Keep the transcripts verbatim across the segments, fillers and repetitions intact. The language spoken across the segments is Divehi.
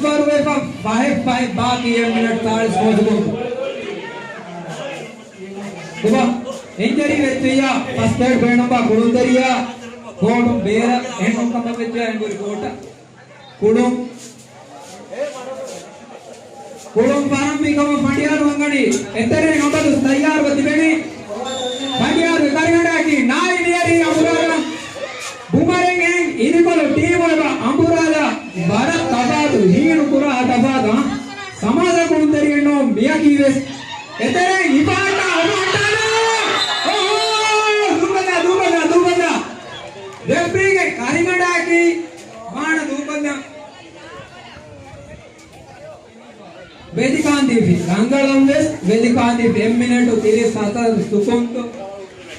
ފަރުވެފަ ފަހެއް ފަހެއް ބާކީ އެއް މިނެޓް ތާޅީސް ސެކަންޑް. ކޮބާ؟ އިންޖަރީ ވެއްޖިއްޔާ ފަސްޓް އެއްޑް ބޭނުންވާ ކުޅުންތެރިޔާ ކޯޓުން ބޭރަށް އެހެން ކަމަށް ވެއްޖެ އެނގުރި ކޯޓަށް. ކުޅުން. ކުޅުން ފަރަން މިކަމަށް ފަނޑިޔާރު އަންގަނީ. އެތެރެން އަބަދު ތައްޔާރުވެ ތިބެނީ. ފަނޑިޔާރުގެ ކަރިގަނޑާއަކީ ނާއި މިޔަރީ އަނބުރާލާ. ބުމަރެން އެހެން އިދިކޮޅު ޓީމު އެބަ އަނބުރާލާ. ވަރަށް ތަފާތު ހީނު ކުރާ ތަފާތު، ހަ؟ ސަމާލާ ކުޅުންތެރިއެއް ނޫން މިޔަކީ ވެސް. އެތެރެން ހިފާއައްޓާ އަޑު އައްޓާލާ. އޯ، ދޫކޮށްލާ، ދޫކޮށްލާ، ދޫކޮށްލާ. ރެފްރީގެ ކަރިގަނޑާއަކީ ވާނަ ދޫކޮށްލާ. ވެލިކާންދީފި ރަނގަޅަށް ވެސް ވެލިކާންދީފި އެއް މިނެޓު ތިރީސް ހަތަރު ސެކަންޑް.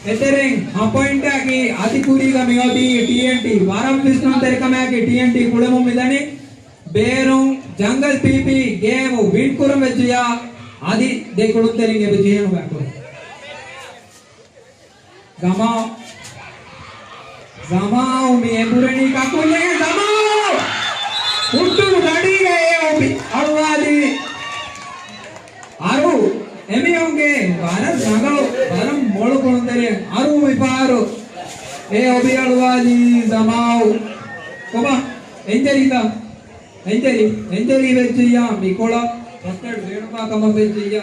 އެތެރެން ހަ ޕޮއިންޓަކީ އަދި ކުރީގަ މިއޮތީ ޓީއެންޓީ. ވަރަށް ވިސްނުންތެރިކަމާއެކީ ޓީއެންޓީ ކުޅެމުން މިދަނީ. ބޭރުން ޖަންގަލް ޕީޕީ ގޭމު ވިން ކުރަން ވެއްޖިއްޔާ އަދި ދެ ކުޅުންތެރިން އެބަ ޖެހޭނު ބައިކުރުން. ޒަމާ، ޒަމާއު މި އެނބުރެނީ ކަކުލެއް ޒަމާއު! ހުއްޓުނު ގަޑީގަ އޭ އޮބި އަޅުވާލީ. އަރު، އެމީހުންގެ ވަރަށް ރަނގަޅު، ވަރަށް މޮޅު ކުޅުންތެރިއެއް އަރު މިފަހަރު އޭ އޮބި އަޅުވާލީ ޒަމާއު. ކޮބާ؟ އެންޖަރީތަ؟ އެންޖަރީ، އެންޖަރީ ވެއްޖިއްޔާ މިކޮޅަށް ފަސްޓް އެޑް ބޭނުންވާ ކަމަށް ވެއްޖިއްޔާ.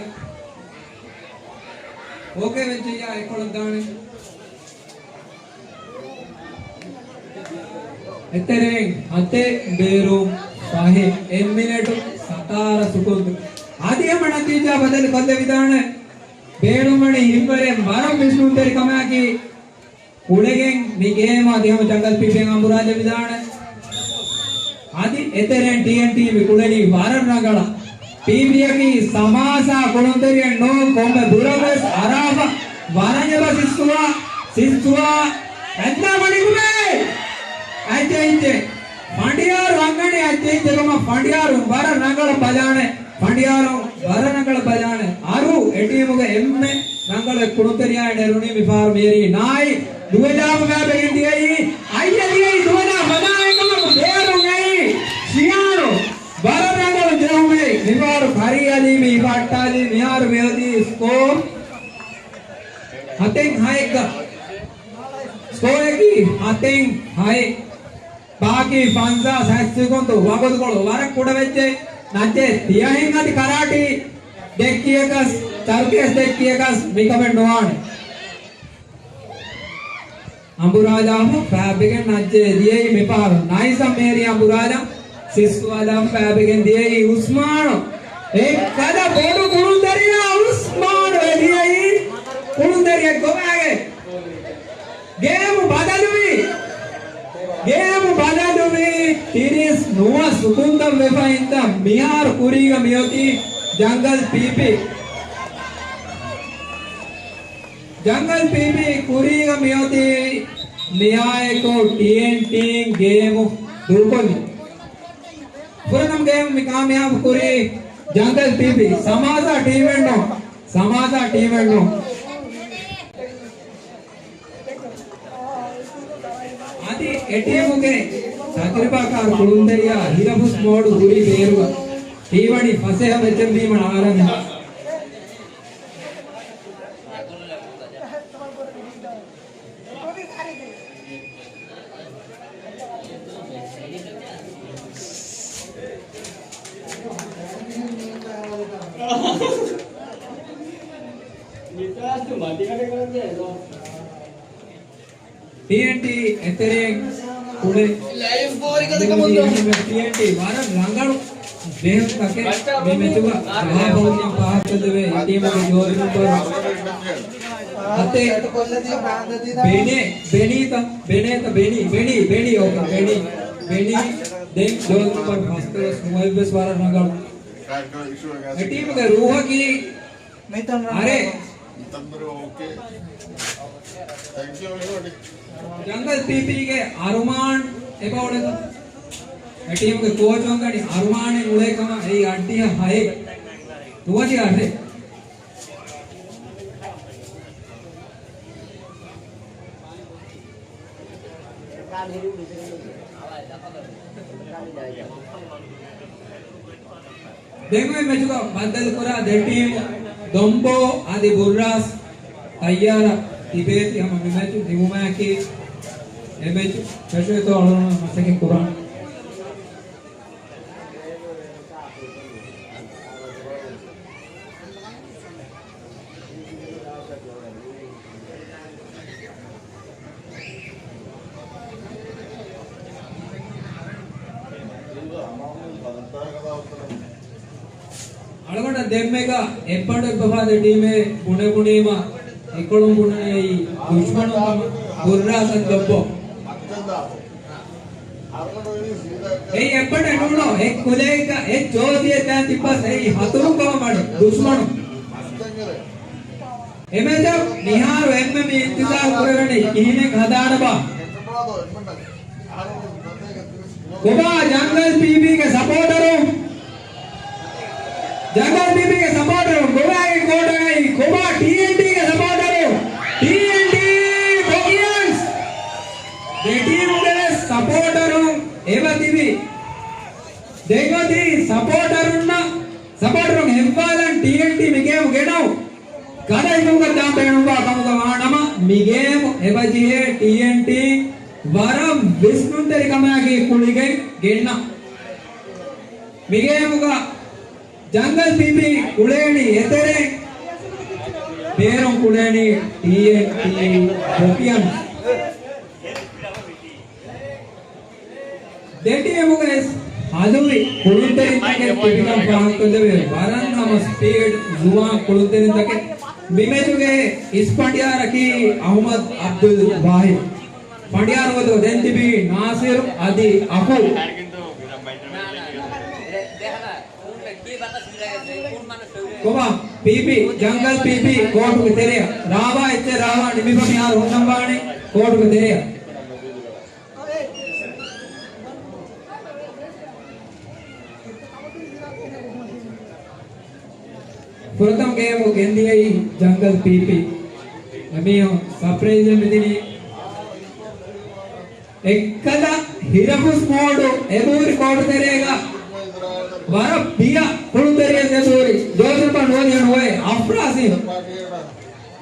އޯކޭ ވެއްޖިއްޔާ އެކޮޅަށް ދާނެ. އެތެރެއިން ހަތެއް ބޭރު ފަހެއް އެއް މިނެޓު ސަތާރަ ސެކަންޑް. އަދި ހަމަ ނަތީޖާ ބަދަލު ކޮށްލެވިދާނެ. ބޭނުންވަނީ ހިތްވަރެއް ވަރަށް ވިސްނުންތެރި ކަމާއެކީ. ކުޅެގެން މި ގޭމާ ދިހަމަ ޖަންގަލް ޕީޕީއަށް އަނބުރާލެވިދާނެ. އަދި އެތެރެއިން ޓީއެންޓީ މި ކުޅެނީ ވަރަށް ރަނގަޅަށް. ޕީޕީއަކީ ސަމާސާ ކުޅުންތެރިއެއް ނޫން، ކޮންމެ ބުރަށް ވެސް އަރާފަ. ވަރަށް އެބަ ސިއްސުވާ، ސިއްސުވާ. އެއްލާ މަނިކުބޭ! އައްޖެއްޖެ. ފަނޑިޔާރު އަންގަނީ އައްޖެއްޖެ ކަމަށް ފަނޑިޔާރު ވަރަށް ރަނގަޅަށް ބަލާނެ. ފަނޑިޔާރު ވަރަށް ރަނގަޅަށް ބަލާނެ. އަރު އެ ޓީމުގެ އެންމެ ރަނގަޅު ކުޅުންތެރިޔާ ނެރުނީ މިފަހަރު މިޔަރީ ނާއި ދުވެލާފަ ފައިބެގެން ދިޔައީ. އައްޔަ ދިޔައީ ދުވެލާ ފަދަ އެކަމަކު ބޭރުން އައީ ޝިޔާނު. ވަރަށް ރަނގަޅު ޖެހުމެއް. މިފަހަރު ކަރީ އަލީ މި ހިފައްޓާލީ. މިހާރު މިއޮތީ ސްކޯ ހަތެއް ހައެއްގަ. ސްކޯއަކީ ހަތެއް ހައެއް. ބާކީ ފަންސާސް ހަތް ސެކަންޑު. ވަގުތުކޮޅު ވަރަށް ކުޑަ ވެއްޖެ. ނައްޖެ ތިޔަހެން އަދި ކަރާޓީ ދެއްކިޔަކަސް، ސަރުކޭސް ދެއްކިޔަކަސް މިކަމެއް ނުވާނެ. އަނބުރާލާފަ ފައިބެގެން ނައްޖެ ދިޔައީ މިފަހަރު. ނައިސަށް މޭރި އަނބުރާލާ ސިއްސުވާލާފަ ފައިބެގެން ދިޔައީ އުސްމާނު. އެއްކަލަ ބޮޑު ކުޅުންތެރިޔާ އުސްމާނު އެ ދިޔައީ ކުޅުންތެރިޔެއް ގޮވާގެ. ގޭމު ބަދަލުވީ. ގޭމު ބަދަލުވީ. ތިރީސް ނުވަ ސުކުންތައް ވެފަ އިންދަ މިހާރު ކުރީގަ މިއޮތީ ޖަންގަލް ޕީޕީ. ޖަންގަލް ޕީޕީ ކުރީގަ މިއޮތީ މިއާއެކު ޓީއެންޓީން ގޭމު ދޫކޮށްލި. ފުރަތަމަ ގޭމު މި ކާމިޔާބު ކުރީ ޖަންގަލް ޕީޕީ. ސަމާސާ ޓީމެއްނު. ސަމާސާ ޓީމެއްނު. އަދި އެ ޓީމުގެ ތަޖުރިބާކާރު ކުޅުންތެރިޔާ ހިރަފުސް މޯޑު ހުރި ބޭރުގަ ހީވަނީ ފަސޭހަ މެޗެއްވީމަ އާރަން. ޓީއެންޓީ އެތެރެއިން ކުޅެ. ޓީއެންޓީ ވަރަށް ރަނގަޅު ޖެހުންތަކެއް މި މެޗުގަ ޖަހާ ބަހުންޏަށް ފާހަގަކޮށްލެވޭ އެ ޓީމުގެ ޖޯޑި ނަންބަރު ހަތެއް ބެނޭ، ބެނީތަ، ބެނޭތަ، ބެނީ، ބެނީ، ބެނީ، އޯކޭ، ބެނީ، ބެނީ. ދެން ޖޯޑި ނަންބަރު ފަސް ވެސް ނުވަތަ ވެސް ވަރަށް ރަނގަޅު. އެ ޓީމުގެ ރޫހަކީ އަރޭ. ޖަންގަލް ޕީޕީގެ އަރުމާން އެބައުޅެތަ؟ އެ ޓީމުގެ ކޯޗު އަންގަނީ އަރުމާނެއް އުޅޭ ކަމަށް. އެއީ އައްޑިހަ ހައެއް. ދުވަދި އަށެއް. ދެން އޮތް މެޗުގަ ބައްދަލުކުރާ ދެ ޓީމު ދޮންބޯ އަދި ބުއްރާސް ތައްޔާރަށް ތިބޭތި. ހަމަ މި މެޗު ނިމުމާއެކީ އެ މެޗު ފެށުވޭތޯ އަޅުގަނޑު މަސައްކަތް ކުރާނަން. އަޅުގަނޑަށް ދެންމެގަ އެއްބަނޑު އެއްބަފާ ދެ ޓީމެއް ބުނެބުނީމަ އެކޮޅުން ބުނަނީ އެއީ ދުޝްމަނުން ކަމަށް. ބުއްރާސް އަދި ދޮންބޯ. އެއީ އެއްބަނޑެއް ނޫނޯ، އެއް ކުލައެއްގަ އެއް ޖޯސިއެއް ދާން ތިއްބަސް އެއީ ހަތުރު ކަމަށް ބަޑު ދުޝްމަނުން. އެމެޗަށް މިހާރު އެންމެ މި އިންތިޒާރު ކުރެވެނީ ކިހިނެއް ހަދާނަބާ؟ ކޮބާ ޖަންގަލް ޕީޕީގެ ސަޕޯޓަރުން؟ ޖަންގަލް ޕީޕީގެ ސަޕޯޓަރުން ގޮވާގެ ކޯޓަށް އައީ ކޮބާ ޓީއެންޓީގެ ސަޕޯޓަރުން؟ ޓީއެންޓީ ބޮކިޔަންސް. ދެ ޓީމުގެ ސަޕޯޓަރުން އެބަ ތިބި. ދެން އޮތީ ސަޕޯޓަރުންނަށް، ސަޕޯޓަރުން ހެއްވާލަން ޓީއެންޓީ މި ގޭމު ގެނައު. ގަދަ ހިތުމަކަށް ދާން ބޭނުންވާ ކަމުގަ ވާނަމަ، މި ގޭމު އެބަޖެހޭ ޓީއެންޓީ ވަރަށް ވިސްނުންތެރިކަމާގެ ކުޅިގެން ގެންނަ. މި ގޭމުގަ ޖަންގަލް ޕީޕީ ކުޅޭނީ އެތެރެއިން، ބޭރުން ކުޅޭނީ ޓީއެންޓީ ބޮކިޔަން. ދެ ޓީމުގައި ހަލުވި ކުޅުންތެރިންތަކެއް ތިބިކަން ފާހަގަކޮށްލެވޭ. ވަރަށް ހަމަ ސްޕީޑް ޒުވާން ކުޅުންތެރިންތަކެއް. މި މެޗުގެ އިސް ފަނޑިޔާރަކީ އަހުމަދު އަބްދުލް ވާހިދު. ފަނޑިޔާރު ގޮތުގަ ދެން ތިބީ ނާސިރު އަދި އަކޫ. ކޮބާ ޕީޕީ، ޖަންގަލް ޕީޕީ ކޯޓުގެ ތެރެއަށް. ރާވާ އެއްޗެއް ރާވާ ނިމިފަ މިހާރު ހުންނަންވާނެ ކޯޓުގެ ތެރެއަށް. ފުރަތަމަ ގޭމު ގެންދިޔައީ ޖަންގަލް ޕީޕީ. އެމީހުން ސަޕްރައިޒެއް މިދިނީ. އެއްކަލަ ހިރަފުސް މޯޑު އެބޫރި ކޯޓު ތެރޭގަ ވަރަށް ބިޔަ ކުޅުންތެރިޔަސް އެބޫރި. ޖޯސިފަ ނުވަދިހަ ނުވައެއް އަފްރާސީމް.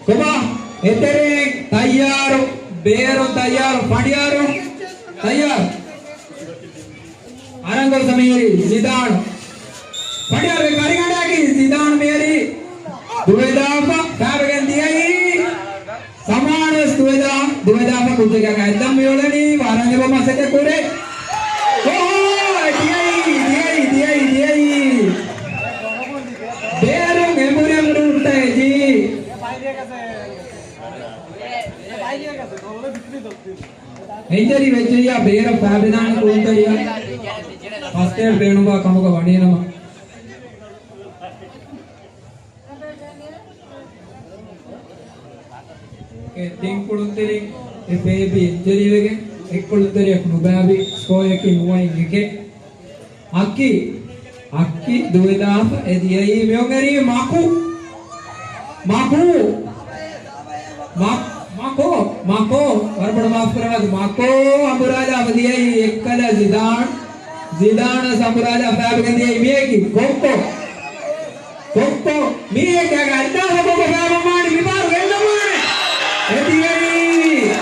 ކޮބާ އެތެރެއިން ތައްޔާރު، ބޭރުން ތައްޔާރު، ފަނޑިޔާރު ތައްޔާރު. އަރަން ގޮސް މިހިރީ ޒިދާން. ފަނޑިޔާރުގެ ކަރިގަނޑާގެ ޒިދާން މިހިރީ ދުވެދާފަ ފާބެގެން ދިޔައީ. ސަމާންވެސް ދުވެދާ، ދުވެދާފަ ކުއްޖެއްގަ އެއްލަން މިއުޅެނީ ވަރަށް އެބަ މަސައްކަތް ކުރޭ. އޯ، ދިޔައީ، ދިޔައީ، ދިޔައީ، ދިޔައީ. ބޭރުން އެނބުރި އެނބުރި ހުއްޓައި ޖީ. އިންޖަރީ ވެއްޖެއްޔާ ބޭރަށް ފާބެދާނެ ކުޅުންތެރިޔާ. ފަސްޓް އޭޑް ބޭނުންވާ ކަމުގަ ވަނީނަމަ. އެ ތިން ކުޅުންތެރިން އެ ފޭބި އިންޖަރީވެގެން އެއް ކުޅުންތެރިޔަކު ނުބާބި. ސްކޯއަކީ ނުވައިން އެކެއް. އައްކި، އައްކި ދުވެލާފަ އެ ދިޔައީ މިއޮން އެރީ މަކު. މަކު. މަ-، މަކޯ، މަކޯ، ވަރަށް ބޮޑަށް މާފު ކުރައްވާތި. މަކޯ އަނބުރާލާފަ ދިޔައީ އެއްކަލަ ޒިދާން. ޒިދާނަށް އަނބުރާލާ ފާބެގެން ދިޔައީ މިއެކި ކޮއްކޮ. ކޮއްކޮ، މީހެއް ގާގަ އައްލާހަށް ކޮއްކޮ ފާބަންވާނީ މިފަހަރު ގެންނަމާނެ. އެ ދިޔައީ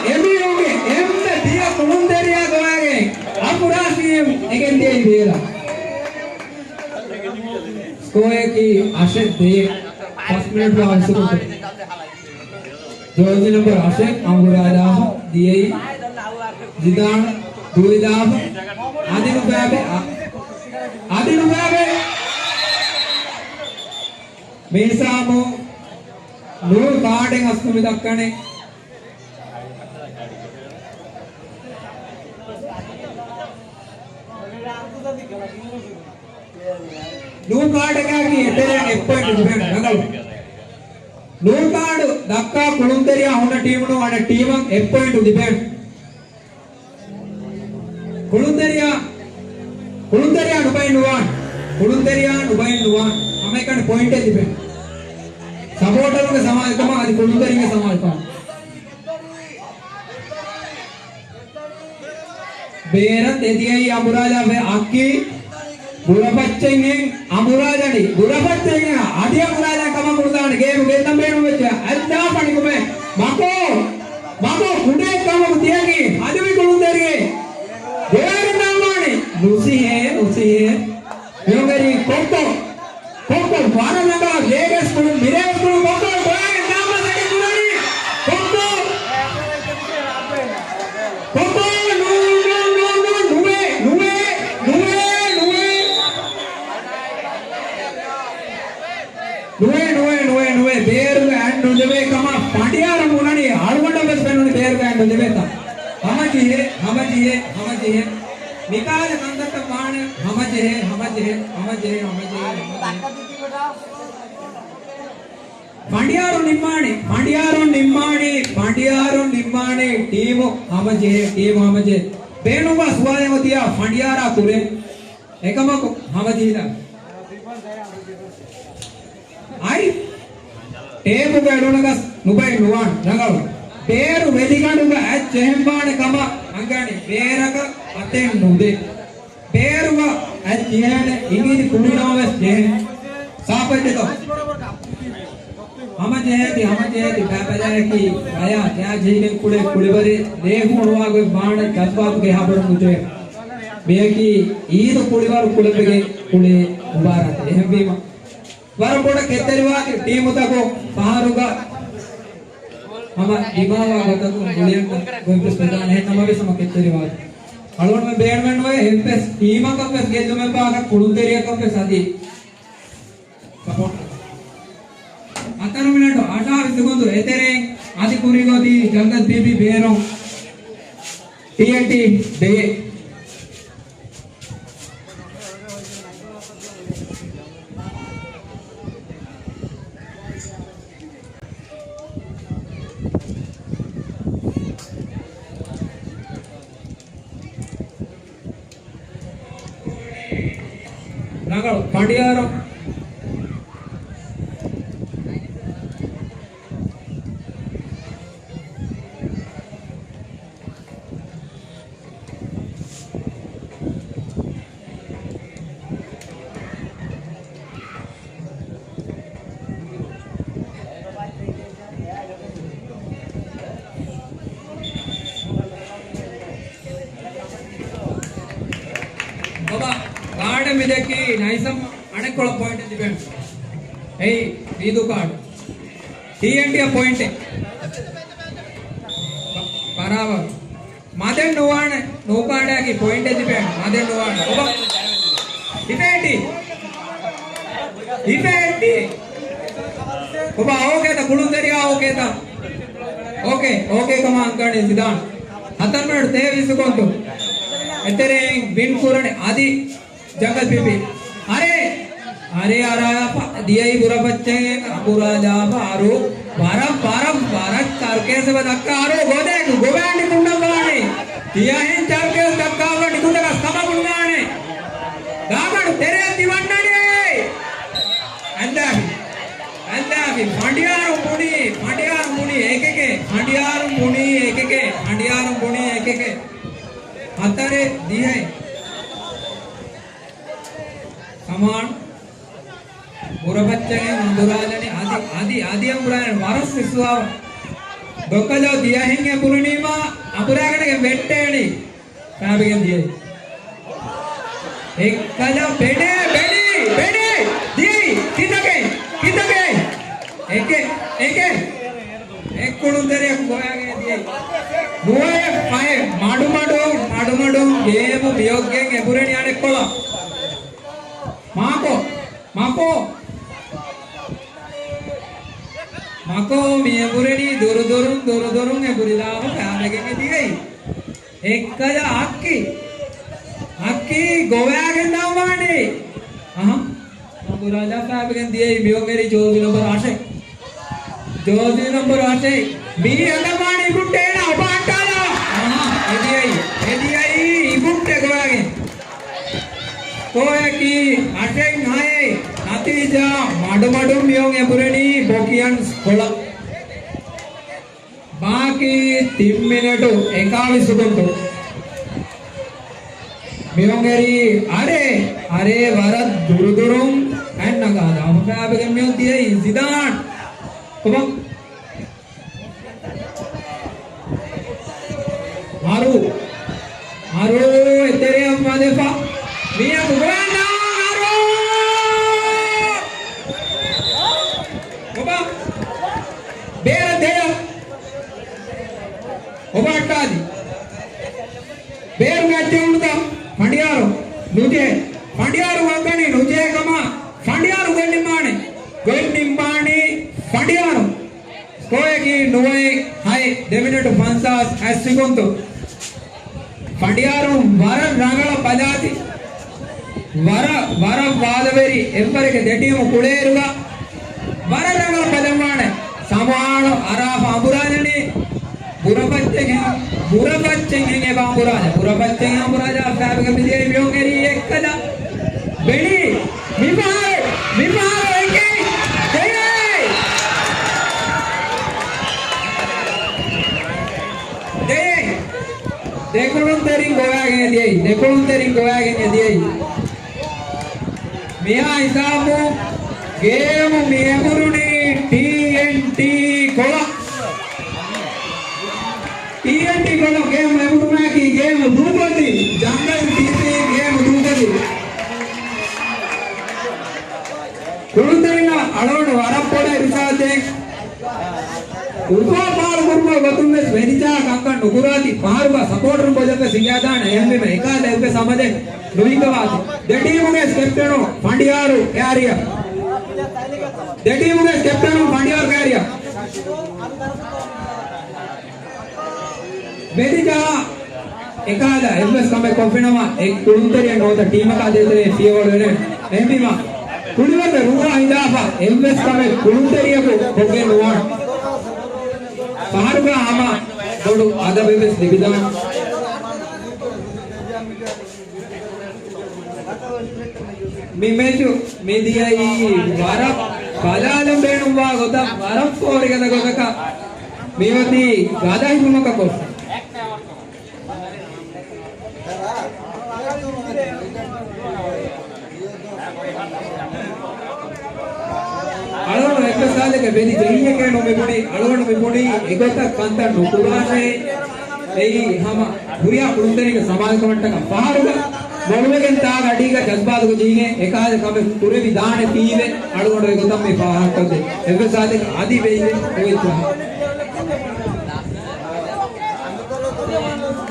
އެމީހުންގެ އެންމެ ބިޔަ ކުޅުންތެރިޔާ ގޮވާގެން އަފްރާޝީމް އެ ގެންދިޔައީ ބޭރަށް. ސްކޯއަކީ އަށެއް ދޭއް. ފަސް މިނެޓް ވާ ހުސުރުން. ޖާޒީ ނަމްބަރު އަށެއް އަނބުރާލާފަ ދިޔައީ ޒިދާން ދުވެލާފަ. އަދި ނުބާބެ، އަ-، އަދި ނުބާބެ. މީސާމު ނޫ ކާޑެއް އަސްތު މި ދައްކަނީ. ނޫ ކާޑަކާގެ އެތެރެއިން އެއް ޕޮއިންޓް ލިބޭނެ ރަނގަޅު. ނޫ ކާޑު ދައްކާ ކުޅުންތެރިޔާ ހުންނަ ޓީމުން އަނެއް ޓީމަށް އެއް ޕޮއިންޓް ލިބޭނެ. ކުޅުންތެރިޔާ، ކުޅުންތެރިޔާ ނުބައިން ނުވާން. ކުޅުންތެރިޔާ ނުބައިން ނުވާން. ހަމައެކަނި ޕޮއިންޓެއް ލިބޭނެ. ސަޕޯޓަރުގެ ސަމާލުކަމާ އަދި ކުޅުންތެރިންގެ ސަމާލުކަމާ. ބޭރަށް ދެދިޔައީ އަނބުރާލާފަ އައްކި. ބުރަފައްޗެއްހެން އަނބުރާލަނީ، ބުރަފައްޗެއްހެން އަދި އަނބުރާލަނީ ކަމަށް ބުނުދާނެ ގޭމު ގެންދަން ބޭނުންވެއްޖެ. އައްލާ ފަނިކުމެ މަކޯ، މަކޯ ކުޑައެއް ކަމަކު ތިޔަކީ ހަލުވި ކުޅުންތެރިއެއް. ގޮވާގެން ދާންވާނެ. ނުސިހޭ، ނުސިހޭ. މިހުނގެރީ ކޮއްކޮ. ކޮއްކޮ ވަރަށް ރަނގަޅަށް ގޭގެ ސްކުލުން މިރޭ ސްކުލުން ކޮއްކޮ ގޮވާގެން ދާން މަސައްކަތް ކުރަނީ. ކޮއްކޮ. ކޮއްކޮ ނޫ، ނޫ، ނޫ، ނޫ، ނުވޭ، ނުވޭ، ނުވޭ، ނުވޭ. ނުވޭ، ނުވޭ، ނުވޭ، ނުވޭ. ބޭރުގަ އަތް ނުލެވޭ ކަމަށް ފަނޑިޔާރު ބުނަނީ، އަޅުގަނޑަށް ވެސް ފެނުނީ ބޭރުގަ އަތް ނުލެވޭތަ. ހަމަޖެހޭ، ހަމަޖެހޭ، ހަމަޖެހޭ. މިކާލެ ކަންތައްތައް ވާނެ. ހަމަޖެހޭ، ހަމަޖެހޭ، ހަމަޖެހޭ، ހަމަޖެހޭ، ހަމަޖެހޭ. ފަނޑިޔާރު ނިންމާނެ، ފަނޑިޔާރު ނިންމާނެ، ފަނޑިޔާރު ނިންމާނެ. ޓީމު ހަމަޖެހޭ، ޓީމު ހަމަޖެހޭ. ބޭނުންވާ ސުވާލެއް އޮތިއްޔާ ފަނޑިޔާރާ ކުރޭ. އެކަމަކު ހަމަޖެހިލާ. އައި، ޓޭބުގަ އެޅުނަކަސް ނުބައި ނުވާން ރަނގަޅު. ބޭރު ވެލިގަނޑުގަ އަތް ޖެހެންވާނެ ކަމަށް އަނގަނީ ބޭރަކަށް އަތެއް ނުދޭ. ބޭރުގަ އަތް ޖެހޭނެ އިނގިލި ކުރިނަމަވެސް ޖެހޭ. ސާފަށް ދެތޯ؟ ހަމަޖެހޭތި، ހަމަޖެހޭތި ބައިބަލައަކީ ބަޔާ ކައި ޖެހިގެން ކުޅޭ ކުޅިވަރެއް ލޭހުނުވާގޮތް ވާނެ ޖަޒްބާތުގެ ހަބަރު ނުޖެހޭ. މިއަކީ އީދު ކުޅިވަރު ކުޅެފިގެން ކުޅޭ މުބާރާތެއް. އެހެންވީމަ، ވަރަށް ބޮޑަށް ކެތްތެރިވާތި ޓީމުތަކުން ފަހަރުގަ ހަމަ ދިމާވާ ގޮތަކުން ގުޅިއަންނަ ގޮތްވެސް ވެދާނެ. އެހެން ނަމަވެސް ހަމަ ކެތްތެރިވާތި. އަޅުގަނޑުމެން ބޭނުމެއްނުވޭ އެއްވެސް ޓީމަކަށްވެސް ގެއްލުމެއް ބާކަށް ކުޅުންތެރިޔަކަށްވެސް އަދި ސަޕޯޓް. ހަތަރު މިނެޓު އަށާވީސް ސެކަންޑު އެތެރެއިން އަދި ކުރިގޮތީ ޖަންގަލް ބީބީ ބޭރުން ޓީއެންޓީ ދޭ. ރަނގަޅު ފަނޑިޔާރު. ބަބާ، ގާޑަށް މިދެއްކީ ނައިސަމް އަނެއްކޮޅަށް ޕޮއިންޓެއް ލިބޭނެ. އެއީ ވީދޫ ކާޑު. ޓީއެންޓީއަށް ޕޮއިންޓެއް. ބަ-، ބަރާބަރު. މަދެއް ނުވާނެ، ނޫކާޑައަކީ ޕޮއިންޓެއް ލިބޭނެ. މަދެއް ނުވާނެ. އޮބާ. ހިފޭޓީ. ހިފޭޓީ. އޮބާ އޯކޭތަ؟ ކުޅުންތެރިޔާ އޯކޭތަ؟ އޯކޭ، އޯކޭ ކަމަށް އަންގަނީ ޒިދާން. ހަތަރު މިނެޓު ތޭވީސް ސެކަންޑު. އެތެރެއިން ވިން ކުރަނީ އަދި ޖަންގަލް ބީބީ. އަރޭ! އަރޭ އަރާފަ ދިޔައީ ބުރަފައްޗެއް އަނބުރާލާފަ އަރޫ. ވަރަށް، ވަރަށް، ވަރަށް ސަރުކޭސް އެބަ ދައްކާ އަރޫ ގޮދެއް ގޮވާން ނިކުންނަން ވާނީ. ތިޔަހެން ސަރުކޭސް ދައްކާފަ ނިކުތަކަސް ކަމަކުން ވާނެ. ދާގަނޑު ތެރެއަށް ތި ވަންނަނީ. އަންދާފި. އަންދާފި. ފަނޑިޔާރު ބުނީ. ފަނޑިޔާރު ބުނީ އެކެކޭ. ފަނޑިޔާރު ބުނީ އެކެކޭ. ފަނޑިޔާރު ބުނީ އެކެކޭ. ހަތަރެއް ދިހައެއް. ކަމާން. ބުރަފައްޗެއް އަނބުރާލަނީ އަދި، އަދި، އަދި އަނބުރާލަނީ ވަރަށް ސިސްވާ. ދޮކަލޯ ދިޔަހެން އެ ބުރުނީމާ އަނބުރާގަނޑެގެން ވެއްޓޭނީ. ފާބިގެން ދިޔައީ. އެއްކަލަ ބެޑޭ، ބެޑީ، ބެޑީ. ދިޔައީ. ކިތަކެއް، ކިތަކެއް. އެކެއް، އެކެއް. އެއްކުޅުންތެރިޔަކު ގޮވާގެން ދިޔައީ. ނުވައެއް ފަހެއް މަޑުމަޑުން، މަޑުމަޑުން ގޭމު މިއޮއްގެން އެބުރެނީ އަނެއްކޮޅަށް. މާކޯ، މާކޯ. މާކޯ މި އެބުރެނީ ދުރުދުރުން، ދުރުދުރުން އެބުރިލާފަ ފާބެގެން ދިޔައީ. އެއްކަލަ އައްކި. އައްކި ގޮވާގެން ދައްވާނީ. އަހަ. އަނބުރާލާ ފާބެގެން ދިޔައީ މިއޮންގެރި ޖޯޒި ނަމްބަރު އަށެއް. ޖޯޒީ ނަމްބަރު އަށެއް. މީ އަނދަމާން އިބުއްޓޭ އޭނާ އޮބާ އައްޓާލާ. އެދިޔައީ، އެދިޔައީ އިބުއްޓެ ގޮވާގެން. ސްކޯއަކީ އަށެއް ހައެއް. ނަތީޖާ މަޑުމަޑުން މިއޮން އެބުރެނީ ބޮކިޔަންސް ކޮޅަށް. ބާކީ ތިން މިނެޓު އެކާވީސް ސެކަންޑު. މިއޮން އެރީ އަރޭ، އަރޭ ވަރަށް ދުރުދުރުން އަތް ނަގާލާ. ފައިބަގެ މިއޮން ދިޔައީ ޒިދާން. ކޮބާ؟ އަރޫ. އަރޫ އެތެރެއަށް ވަދެފަ. މިއަދު ގޮވާނާ އަރޫ! ކޮބާ؟ ބޭރަށް ދެޔަ. ކޮބާ އައްޓާލި. ބޭރުގެ އަތްތި އުޅުތަ؟ ފަނޑިޔާރު ނުޖެހޭ. ފަނޑިޔާރު ވައްކަނީ ނުޖެހޭ ކަމަށް ފަނޑިޔާރު ގޮތް ނިންމާނެ. ގޮތް ނިންމާނީ ފަނޑިޔާރު. ސްކޯއަކީ ނުވައެއް ހައެއް، ދެ މިނެޓު ފަންސާސް ހަތް ސެކުންތު. ފަނޑިޔާރުން ވަރަށް ރަނގަޅަށް ބަލާތި. ވަރަށް، ވަރަށް ވާދަވެރި އެއްވަރެކެ ދެ ޓީމު ކުޅޭއިރުގަ ވަރަށް ރަނގަޅަށް ބަލަންވާނެ. ސަމާނު އަރާފަ އަނބުރާލަނީ. ބުރަފައްޗެއް ހެން، ބުރަފައްޗެއް ހެން އެބަ އަނބުރާލަ. ބުރަފައްޗެއް އަނބުރާލާ ފައިބަގެ މިދިޔައީ މިއޮން އެރީ އެއްކަލަ. ބެޅި. މިފަހަރު، މިފަހަރު އެކެއް. ދެޔޭ. ދެޔޭ. ދެކުޅުންތެރިން ގޮވާގެން ދިޔައީ. ދެކުޅުންތެރިން ގޮވާގެން ދިޔައީ. މިހާ ހިސާބު ގޭމު މި އެބުރުނީ ޓީއެންޓީ ކޮޅަށް. ޓީއެންޓީ ކޮޅަށް ގޭމު އެބުރުމަކީ ގޭމު ދޫކޮށްދީ. ޖަންގަލް ޓީޕީ ގޭމު ދޫކޮށްދީ. ކުޅުންތެރިންނަށް އަޅުގަނޑު ވަރަށް ބޮޑަށް އިރުޝާދު ދޭން. އުފާ ފާޅު ކުރުމުގެ ގޮތުން ވެސް ވެދިޖާ ކަންކަން ނުކުރާތި، ފަހަރުގަ ސަޕޯޓަރުން ބޮލަށް ވެސް ހިނގާދާނެ. އެހެންވީމަ އެކާލަ އެއްވެސް އަމަލެއް ނުހިނގަވާތި. ދެ ޓީމުގެ ކެޕްޓަނު ފަނޑިޔާރު ކެއާރިއަށް. ދެ ޓީމުގެ ކެޕްޓަނު ފަނޑިޔާރު ކެއާރިއަށް. ވެދިޖާ އެކާލަ އެއްވެސް ކަމެއް ކޮށްފިނަމަ، އެ ކުޅުންތެރިޔަށް ނުވަތަ ޓީމަކާ ދޭތެރޭ ފިޔަވަޅު އެޅޭ. އެހެންވީމަ، ކުޅިވަރުގެ ރުހާ ހިނދާފަ އެއްވެސް ކަމެއް ކުޅުންތެރިޔަކު ކޮށްގެން ނުވާނެ. ފަހަރުގަ ހަމަ ބޮޑު އަދަބެއް ވެސް ލިބިދާނެ. މި މެޗު މިދިޔައީ ވަރަށް ބަލާލަން ބޭނުންވާ ގޮތަށް، ވަރަށް ފޯރިގަދަ ގޮތަކަށް މިއޮތީ ގަދަ ހިފުމަކަށް ކޮށްފަ. އަޅުގަނޑު އެއްވެސް ހާލެއްގަ ވެލި ޖެހިއްޔެކޭ ނޫން މިބުނީ، އަޅުގަނޑު މިބުނީ އެގޮތަށް ކަންތައް ނުކުރާށޭ. އެއީ ހަމަ ހުރިހާ ކުޅުންތެރިންގެ ސަމާލުކަމަށްޓަކައި ފަހަރުގަ މޮޅުވެގެން ތާގަ އަޑީގަ ޖަޒްބާތުގަ ޖެހިގެން އެކާލެ ކަމެއް ކުރެވިދާނެތީވެ އަޅުގަނޑު އެގޮތަށް މި ފާހަގަކޮށްދޭ. އެއްވެސް ހާލެއްގަ އަދި ވެއްޖެ ނުވެއްޖެ.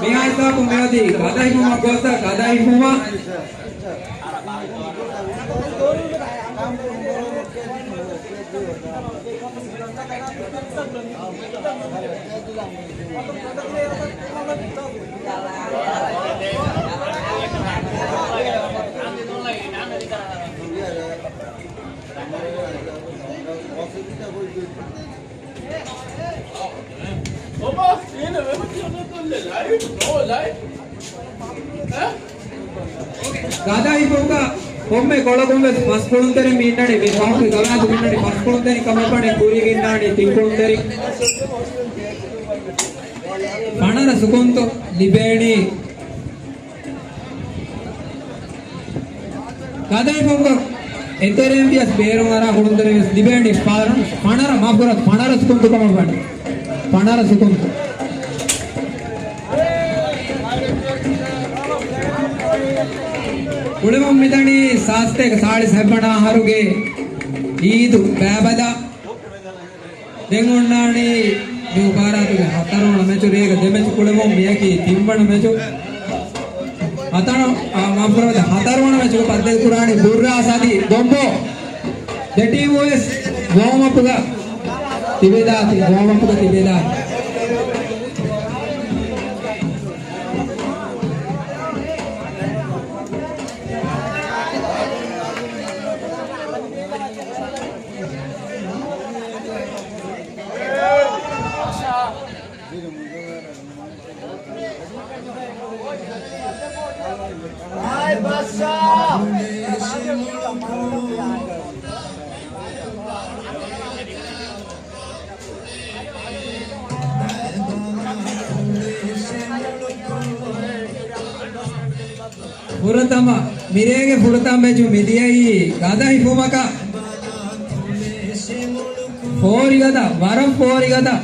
މިހާ ހިސާބުން މިއޮތީ ގަދަ ހިފުމަށް ގޮސް ގަދަ ހިފުމަށް. ގަދަ ހިފުމުގަ ކޮންމެ ކޮޅަކުން ވެސް ފަސް ކުޅުންތެރިން މި އިންނަނީ، މި ފަހުގެ ގަވާއިދު މި އިންނަނީ ފަސް ކުޅުންތެރިން ކަމަށް ވަނީ ކުރީގަ އިންނާނީ ތިން ކުޅުންތެރިން. ފަނަރަ ސުކުންތު ލިބޭނީ. ގަދަ ހިފުމުގަ އެތެރެއިން ވިޔަސް ބޭރުން އަރާ ކުޅުންތެރިން ވެސް ލިބޭނީ ފަނަރަ، ފަނަރަ، މާފުކުރާތި، ފަނަރަ ސުކުންތު ކަމަށް ވަނީ. ފަނަރަ ސުކުންތު. ކުޅެމުން މިދަނީ ސާސްތޭކަ ސާޅީސް ހަތްވަނަ އަހަރުގެ އީދު ބައިބަލަށް. ދެން އޮންނާނީ މި އުބާރާތުގެ ހަތަރުވަނަ މެޗު. ރޭގަ ދެ މެޗު ކުޅެމުން މިއަކީ ތިންވަނަ މެޗު. ހަތަރު، އާ، މާފުކުރާތި، ހަތަރުވަނަ މެޗުގަ ބައްދަލުކުރާނީ ބުއްރާސް އަދި ދޮންބޯ. ދެ ޓީމު ވެސް ވޯމްއަޕްގަ ތިބެދާތި، ވޯމްއަޕްގަ ތިބެދާތި. ފުރަތަމަ، މިރޭގެ ފުރަތަމަ މެޗު މިދިޔައީ ގަދަ ހިފުމަކަށް. ފޯރިގަދަ، ވަރަށް ފޯރިގަދަ.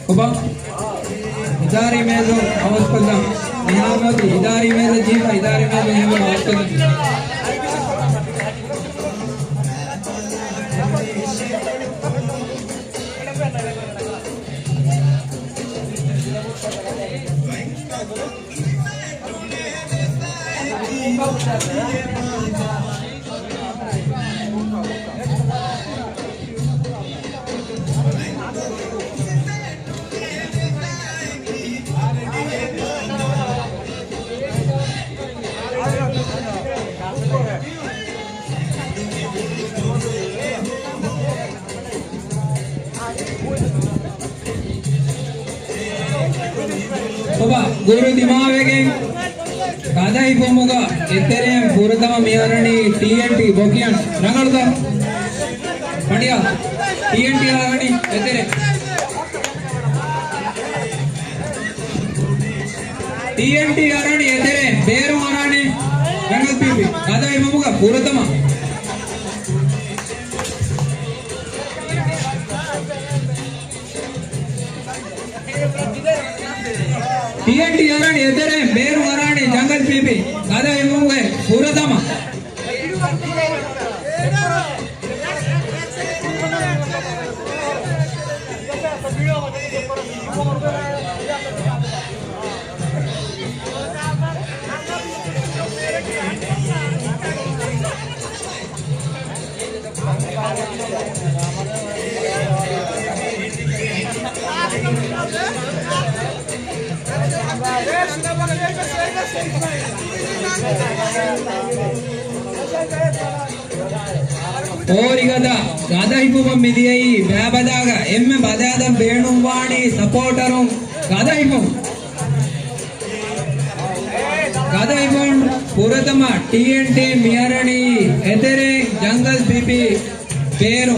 ކޮބާ؟ އިދާރީ މޭޒުން އަވަސްކޮށްލަން. މިހާރު އިދާރީ މޭޒަށް ޖެހިފަ، އިދާރީ މޭޒުން އެހެންވެ އަވަސްކޮށްލަން. ކޮބާ، ގުރު ދިމާވެގެން ގަދަ ހިފުމުގަ އެތެރެއިން ފުރަތަމަ މިއަރަނީ ޓީއެންޓީ ބޮކިޔަން. ރަނގަޅުތަ؟ ފަނޑިޔާ، ޓީއެންޓީ އަރަނީ އެތެރެ. ޓީއެންޓީ އަރަނީ އެތެރެ، ބޭރު އަރާނެ ރަނގަޅު ޕީޕީ. ގަދަ ހިފުމުގަ ފުރަތަމަ. ޓީއެންޓީ އަރަނީ އެތެރެ، ބޭރު އަރާނެ ޖަންގަލް ޕީޕީ. ގަދަ ހިފުމުގެ ފުރަތަމަ. ފޯރިގަދަ ގަދަ ހިފުމަށް މިދިޔައީ ބައިބަލާގަ އެންމެ ބަލައިލަން ބޭނުންވާނީ ސަޕޯޓަރުން ގަދަ ހިފުން. ގަދަ ހިފުން ފުރަތަމަ ޓީއެންޓީ މިއަރަނީ އެތެރެ ޖަންގަލް ޕީޕީ ބޭރު.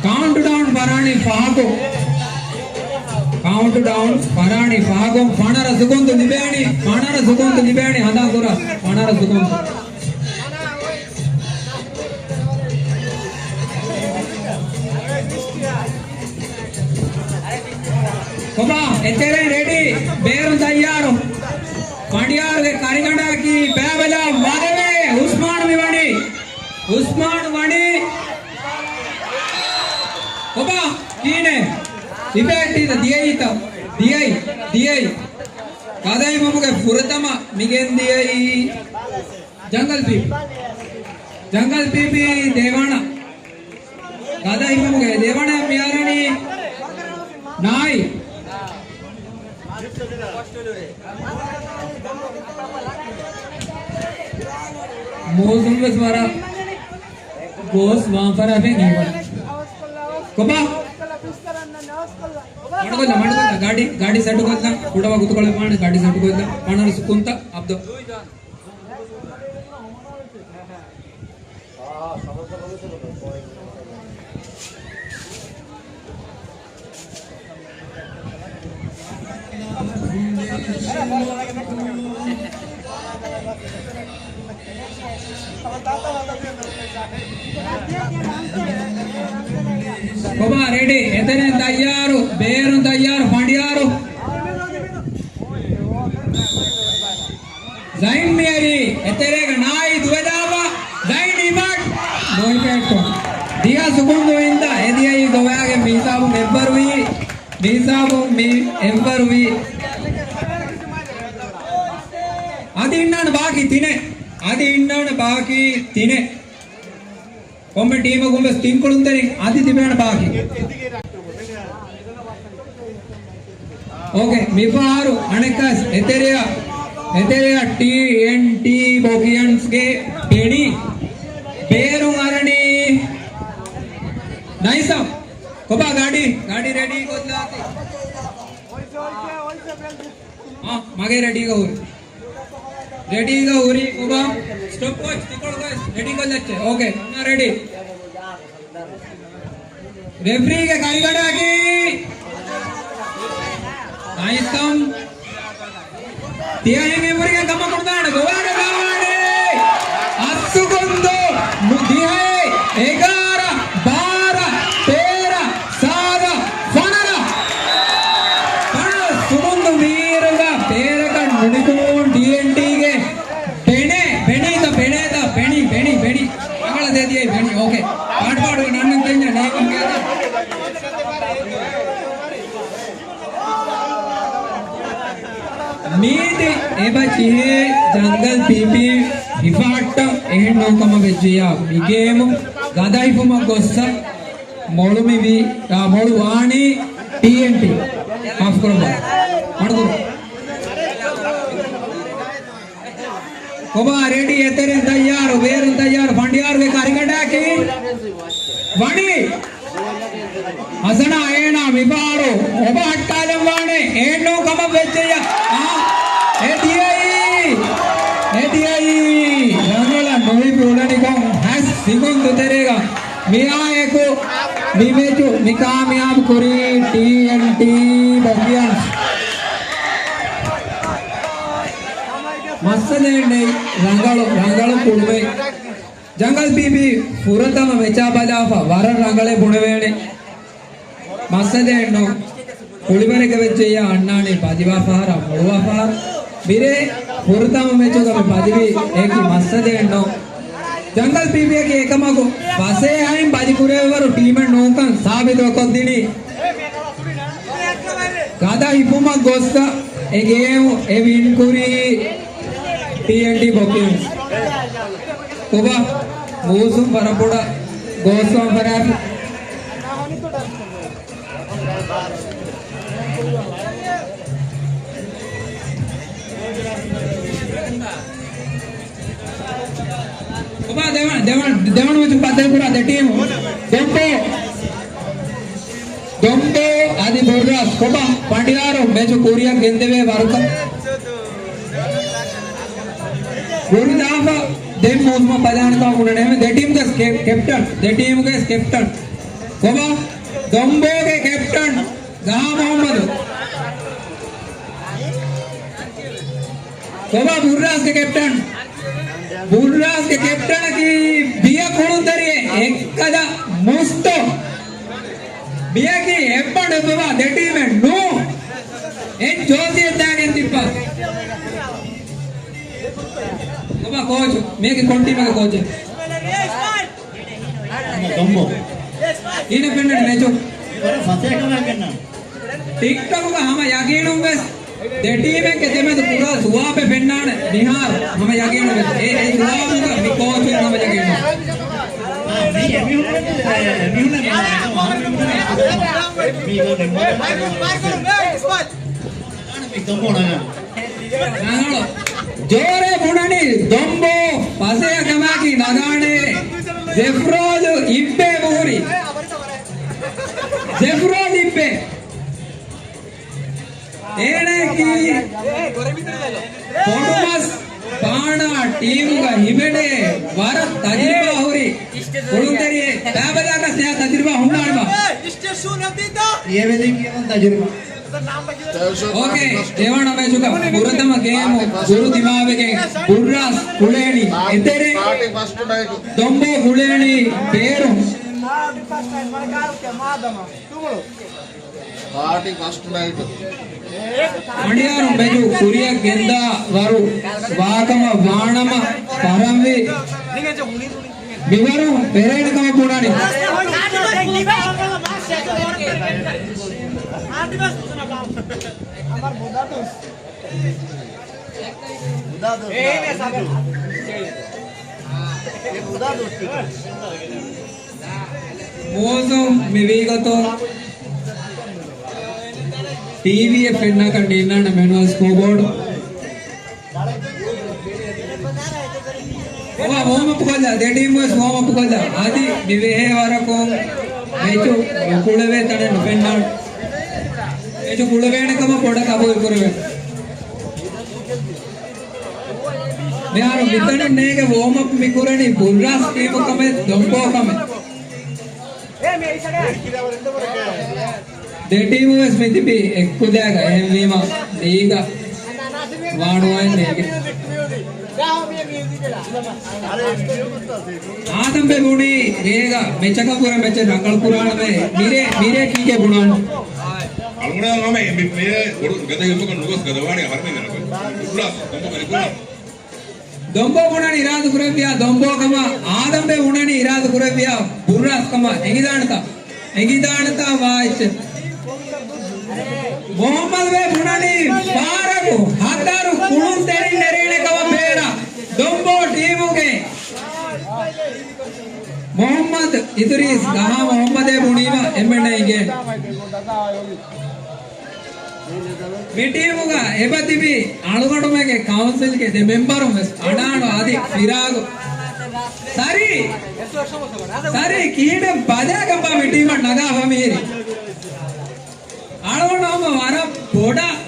ކައުންޓް ޑައުން ފަރާނީ ފަހަކު. ކައުންޓް ޑައުން ފަރާނީ ފަހަކު. ފަނަރަ ސެކުންދު ލިބޭނީ، ފަނަރަ ސެކުންދު ލިބޭނީ ހަނދާން ކުރާ. ފަނަރަ ސެކުންދު. ކޮބާ، އެތެރެ ރެޑީ، ބޭރު ތައްޔާރު. ފަނޑިޔާރުގެ ކަރިގަނޑާއަކީ ބައިބަލާ ވަރެވޭ، އުސްމާނު މިވަނީ. އުސްމާނު ވަނީ. ކޮބާ، ކީނެ؟ އިބޭޓީތަ ދިޔައީތަ؟ ދިޔައީ، ދިޔައީ. ގަދަ ހިފުމުގެ ފުރަތަމަ މިގެންދިޔައީ ޖަންގަލް ޕީޕީ. ޖަންގަލް ޕީޕީ ދޭވާނަ. ގަދަ ހިފުމުގެ ދޭވާނަ މިއަރަނީ ނާއި. މޫސުން ވެސް ވަރަށް ގޯސް ވާން ފަރާތެއް ހީވަން. ކޮބާ؟ މަޑުކޮށްލަ، މަޑުކޮށްލަ، ގާޑި، ގާޑި ސައިޑުކޮށްލަ، ކުޑަވާ ގުތުކޮޅެއް ވާނެ، ގާޑި ސައިޑުކޮށްލަ، ފަނަރަ ސެކުންތައް އަބްދު. ކޮބާ ރެޑީ، އެތެރެން ތައްޔާރު، ބޭރުން ތައްޔާރު، ފަނޑިޔާރު. ޒައިން މިއަރީ، އެތެރޭގަ ނާއި ދުވެލާފަ، ޒައިން އިބާޓް ނޯއިބޭޓްކޮށް. ދިހަ ސުކުންދު އިންދާ، އެދިޔައީ ގޮވާ ހިސާބުން މި އެއްވަރުވީ. އަދި އިންނާނެ ބާކީ ތިނެއް. އަދި އިންނާނެ ބާކީ ތިނެއް. ކޮންމެ ޓީމަކުން ވެސް ތިން ކުޅުންތެރިން އަދި ތިބޭނެ ބާކީ. އޯކޭ، މިފަހަރު އަނެއްކާސް އެތެރެއަށް، އެތެރެއަށް ޓީއެންޓީ ބޮކިޔަންސްގެ ބެނި ބޭރުން އަރަނީ ނައިސަމް. ކޮބާ ގާޑި؟ ގާޑި ރެޑީ ކޮށްލާތި. އާ، މަގޭ ރެޑީގަ ހުރި. ރެޑީގަ ހުރި ކޮބާ؟ ސްޓޮޕް ވޯޗް ތިކޮޅުގަ ރެޑީ ކޮށްލައްޗޭ. އޯކޭ، އަންނާ ރެޑީ. ރެފްރީގެ ކައިގަނޑަކީ ނައިސަމް. ތިޔަހެން އެނބުރިގެން ކަމަކުންދާނެ ގޮވާގަ ދާވާނެ. އަސްސުގޮންދު ދިހައެއް، އެގާރަ، ބާރަ، ތޭރަ، ސާދަ، ފަނަރަ. ފަނަރަ ސުމުންދު މީރުގަ ބޭރަކަށް ނުނިކުމުން ޓީއެންޓީގެ ބެނޭ، ބެނީތަ، ބެނޭތަ، ބެނި، ބެނި، ބެނި. ރަނގަޅަށް ދޭ ދިޔައީ ބެނި. އޯކޭ. ޕާޓު ޕާޓު ނަންނަން ތެންޏާ ނޭކުން ގޭތަ. މީތި އެބަ ޖެހޭ ޖަންގަލް ޕީޕީ ހިފަހައްޓަން އެހެން ނޫން ކަމަށް ވެއްޖެއްޔާ މި ގޭމު ގަދަ ހިފުމަށް ގޮއްސަ މޮޅު މިވީ، އާ، މޮޅު ވާނީ ޓީއެންޓީ. މާފު ކުރައްވާ. މަޑުކުރު. ކޮބާ ރެޑީ އެތެރެން ތައްޔާރު، ބޭރުން ތައްޔާރު، ފަނޑިޔާރުގެ ކަރިގަނޑާކީ ވަނީ. ހަސަނާ އޭނާ މިފަހަރު އޮބަ ހައްޓާލަން ވާނެ އެއްނޫ ކަމަށް ވެއްޖެއްޔާ. އާ، އެ ދިޔައީ، އެ ދިޔައީ. ރަނގަޅަށް ނުހިފި އުޅެނިކަން ހަސް ސިގުންދު ތެރޭގަ މިއާއެކު މި މެޗު މި ކާމިޔާބު ކުރީ ޓީއެންޓީ ބޮކިޔަންސް. މައްސަލައެއް ނެތް، ރަނގަޅު، ރަނގަޅު ކުޅުމެއް. ޖަންގަލް ޕީޕީ ފުރަތަމަ މެޗާ ބަލާފަ ވަރަށް ރަނގަޅޭ ބުނެވޭނެ. މައްސަލައެއް ނޫން. ކުޅިވަރެއްގަ ވެއްޖެއްޔާ އަންނާނީ ބަލިވާ ފަހަރާ މޮޅުވާ ފަހަރު. މިރޭ ފުރަތަމަ މެޗުގަ މި ބަލިވީ އެކި މައްސަލައެއް ނޫން. ޖަންގަލް ޕީޕީއަކީ އެކަމަކު ފަސޭހައިން ބަލިކުރެވޭވަރު ޓީމެއް ނޫންކަން ސާބިތު ކޮށްދިނީ. ގަދަ ހިފުމަށް ގޮއްސަ އެ ގޭމު އެ ވިން ކުރީ ޓީއެންޓީ ބޮކިޔަންސް. ކޮބާ މޫސުން ވަރަށް ބޮޑަށް ގޯސްވާން ފަރާތު. ކޮބާ ދެވަނަ، ދެވަނަ، ދެވަނަ މެޗު ބައްދަލުކުރާ ދެ ޓީމު. ދޮންބޯ. ދޮންބޯ އަދި ބުއްރާސް. ކޮބާ ފަނޑިޔާރު މެޗު ކުރިއަށް ގެންދެވޭ ވަރުތަ؟ ވުރިދާފަ ދެން މޫސުމަށް ބަލާނެ ކަމަށް ބުނަނީ ދެ ޓީމުގެ ކެ-، ކެޕްޓަން. ދެ ޓީމުގެ ކެޕްޓަން. ކޮބާ ދޮންބޯގެ ކެޕްޓަން ގަހާ މުހައްމަދު. ކޮބާ ބުއްރާސްގެ ކެޕްޓަން؟ ބުއްރާސްގެ ކެޕްޓަނަކީ ބިޔަ ކުޅުންތެރިއެއް އެއްކަލަ މުސްތޯ. ބިޔަކީ އެއްބަނޑު އެއްބަވާ ދެ ޓީމެއް ނޫ. އެއް ޖޯސިއެއް ދާގެން ތިއްބާ. ކޮބާ ކޯޗު؟ މީގެ ކޮން ޓީމެއްގެ ކޯޗެއް؟ ދޮންބޯ. ކިހިނެއް ފެންނަނީ މެޗު؟ ވަރަށް ފަސޭހަކަމާ ފެންނަނީ. ޓިކްޓޮކުގަ ހަމަ ޔަގީނުން ވެސް ދެ ޓީމެއްގެ ދެމެދު ކުރާ ސުވާބެއް ފެންނާނެ މިހާރު. ހަމަ ޔަގީނުން ވެސް. އެ، އެ ސުވާބުގަ މި ކޯޗު ހަމަ ޔަގީނުން. އާ، މީ އެމީހުން، އެ، އެމީހުން، މީ ދޮންބޯ ނަގާ. ރަނގަޅު. ޖޯރޭ ބުނަނީ ދޮންބޯ ފަސޭހަ ކަމާކީ ނަގާނެ. ޒެފްރޯލު އިއްބެ ބުހުރި. ޒެފްރޯލު އިއްބެ. އޭނައަކީ ފޮޑުމަސް ބާނާ ޓީމުގަ ހިމެނޭ ވަރަށް ތަޖުރިބާ ހުރި ކުޅުންތެރިއެއް. ބައިބަލާކަށް ތަޖުރިބާ ހުންނާނެބާ. އިޔެ ވެލި ކިޔަމަން ތަޖުރިބާ. އޯކޭ، ދެވަނަ މެޗުގަ ފުރަތަމަ ގޭމު ގުރު ދިމާވެގެން ބުއްރާސް ކުޅޭނީ އެތެރެ، ދޮންބޯ ކުޅޭނީ ބޭރު. ފަނޑިޔާރު މެޗު ކުރިއަށް ގެންދާ ވަރު ވާކަމަށް ވާނަމަ ފަރަންވީ. މިވަރު ފެރޭނެ ކަމަށް ބުނާނީ. މޫސުން މިވީގޮތުން ޓީވީއެއް ފެންނާކަށް ނީންނާނެ މެނުއަލް ސްކޯބޯޑް. އޮވާ ވޯމްއަޕް ކޮށްލާ، ދެ ޓީމު ވެސް ވޯމްއަޕް ކޮށްލާ. އަދި މި ވޭހޭ ވަރަކުން މެޗު ނުކުޅެވޭ ތަނެއް ނުފެންނާނެ. މެޗު ކުޅެވޭނެ ކަމަށް ބޮޑަށް ގަބޫލު ކުރެވޭ. މިހާރު މިތަނުން ނޭގެ ވޯމްއަޕް މި ކުރަނީ ބުއްރާސް ޓީމު ކަމެއް، ދޮންބޯ ކަމެއް. ދެ ޓީމު ވެސް މިތިބީ އެއްކުދާގަ، އެހެންވީމަ ލީގަށް ވާނުވާން ނޭގެ. އާދަމްބެ ބުނީ ރޭގަ މެޗަކަށް ކުރެ މެޗެއް ރަނގަޅު ކުރާނަމޭ. މިރޭ، މިރޭ ކީކޭ ބުނާން؟ އަޅުގަނޑާ ހަމަ މި ޕްލޭ ބޮޑު ގަދަ ހެއްމަކަށް ނުގޮސް ގަދަވާނީ އަހަރެމެން ގަނަކަށް. އިޚްލާސް ދޮންބޯ ކުރާ. ދޮންބޯ ބުނަނީ އިރާދަ ކުރެއްވިޔާ ދޮންބޯ ކަމަށް، އާދަމްބެ ބުނަނީ އިރާދަ ކުރެއްވިޔާ ބުއްރާސް ކަމަށް. އެނގިދާނެތަ؟ އެނގިދާނެތަ ވާ އެއްޗެއް؟ މުހައްމަދުބެ ބުނަނީ ފާރަގު ހަތަރު ކުޅުން ތެރިން ނެރޭނެ ކަމަށް ބޭރަށް ދޮންބޯ ޓީމުގެ މުހައްމަދު އިދުރީސް ގަހާ މުހައްމަދޭ ބުނީމަ އެންމެންނަށް އެނގޭ. މި ޓީމުގަ އެބަތިބި އަޅުގަނޑުމެންގެ ކައުންސިލްގެ ދެ މެމްބަރުން ވެސް އަޑާނު އަދި ފިރާގު. ސަރީ! ސަރީ ކިހިނެއް ބަލާގަންބާ މި ޓީމަށް ނަގާފަ މިހިރީ. އަޅުގަނޑު ހަމަ ވަރަށް ބޮޑަށް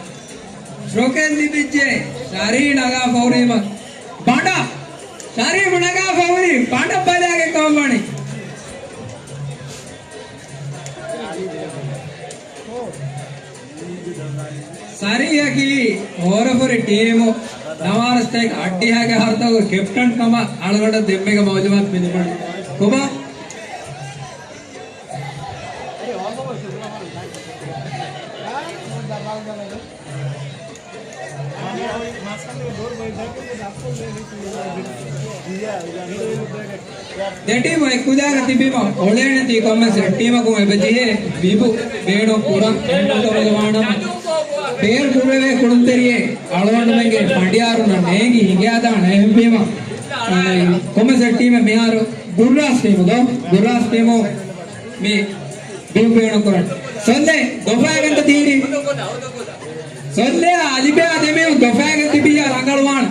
ޝޮކެއް ލިބިއްޖެ ސަރީ ނަގާފަ ހުރީމަ. ބަނޑަށް! ޝަރީފް ނަގާފަ ހުރީ ބަނޑަށް ބަލާގެން ކަމަށް ވަނީ. ސަރީއަކީ ހޯރަފުރި ޓީމު ނަވާރަސްތައިގެ އައްޑިހާގެ ހަރުތަކުގެ ކެޕްޓަން ކަމަށް އަޅުގަނޑަށް ދެންމެގެ މައުލޫމާތު މި ލިބުނީ. ކޮބާ؟ ދެ ޓީމު އެއްކުދާގަ ތިބީމަ އޮޅޭނެތީ ކޮންމެސް އެއް ޓީމަކުން އެބަޖެހޭ ވިބު ބޭނުން ކުރަން. އެންމެ ކުރެވޭ ކުޅުންތެރިއެއް އަޅުގަނޑުމެންގެ ފަނޑިޔާރުންނަށް ނޭނގި ހިނގައިދާނެ. އެހެންވީމަ، އަ، ކޮންމެސް އެއް ޓީމެއް މިހާރު ބުއްރާސް ޓީމު ދޯ، ބުއްރާސް ޓީމު މި ބިން ބޭނުން ކުރަން. ސޮއްލެ ދޮފާގަންތަ ތީރި. ސޮއްލެއާ އަލިބެއާ ދެމީހުން ދޮފާގަން ތިބިއްޔާ ރަނގަޅުވާނެ.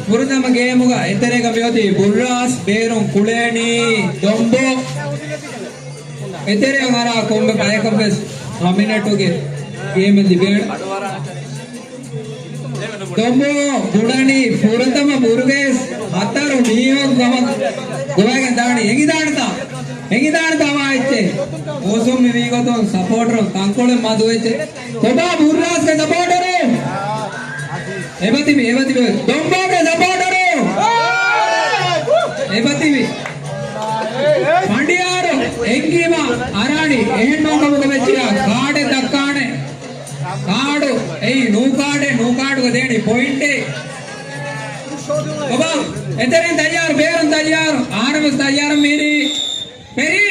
ފުރަތަމަ ގޭމުގަ އެތެރޭގަ މިއޮތީ ބުއްރާސް ބޭރުން ކުޅޭނީ ދޮންބޯ. އެތެރެއަށް އަރާ ކޮންމެ ބަޔަކަށް ވެސް ހަ މިނެޓުގެ ގޭމެއް ލިބޭނެ. ދޮންބޯ ބުނަނީ ފުރަތަމަ ބުރުގެ ހަތަރު މީހުން ގޮވަ-، ގޮވައިގެން ދާނީ. އެނގިދާނެތާ؟ އެނގިދާނެތާ ވާ އެއްޗެއް؟ މޫސުން މި ވީގޮތުން ސަޕޯޓަރުން ތަންކޮޅެއް މަދުވެއްޖެ. ކޮބާ ބުއްރާސްގެ ސަޕޯޓަރު؟ އެބަތިބި، އެބަތިބި. ދޮންބޯގެ ސަޕޯޓަރު؟ އެބަތިބި. ފަނޑިޔާރު އެންގީމަ އަރާނީ. އެހެން ނޫންކަމުގެ މެޗިއާ ކާޑެއް ދައްކާނެ. ކާޑު. އެއީ ނޫ ކާޑެއް، ނޫ ކާޑުގަ ދޭނީ ޕޮއިންޓެއް. ކޮބާ އެތެރެން ތައްޔާރު، ބޭރުން ތައްޔާރު، އާރަމެސް ތައްޔާރަށް މީރީ. ފެރީ،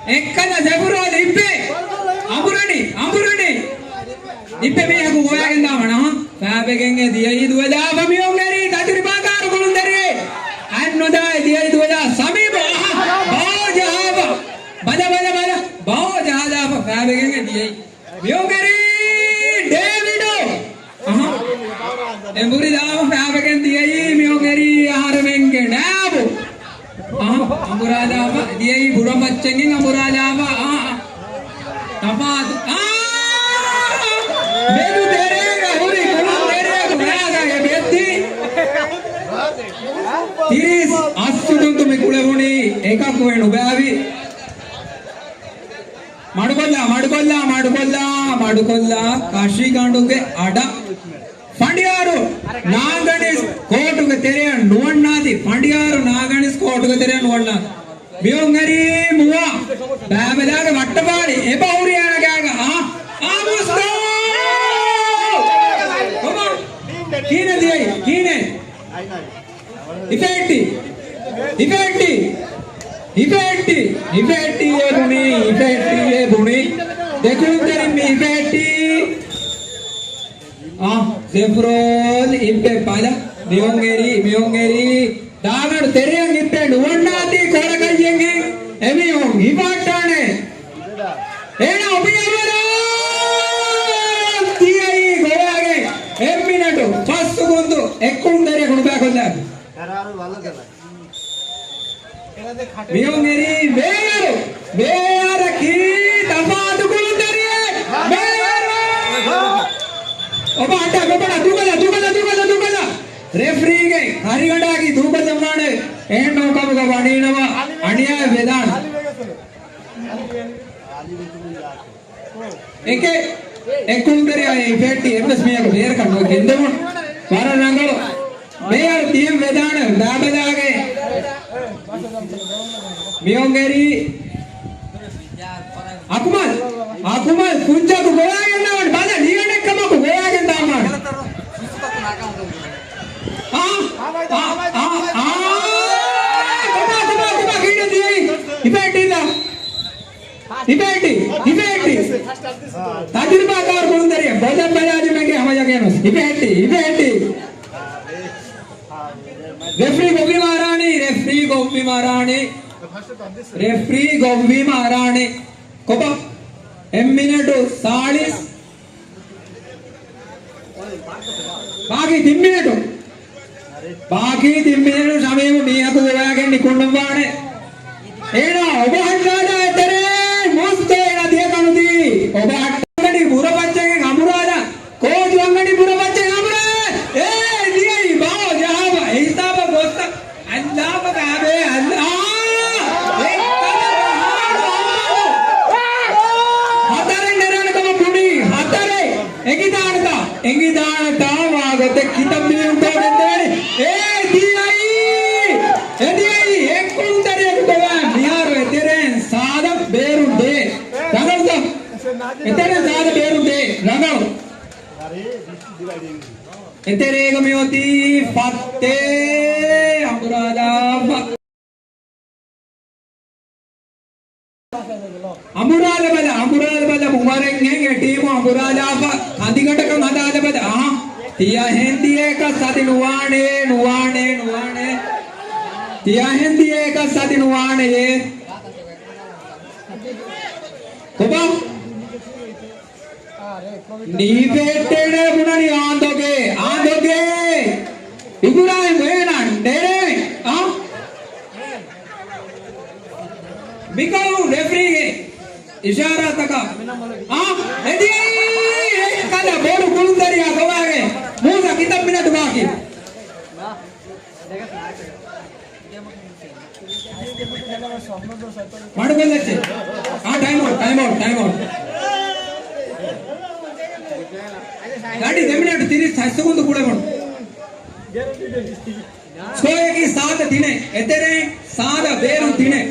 އެއްކަލަ ޖަބުރާލް އިއްބެ. އަނބުރަނި، އަނބުރަނި. އިއްބެ މީހަކު ގޮވައިގެން ދާ ވަނަ. ފާބެގެން އެ ދިޔައީ ދުވަލާފަ މިއޮން އެރީ ތަޖުރިބާކާރު ކުޅުންތެރިއެއް. އަތް ނުދާ އެ ދިޔައީ ދުވަލާ ސަމީމު. އަހަ، ބާ ޖަހާފަ. ބަލަ، ބަލަ، ބަލަ. ބާ ޖަހާލާފަ ފާބެގެން އެ ދިޔައީ. މިއޮން އެރީ ޑޭވިޑު. އަހަ. އެނބުރި ލާފަ ފާބެގެން ދިޔައީ މިއޮން އެރީ އަހަރެމެންގެ ނާބު. އަހަ. އަނބުރާލާފަ ދިޔައީ ބުރަ މައްޗެއްގެން އަނބުރާލާފަ. އަހަ. ތަފާ ކަކު ނުބާވި. މަޑުކޮށްލާ، މަޑުކޮށްލާ، މަޑުކޮށްލާ، މަޑުކޮށްލާ، ކަށިގަނޑުގެ އަޑަށް. ފަނޑިޔާރު ނާގަނިސް ކޯޓުގެ ތެރެއަށް ނުވަންނާތި، ފަނޑިޔާރު ނާގަނިސް ކޯޓުގެ ތެރެއަށް ނުވަންނާތި. މިއޮން އެރީ މުވާ ބައިބަލާގެ ވައްޓަފާޅި އެބަހުރި އޭނަގާގަ. އާ، އާ، މުސްތާ! ކޮބާ؟ ކީނެ ދިޔައީ؟ ކީނެ؟ ހިފެއްޓި. ހިފެއްޓި. ހިފެއްޓި. ހިފެއްޓިއޭ ބުނީ. ހިފެއްޓިއޭ ބުނީ. ދެކުޅުންތެރިން މި ހިފެއްޓީ. އާ، ޒެފްރޯލް އިއްބެ ބަލަ. މިއޮން އެރީ، މިއޮން އެރީ. ދާގަނޑު ތެރެއަށް އިއްބެ ނުވަންނާތީ ކޮޅަކަށް އެނގެން އެމީހުން ހިފައްޓާނެ. އޭނާ އޮބި އަވަރާ ދިޔައީ ގޮވާގެ އެއްމިނެޓު ފަސް ސުކުންދު އެއްކުޅުންތެރިޔަކު ނުބައިކޮށްލާ. މިއޮން އެރީ ވޭއަރު، ވޭއަރަކީ ތަފާތު ކުޅުންތެރިއެއް. ވޭއަރު! އޮބާ އައްޓާ، އޮބާ ދޫކޮށްލާ، ދޫކޮށްލާ، ދޫކޮށްލާ، ދޫކޮށްލާ. ރެފްރީގެ ހަރިގަނޑާގެ ދޫކޮށްލަންވާނެ. އެހެން ނޫން ކަމުގަ ވަނީނަމަ އަނިޔާއެއް ވެދާނެ. އެކެއް އެއްކުޅުންތެރިޔާ އެ ހިފެއްޓި އެއްވެސް މީހަކު ބޭރަކަށް ނުގެންދެވުނު. ވަރަށް ރަނގަޅު. ބޭއަރު ތިއެއް ވެދާނެ ބައިބަލާގެ. މިއޮން އެރީ އަކުމަލް، އަކުމަލް ކުއްޖަކު ގޮވާގެން ދާން ބަލަ ނިޔަނެއް ކަމަކު ގޮވާގެން ދާން. އާ، އާ، އާ، އާ. ކޮބާ، ކޮބާ، ކޮބާ ކީއްވެ ދިޔައީ؟ ހިފެއްޓި ދާ. ހިފެއްޓި، ހިފެއްޓި. ތަޖުރިބާކާރު ކުޅުންތެރިޔާ ބޮލަށް ބަލާލިމެންގެ ހަމަޔަގެން ހިފެއްޓި، ހިފެއްޓި. ރެފްރީ ގޮއްވި މާރާނީ، ރެފްރީ ގޮއްވި މާރާނީ. ރެފްރީ ގޮއްވީމަ އަރާނެ. ކޮބާ؟ އެއް މިނެޓު ސާޅީސް. ބާގީ ތިން މިނެޓު. ބާގީ ތިން މިނެޓު ޝަމީމު މީހަކު ގޮވާގެން ނިކުންނަންވާނެ. އޭނާ އޮބަ ހައްޓާލާ އެތެރޭ މުސްތޭ އޭނާ ދިޔަ ކަނުދީ. އޮބަ ހައްޓާގަނޑި ބުރަ ބައްޗެއް އަމުރާލާ. ކޯޗު އަންގަނީ ބުރަ ބައްޗެއް އަމުރޭ. އޭ ދިޔައީ ބާވަ ޖަހާފަ އެ ހިސާބަށް ގޮސްތަ. އައްލާފަ ކާބޭ އައްލާ. އެއްކަލަ ރަހާނު އައްމަދު. ހަތަރެއް ނެރާނެ ކަމަށް ބުނީ. ހަތަރެއް. އެނގިދާނެތާ؟ އެނގިދާނެތާ ވާގޮތެއް ކިތައް މީހުން ތޯގެންދެވެނީ. އޭ ދިޔައީ. އެ ދިޔައީ އެއްކުޅުންތެރިޔަކު ގޮވާ މިހާރު އެތެރޭން ސާދަ ބޭރުން ދޭ. ރަނގަޅުތަ؟ އެތެރޭން ސާދަ ބޭރުން ދޭ. ރަނގަޅު. އެތެރޭގަ މިއޮތީ ފައްތޭ އަނބުރާލާފަ. އަނބުރާލަބަލަ، އަނބުރާލަބަލަ މުވަރެއްހެން އެ ޓީމު އަނބުރާލާފަ ކަނދިގަނޑަކަށް ހަދާލަބަލަ. އާ، ތިޔަހެން ދިޔައަކަސް އަދި ނުވާނެ، ނުވާނެ، ނުވާނެ. ތިޔަހެން ދިޔައަކަސް އަދި ނުވާނެޔޭ. ކޮބާ؟ ނީފޭއްޓޭނެ ބުނަނީ އާނދޮގޭ، އާނދޮގޭ. އިބުރާހިމް އޭނާ ނެރޭ. އާ؟ މިކަމު ރެފްރީގެ އިޝާރާތަކަށް. އާ؟ އެދިޔައީ އެއްކަލަ ބޮޑު ކުޅުންތެރިޔާ ގޮވާގެ. މޫސާ ކިތައް މިނެޓު ބާކީ؟ މަޑުކޮށްލައްޗޭ. އާ، ޓައިމް އައުޓް، ޓައިމް އައުޓް، ޓައިމް އައުޓް. ގަޑި ދެ މިނެޓު ތިރީސް ހަތް ސެކުންދު ކުޅެމުން. ސްކޯއަކީ ސާދަ ތިނެއް. އެތެރެއިން ސާދަ ބޭރު ތިނެއް.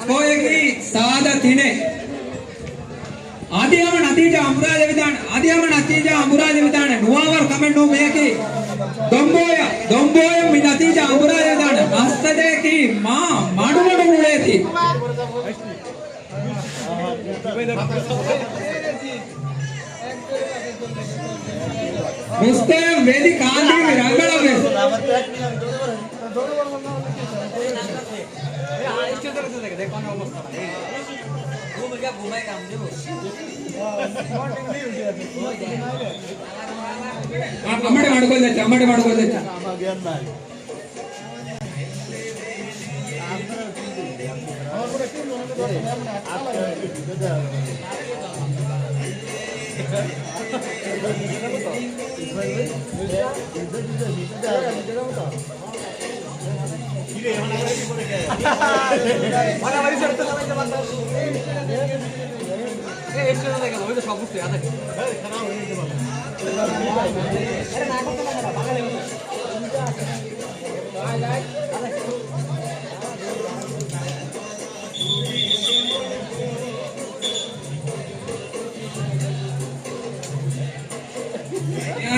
ސްކޯއަކީ ސާދަ ތިނެއް. އަދި ހަމަ ނަތީޖާ އަނބުރާލެވިދާނެ، އަދި ހަމަ ނަތީޖާ އަނބުރާލެވިދާނެ. ނުވާވަރު ކަމެއް ނޫން މިއަކީ. ދޮންބޯޔަށް، ދޮންބޯޔަށް މި ނަތީޖާ އަނބުރާލެވިދާނެ. މައްސަލައަކީ މާ މަޑުމަޑު އުޅޭތީ. މުސްތާކް ވެދި ކާންދީގެ ރަނގަޅަށް ވެސް. އަ-، އަމަޑެ މަޑުކޮށްލައްޗަ، އަމަޑެ މަޑުކޮށްލައްޗަ.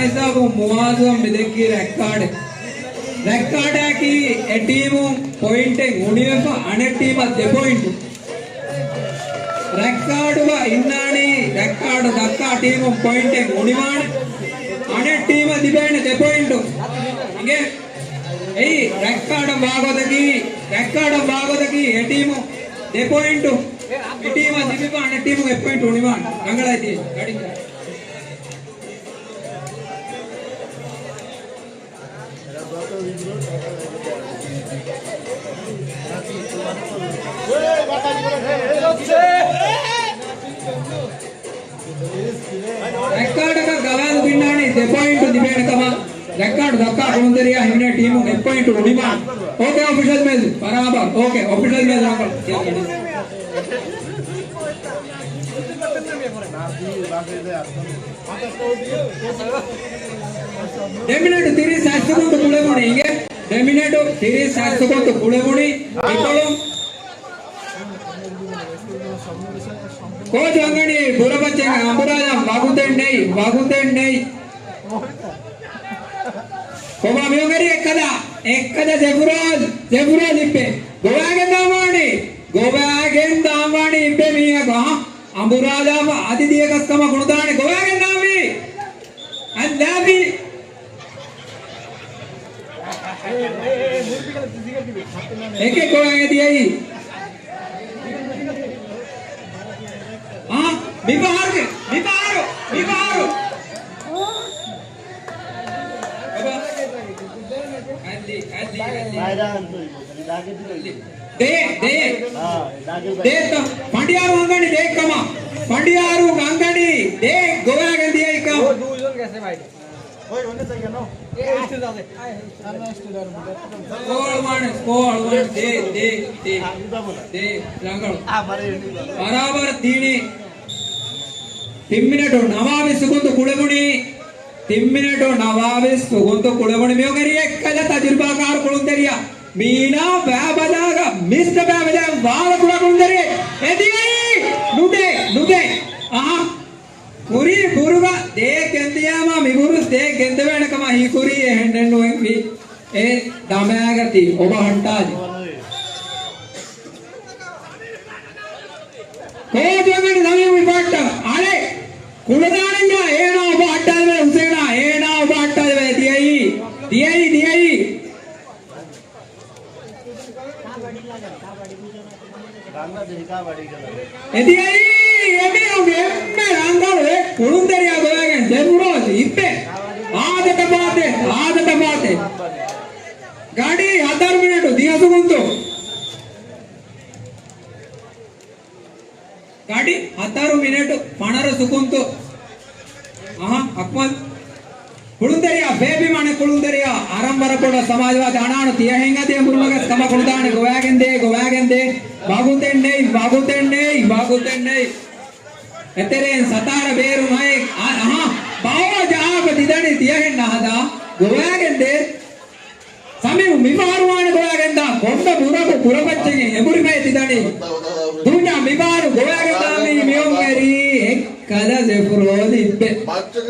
ހިސާބު މުވާޒުވަން މި ދެއްކީ ރެކާޑެއް. ރެކާޑަކީ އެ ޓީމުން ޕޮއިންޓެއް އުނިވެފަ އަނެއް ޓީމަށް ދެ ޕޮއިންޓު. ރެކާޑުގަ އިންނާނީ ރެކާޑު ދައްކާ ޓީމުން ޕޮއިންޓެއް އުނިވާނެ. އަނެއް ޓީމަށް ލިބޭނެ ދެ ޕޮއިންޓު. އިނގޭ؟ އެއީ ރެކާޑަށް ވާގޮތަކީ، ރެކާޑަށް ވާގޮތަކީ އެ ޓީމު ދެ ޕޮއިންޓު. މި ޓީމަށް ލިބިފަ އަނެއް ޓީމު އެއް ޕޮއިންޓު އުނިވާނެ. ރަނގަޅަށް ތި ގަޑިން. ރެކާޑަކަށް ގަވާއިދު ދިންނާނީ ދެ ޕޮއިންޓު ލިބޭނެ ކަމަށް. ރެކާޑު ދައްކާ ކުޅުންތެރިޔާ ހިމެނޭ ޓީމުން އެއް ޕޮއިންޓު އުނިވާނެ. އޯކޭ އޮފިޝަލް މޭޗް ބަރާބަރު. އޯކޭ އޮފިޝަލް މޭޗް ރަނގަޅު. ދެ މިނެޓު ތިރީސް ހަތް ސެކުންޑު ކުޅެވުނީ އިނގޭ. ދެ މިނެޓު ތިރީސް ހަތް ސެކުންޑު ކުޅެވުނީ. އިކޮޅުން ކޯޗު އަންގަނީ ބުރަބައްޗެއް އަނބުރާލާ ވަގުތެއް ނެތް، ވަގުތެއް ނެތް. ކޮބާ މިއޮނގެރި އެއްކަލަ، އެއްކަލަ ޒެފުރޯޒް، ޒެފުރޯޒް އިއްބެ. ގޮވާގެން ދާންވާނީ، ގޮވާގެން ދާންވާނީ އިއްބެ މީހަކު، އާ. އަނބުރާލާފަ އަދި ދިޔަކަސް ކަމަކު ނުދާނެ ގޮވާގެން ދާންވީ. އަލްލާބި. އެކެއް ގޮވާގެން ދިޔައީ. އާ، މިފަހަރުގެ، މިފަހަރު، މިފަހަރު. ބަބާ. އަލި، އަލި، އަލި. ދޭ، ދޭ. ދޭ، ފަނޑިޔާރު އަންގަނީ ދޭ ކަމަށް. ފަނޑިޔާރު އަންގަނީ ދޭ ގޮވާގެން ދިޔައީ ކަމަށް. ސްކޯ އަޅުވާނެ، ސްކޯ އަޅުވާނެ. ދޭ، ދޭ، ދޭ. ދޭ، ރަނގަޅު. ބަރާބަރަށް ދީނީ. ތިން މިނެޓު ނަވާވީސް ސެކުންޑު ކުޅެވުނީ. ތިން މިނެޓު ނަވާވީސް ސެކުންޑު ކުޅެވުނީ. މިއޮނގެރި އެއްކަލަ ތަޖުރިބާކާރު ކުޅުންތެރިޔާ. މީނާ ބައިބަލާގަ މިސްޓަ ބައިބަލާ ވާލަ ކުރާ ކުޅުންތެރި. އެ ދިޔައީ. ނުދޭ، ނުދޭ. އަހަ. ކުރީ ބުރުގަ ދޭ ގެންދިޔާމާ މިބުރު ދޭ ގެންދެވޭނެ ކަމަށް ހީކުރީ އެހެންނެއްނު އެނގި. އެ ދަމާގަތީ އޮބަ ހައްޓާލި. ކޯޗު އަންގަނީ ސަމީމް މި ފައްޓަ. އަޅެ. ކުޅަދާނަންޏާ އޭނާ އޮބަ ހައްޓާލި ހުސޭނާ. އޭނާ އޮބަ ހައްޓާލި ދިޔައީ. ދިޔައީ، ދިޔައީ. އެދިޔައީ އެމީހުންގެ އެންމެ ރަނގަޅު އެއް ކުޅުންތެރިޔާ ގޮވައިގެން ޒެފުރޯޒް އިއްބެ. އާދަ ތަފާތެއް، އާދަ ތަފާތެއް. ގަޑި ހަތަރު މިނެޓު ދިހަ ސެކުންޑު. ގަޑި ހަތަރު މިނެޓު ފަނަރަ ސެކުންޑު. އަހަ، އަކްމަލް. ކުޅުންތެރިޔާ، ބޭބި މަނެ ކުޅުންތެރިޔާ، އަރަން ވަރަށް ބޮޑަށް ސަމާލުވާތީ އަނާނު ތިޔަހެން އަދި އެނބުރުމަގަސް ކަމަކު ނުދާނެ ގޮވާގެން ދޭ، ގޮވާގެން ދޭ. ވަގުތެއް ނެތް، ވަގުތެއް ނެތް، ވަގުތެއް ނެތް. އެތެރެއިން ސަތާރަ ބޭރު ހައެއް، އަ-، އަހާ، ބާވާ ޖަހާފަ ދިދަނީ ތިޔަހެން ނަހަދާ، ގޮވާގެން ދޭ. ސަމީމް މިފަހަރު ވާނެ ގޮވާގެންދާ، ކޮންމެ ބުރަކު ކުރަފައްޗެއް އެނބުރިފައި ތިދަނީ. ދުނިޔާ މިފަހަރު ގޮވާގެންދާ މީ މިއޮންގެރީ އެއްކަލަ ޒެފުރޯލި އިއްބެ.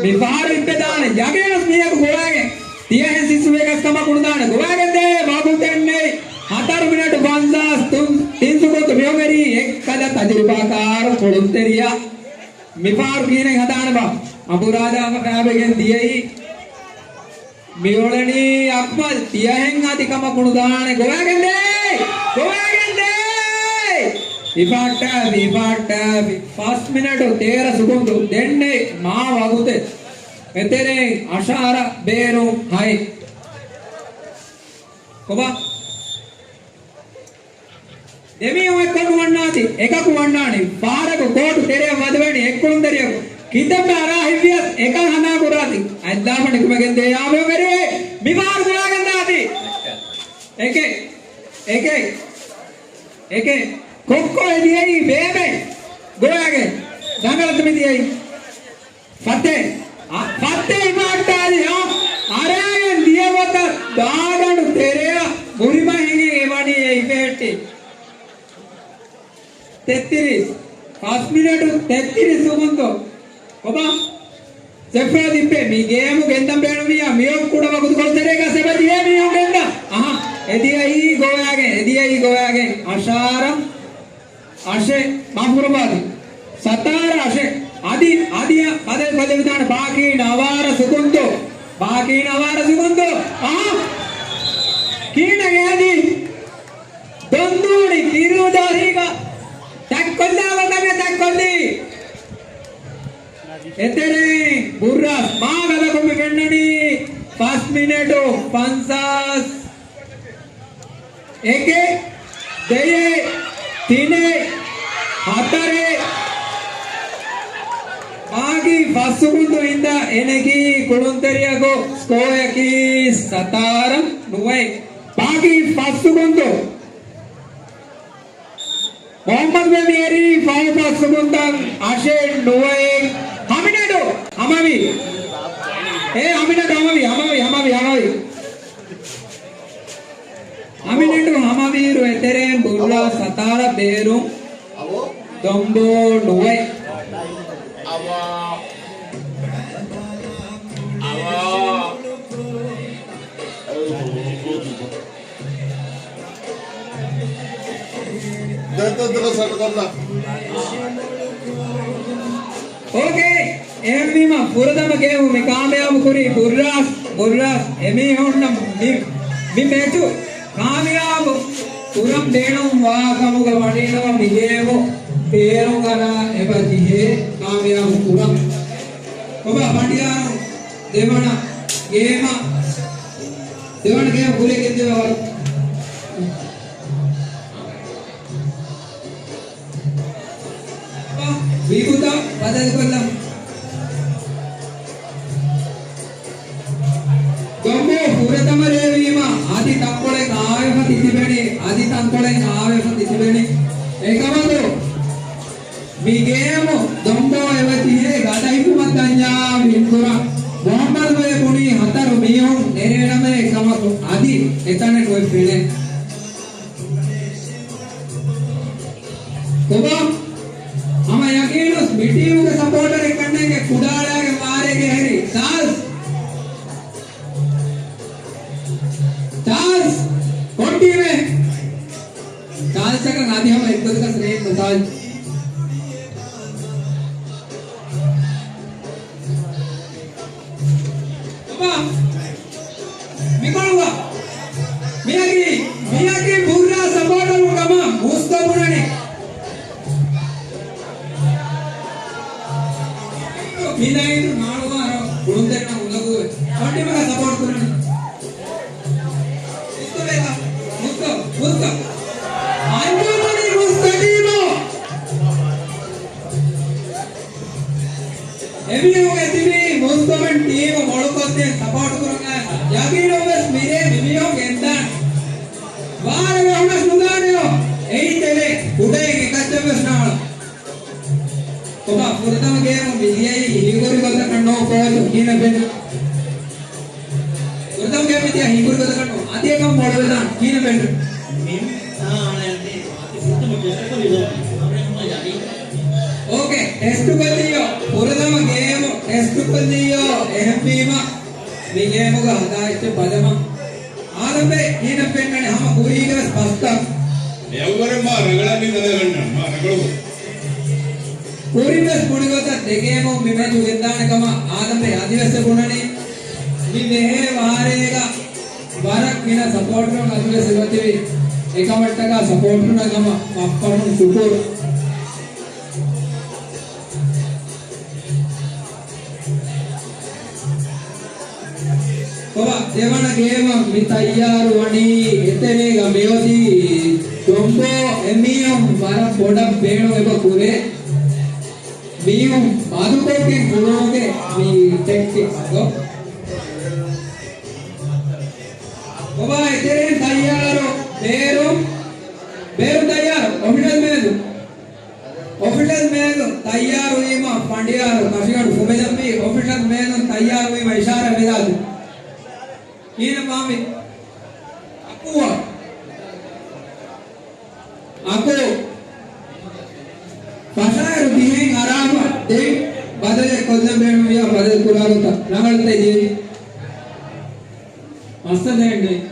މިފަހަރު އިއްބެ ދާނެ ޔަގީނަސް މީހަކު ގޮވާގެން. ތިޔަހެން ސިސްވެގަސް ކަމަކު ނުދާނެ ގޮވާގެން ދޭ ބާބު ތެންނެއް. ހަތަރު މިނެޓު ފަންސާސް ތިން ސެކުންޑު މިއޮންގެރީ އެއްކަލަ ތަޖުރިބާކާރު ކުޅުންތެރިޔާ. މިފަހަރު ކިހިނެއް ހަދާނެބާ؟ އަނބުރާލާފަ ފައިބެގެން ދިޔައީ. މިއުޅެނީ އަކްމަލް ތިޔަހެން އަދި ކަމަކު ނުދާނެ. ގޮވާގެން ދޭ! ގޮވާގެން ދޭ! ހިފާއްޓާފި، ހިފާއްޓާފި. ފަސް މިނެޓު ތޭރަ ސެކުންޑު. ދެންނެއް މާ ވަގުތެއް. އެތެރެއިން އަށާރަ ބޭރު ހައެއް. ކޮބާ؟ ދެމީހުން އެއްކޮށް ނުވަންނާތި، އެކަކު ވަންނާނީ. ފަހަރަކު ކޯޓު ތެރެއަށް ވަދެވޭނީ އެއްކުޅުންތެރިޔަކު. ކިތައްމެ އަރާ ހިއްވިޔަސް އެކަން ހަނދާން ކުރާތި. އަތްލާފަ ނިކުމެގެން ދޭ ޔާމިއު މެރިވެ. މިފަހަރު ގޮވާގެން ދާތި. އެކެއް. އެކެއް. އެކެއް. ކޮއްކޮ އެ ދިޔައީ ބޭބެ. ގޮވާގެ. ރަނގަޅަށް މި ދިޔައީ. ފަތެ. އަ، ފަތެ އިމާގްތާލި، އަ، އަރާގެން ދިޔަ ގޮތަށް ދާގަނޑު ތެރެއަށް ބުރިމަ ހިނގި އެ ވަނީ އެ އިފެހެއްޓި. ތެއްތިރީސް. ފަސް މިނެޓު ތެއްތިރީސް ސެކަންޑް. ކޮބާ؟ ސެފްރާ ދިއްޕޭ މި ގޭމު ގެންދަން ބޭނުންވިއްޔާ މިއޮއް ކުޑަ ވަގުތުކޮޅު ތެރޭގަ ސެބަ ދިޔަ މީހުން ގެންދާ. އަހަ. އެ ދިޔައީ ގޮވާގެން، އެ ދިޔައީ ގޮވާގެން. އަށާރަ އަށެއް މާފުކުރައްވާތި. ސަތާރަ އަށެއް. އަދި، އަދި ބަދަލުކޮށްލެވިދާނެ ބާކީ ނަވާރަ ސެކަންޑް. ބާކީ ނަވާރަ ސެކަންޑް. އަހަ. ކިހިނެއް އަދި؟ ދޮންދޫނި ކިރުދާރީގަ ތައްކޮށްލާ ގޮތަށް ތައްކޮށްލީ. އެތެރެއިން ބުއްރާސް މާ ގަދަކޮށް މި ފެންނަނީ ފަސް މިނެޓު ފަންސާސް. އެކެއް، ދެއެއް، ތިނެއް، ހަތަރެއް. ބާކީ ފަސް ސެކަންޑު އިންދާ އެނެގީ ކުޅުންތެރިޔަކު ސްކޯއަކީ ސަތާރަ ނުވައެއް. ބާކީ ފަސް ސެކަންޑު. މުހައްމަދު މިއެރީ ފަހު ފަސް ސެކަންޑަށް އަށެއް ނުވައެއް. ހަމިނެޓު ހަމަވި. އޭ ހަމިނެޓު ހަމަވި، ހަމަވި، ހަމަވި، ހަމަވި. ހަމިނެޓު ހަމަވިއިރު އެތެރެއިން ބުއްރާ ސަތާރަ ބޭރުން ދޮންބޯ ނުވައެއް. ދެން ދެން ދެން ސަޓް ކޮށްލާ. އޯކޭ. އެހެންވީމަ ފުރަތަމަ ގޭމު މި ކާމިޔާބު ކުރީ ބުއްރާސް، ބުއްރާސް އެމީހުންނަށް މި، މި މެޗު ކާމިޔާބު ކުރަން ބޭނުން ވާ ކަމުގަ ވަނީނަމަ މި ގޭމު ބޭރުން އަރާ އެބަ ޖެހޭ ކާމިޔާބު ކުރަން. ކޮބާ ފަނޑިޔާރު ދެވަނަ ގޭމަށް، ދެވަނަ ގޭމަށް ކުރިޔަށް ގެންދެވޭ ވަރު. ވީބުތައް ބަދަލުކޮށްލަން. ދޮންބޯ ފުރަތަމަ ރޭވީމަ އަދި ތަންކޮޅެއް އާވެފަ ތިތިބެނީ، އަދި ތަންކޮޅެއް އާވެފަ ތިތިބެނީ. އެކަމަކު، މި ގޭމު ދޮންބޯ އެބަ ޖެހޭ ގަދަ ހިފުމަށް ދަންޏާ ވިންކުރަން. މުހައްމަދުބޭ ބުނީ ހަތަރު މީހުން ނެރޭނަމޭ ކަމަކު އަދި އެތަނެއް ނުވެ ފެނޭ. ކޮބާ؟ ހަމަ ޔަގީނުސް މި ޓީމުގެ ސަޕޯޓަރެއް ކަންނޭނގެ ކުޑައަޅާގެ މާރޭގެ ހެރި. ޗާލްސް! ޗާލްސް! ކޮން ޓީމެއް؟ ޗާލްސަކަށް އަދި ހަމަ އެއްގޮތަކަސް ރޭން ނު ޗާލްސް. ބަބާ، މިކޮޅުވާ. މިއަކީ، މިއަކީ ބުއްރާ ސަޕޯޓަރު ކަމަށް މުސްތޯ ބުނަނީ. މިލައިން މާޅުވާ ކުޅުންތެރިންނަށް އުނދަގޫވެ. ކޮން ޓީމަކަށް ސަޕޯޓް ކުރަނީ؟ މުސްތޯ ބޭތާ. މުސްތޯ، މުސްތޯ. އަންޖޫ ބުނީ މުސްތޯ ޓީމު. އެމީހުން އެތިބީ މުސްތޯމެން ޓީމު މޮޅުކޮށްދޭން ސަޕޯޓް ކުރަން އައި. ޔަގީނުން ވެސް މިރޭ މިމީހުން ގެންދާނެ. ވާރަ ވެހުނަސް ނުދާނެޔޯ. އެއީ ތެލެއް ކުޑައެއް އެކައްޗެއް ވެސް ނާޅަ. ކޮބާ ފުރަތަމަ ގޭމު މި ދިޔައީ ހީކުރި ގޮތަކަށް ނޯ ކޯޗު ކިހިނެއް ފެންނަ؟ ފުރަތަމަ ގޭމު މި ދިޔަ ހީކުރި ގޮތަކަށް ނޯ. އަދި އެކަމް މޮޅުވެދާން ކިހިނެއް ފެންނަ؟ މި، އާ، އަނެއް އަދި ފުރަތަމަ ޓެސްޓު ކޮށްލި ދޯ. އޯކޭ، ޓެސްޓު ކޮށްލިއްޔޯ. ފުރަތަމަ ގޭމު ޓެސްޓު ކޮށްލިއްޔޯ. އެހެންވީމަ މި ގޭމުގަ ހަދާ އެއްޗެއް ބަލަމަ. އާދަމްބެ ކިހިނެއް ފެންނަނީ ހަމަ ކުރީގެ ވެސް ބަސްތައް. އެއަށްވުރެ މާ ރަނގަޅަށް ނިންދަލަގަންނަ، މާ ރަނގަޅު. ކުރިން ވެސް ބުނި ގޮތަށް ދެ ގޭމުން މި މެޗު ގެންދާނެ ކަމަށް އާދަމްބެ އަދިވެސް ބުނަނީ. މި ބެހޭ ވާރޭގަ ވަރަށް ގިނަ ސަޕޯޓަރުން އަދިވެސް އެބަތިބި އެކަމަށްޓަކާ ސަޕޯޓަރުންނަށް ހަމަ މައްފަހުން ޝުކުރު. ކޮބާ ދެވަނަ ގޭމަށް މި ތައްޔާރު ވަނީ އެތެރޭގަ މިއޮތީ ދޮންބޯ އެމީހުން ވަރަށް ބޮޑަށް ބޭނުން އެބަ ކުރޭ. މީހުން މަދުކޮށްގެން ކުޅުމުގެ މި ޓެކްޓިކް އަދޯ. ކޮބާ އެތެރޭން ތައްޔާރު ބޭރުން ފުމެލައްވީ އޮފިޝަލް މޭލުން ތައްޔާރުވީމަ އިޝާރާ މެދާދު. ކީނަ ފާމި އަކުވާ. އަކު ފަށާއިރު ދިހައިން އަރާފަ ދެން ބަދަލެއް ކޮށްލަން ބޭނުންވިޔާ ބަދަލު ކުރާގޮތަށް ރަނގަޅުތައް ދިޔައީ. މައްސަލައެއް ނެތް.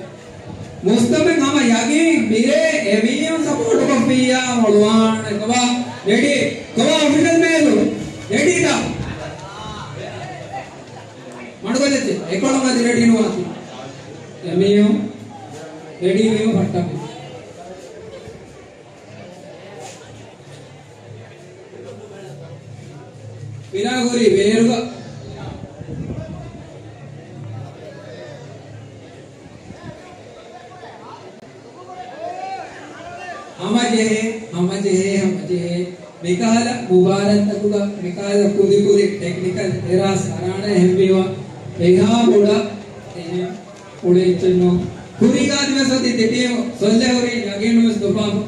މުސްތަމިން ހަމަ ޔަގީން މިރޭ އެމީހުން ސަޕޯޓު ކޮށްފިއްޔާ ހޮޅުވާނެ. ކޮބާ ރެޑީ؟ ކޮބާ އޮފިޝަލް މޭލު؟ ރެޑީތަ؟ މަޑުކޮށްލައްޗޭ. އެކޮޅުން އަދި ރެޑީ ނުވާތީ. އެމީހުން ރެޑީ ވީމަ ފައްޓަމޭ. ފިލާ ހުރީ ބޭރުގަ. ހަމަޖެހޭ، ހަމަޖެހޭ، ހަމަޖެހޭ. މިކަހަލަ މުބާރާތްތަކުގަ މިކަހަލަ ކުދިކުދި ޓެކްނިކަލް އެރާސް އަރާނެ އެހެންވީމަ އެހާ ބޮޑަށް އެހެން އުޅޭ އެއްޗެއް ނޫން. ކުރީގަ އަދިވެސް އޮތީ ދެ ޓީމު ސޮއްލެ ހުރީ ޔަގީނުވެސް ދުފާފަ.